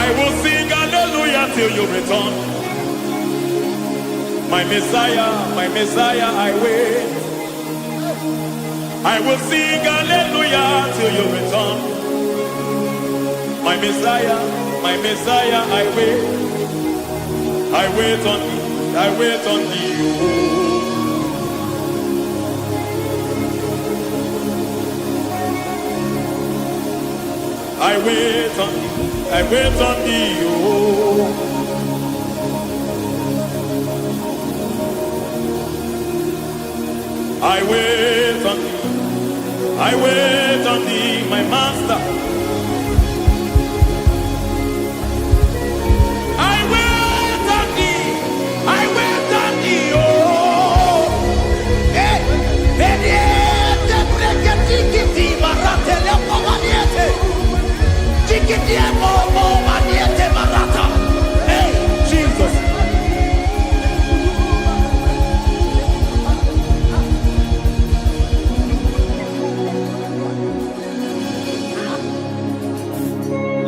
I will sing hallelujah till you return. My Messiah, I wait. I will sing hallelujah till you return. My Messiah, I wait. I wait on thee, I wait on thee. Oh. I wait on thee, I wait on thee. Oh. I wait on thee, I wait on thee, my master. I wait on thee, I wait on thee, oh. Eh, Beniete breketiki marate le pomaniete. Tikiti mo maniete marata. Hey, Jesus.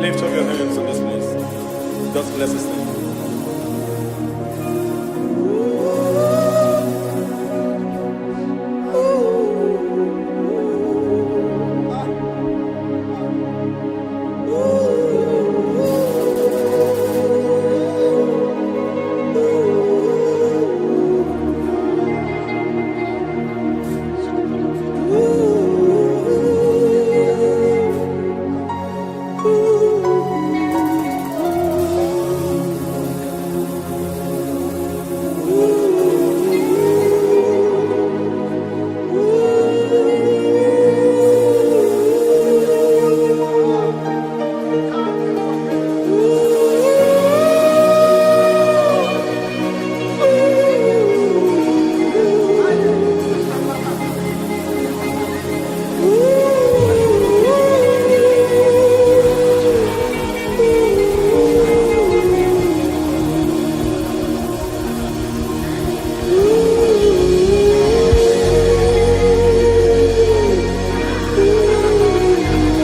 Lift up your hands in this place. Just bless his name.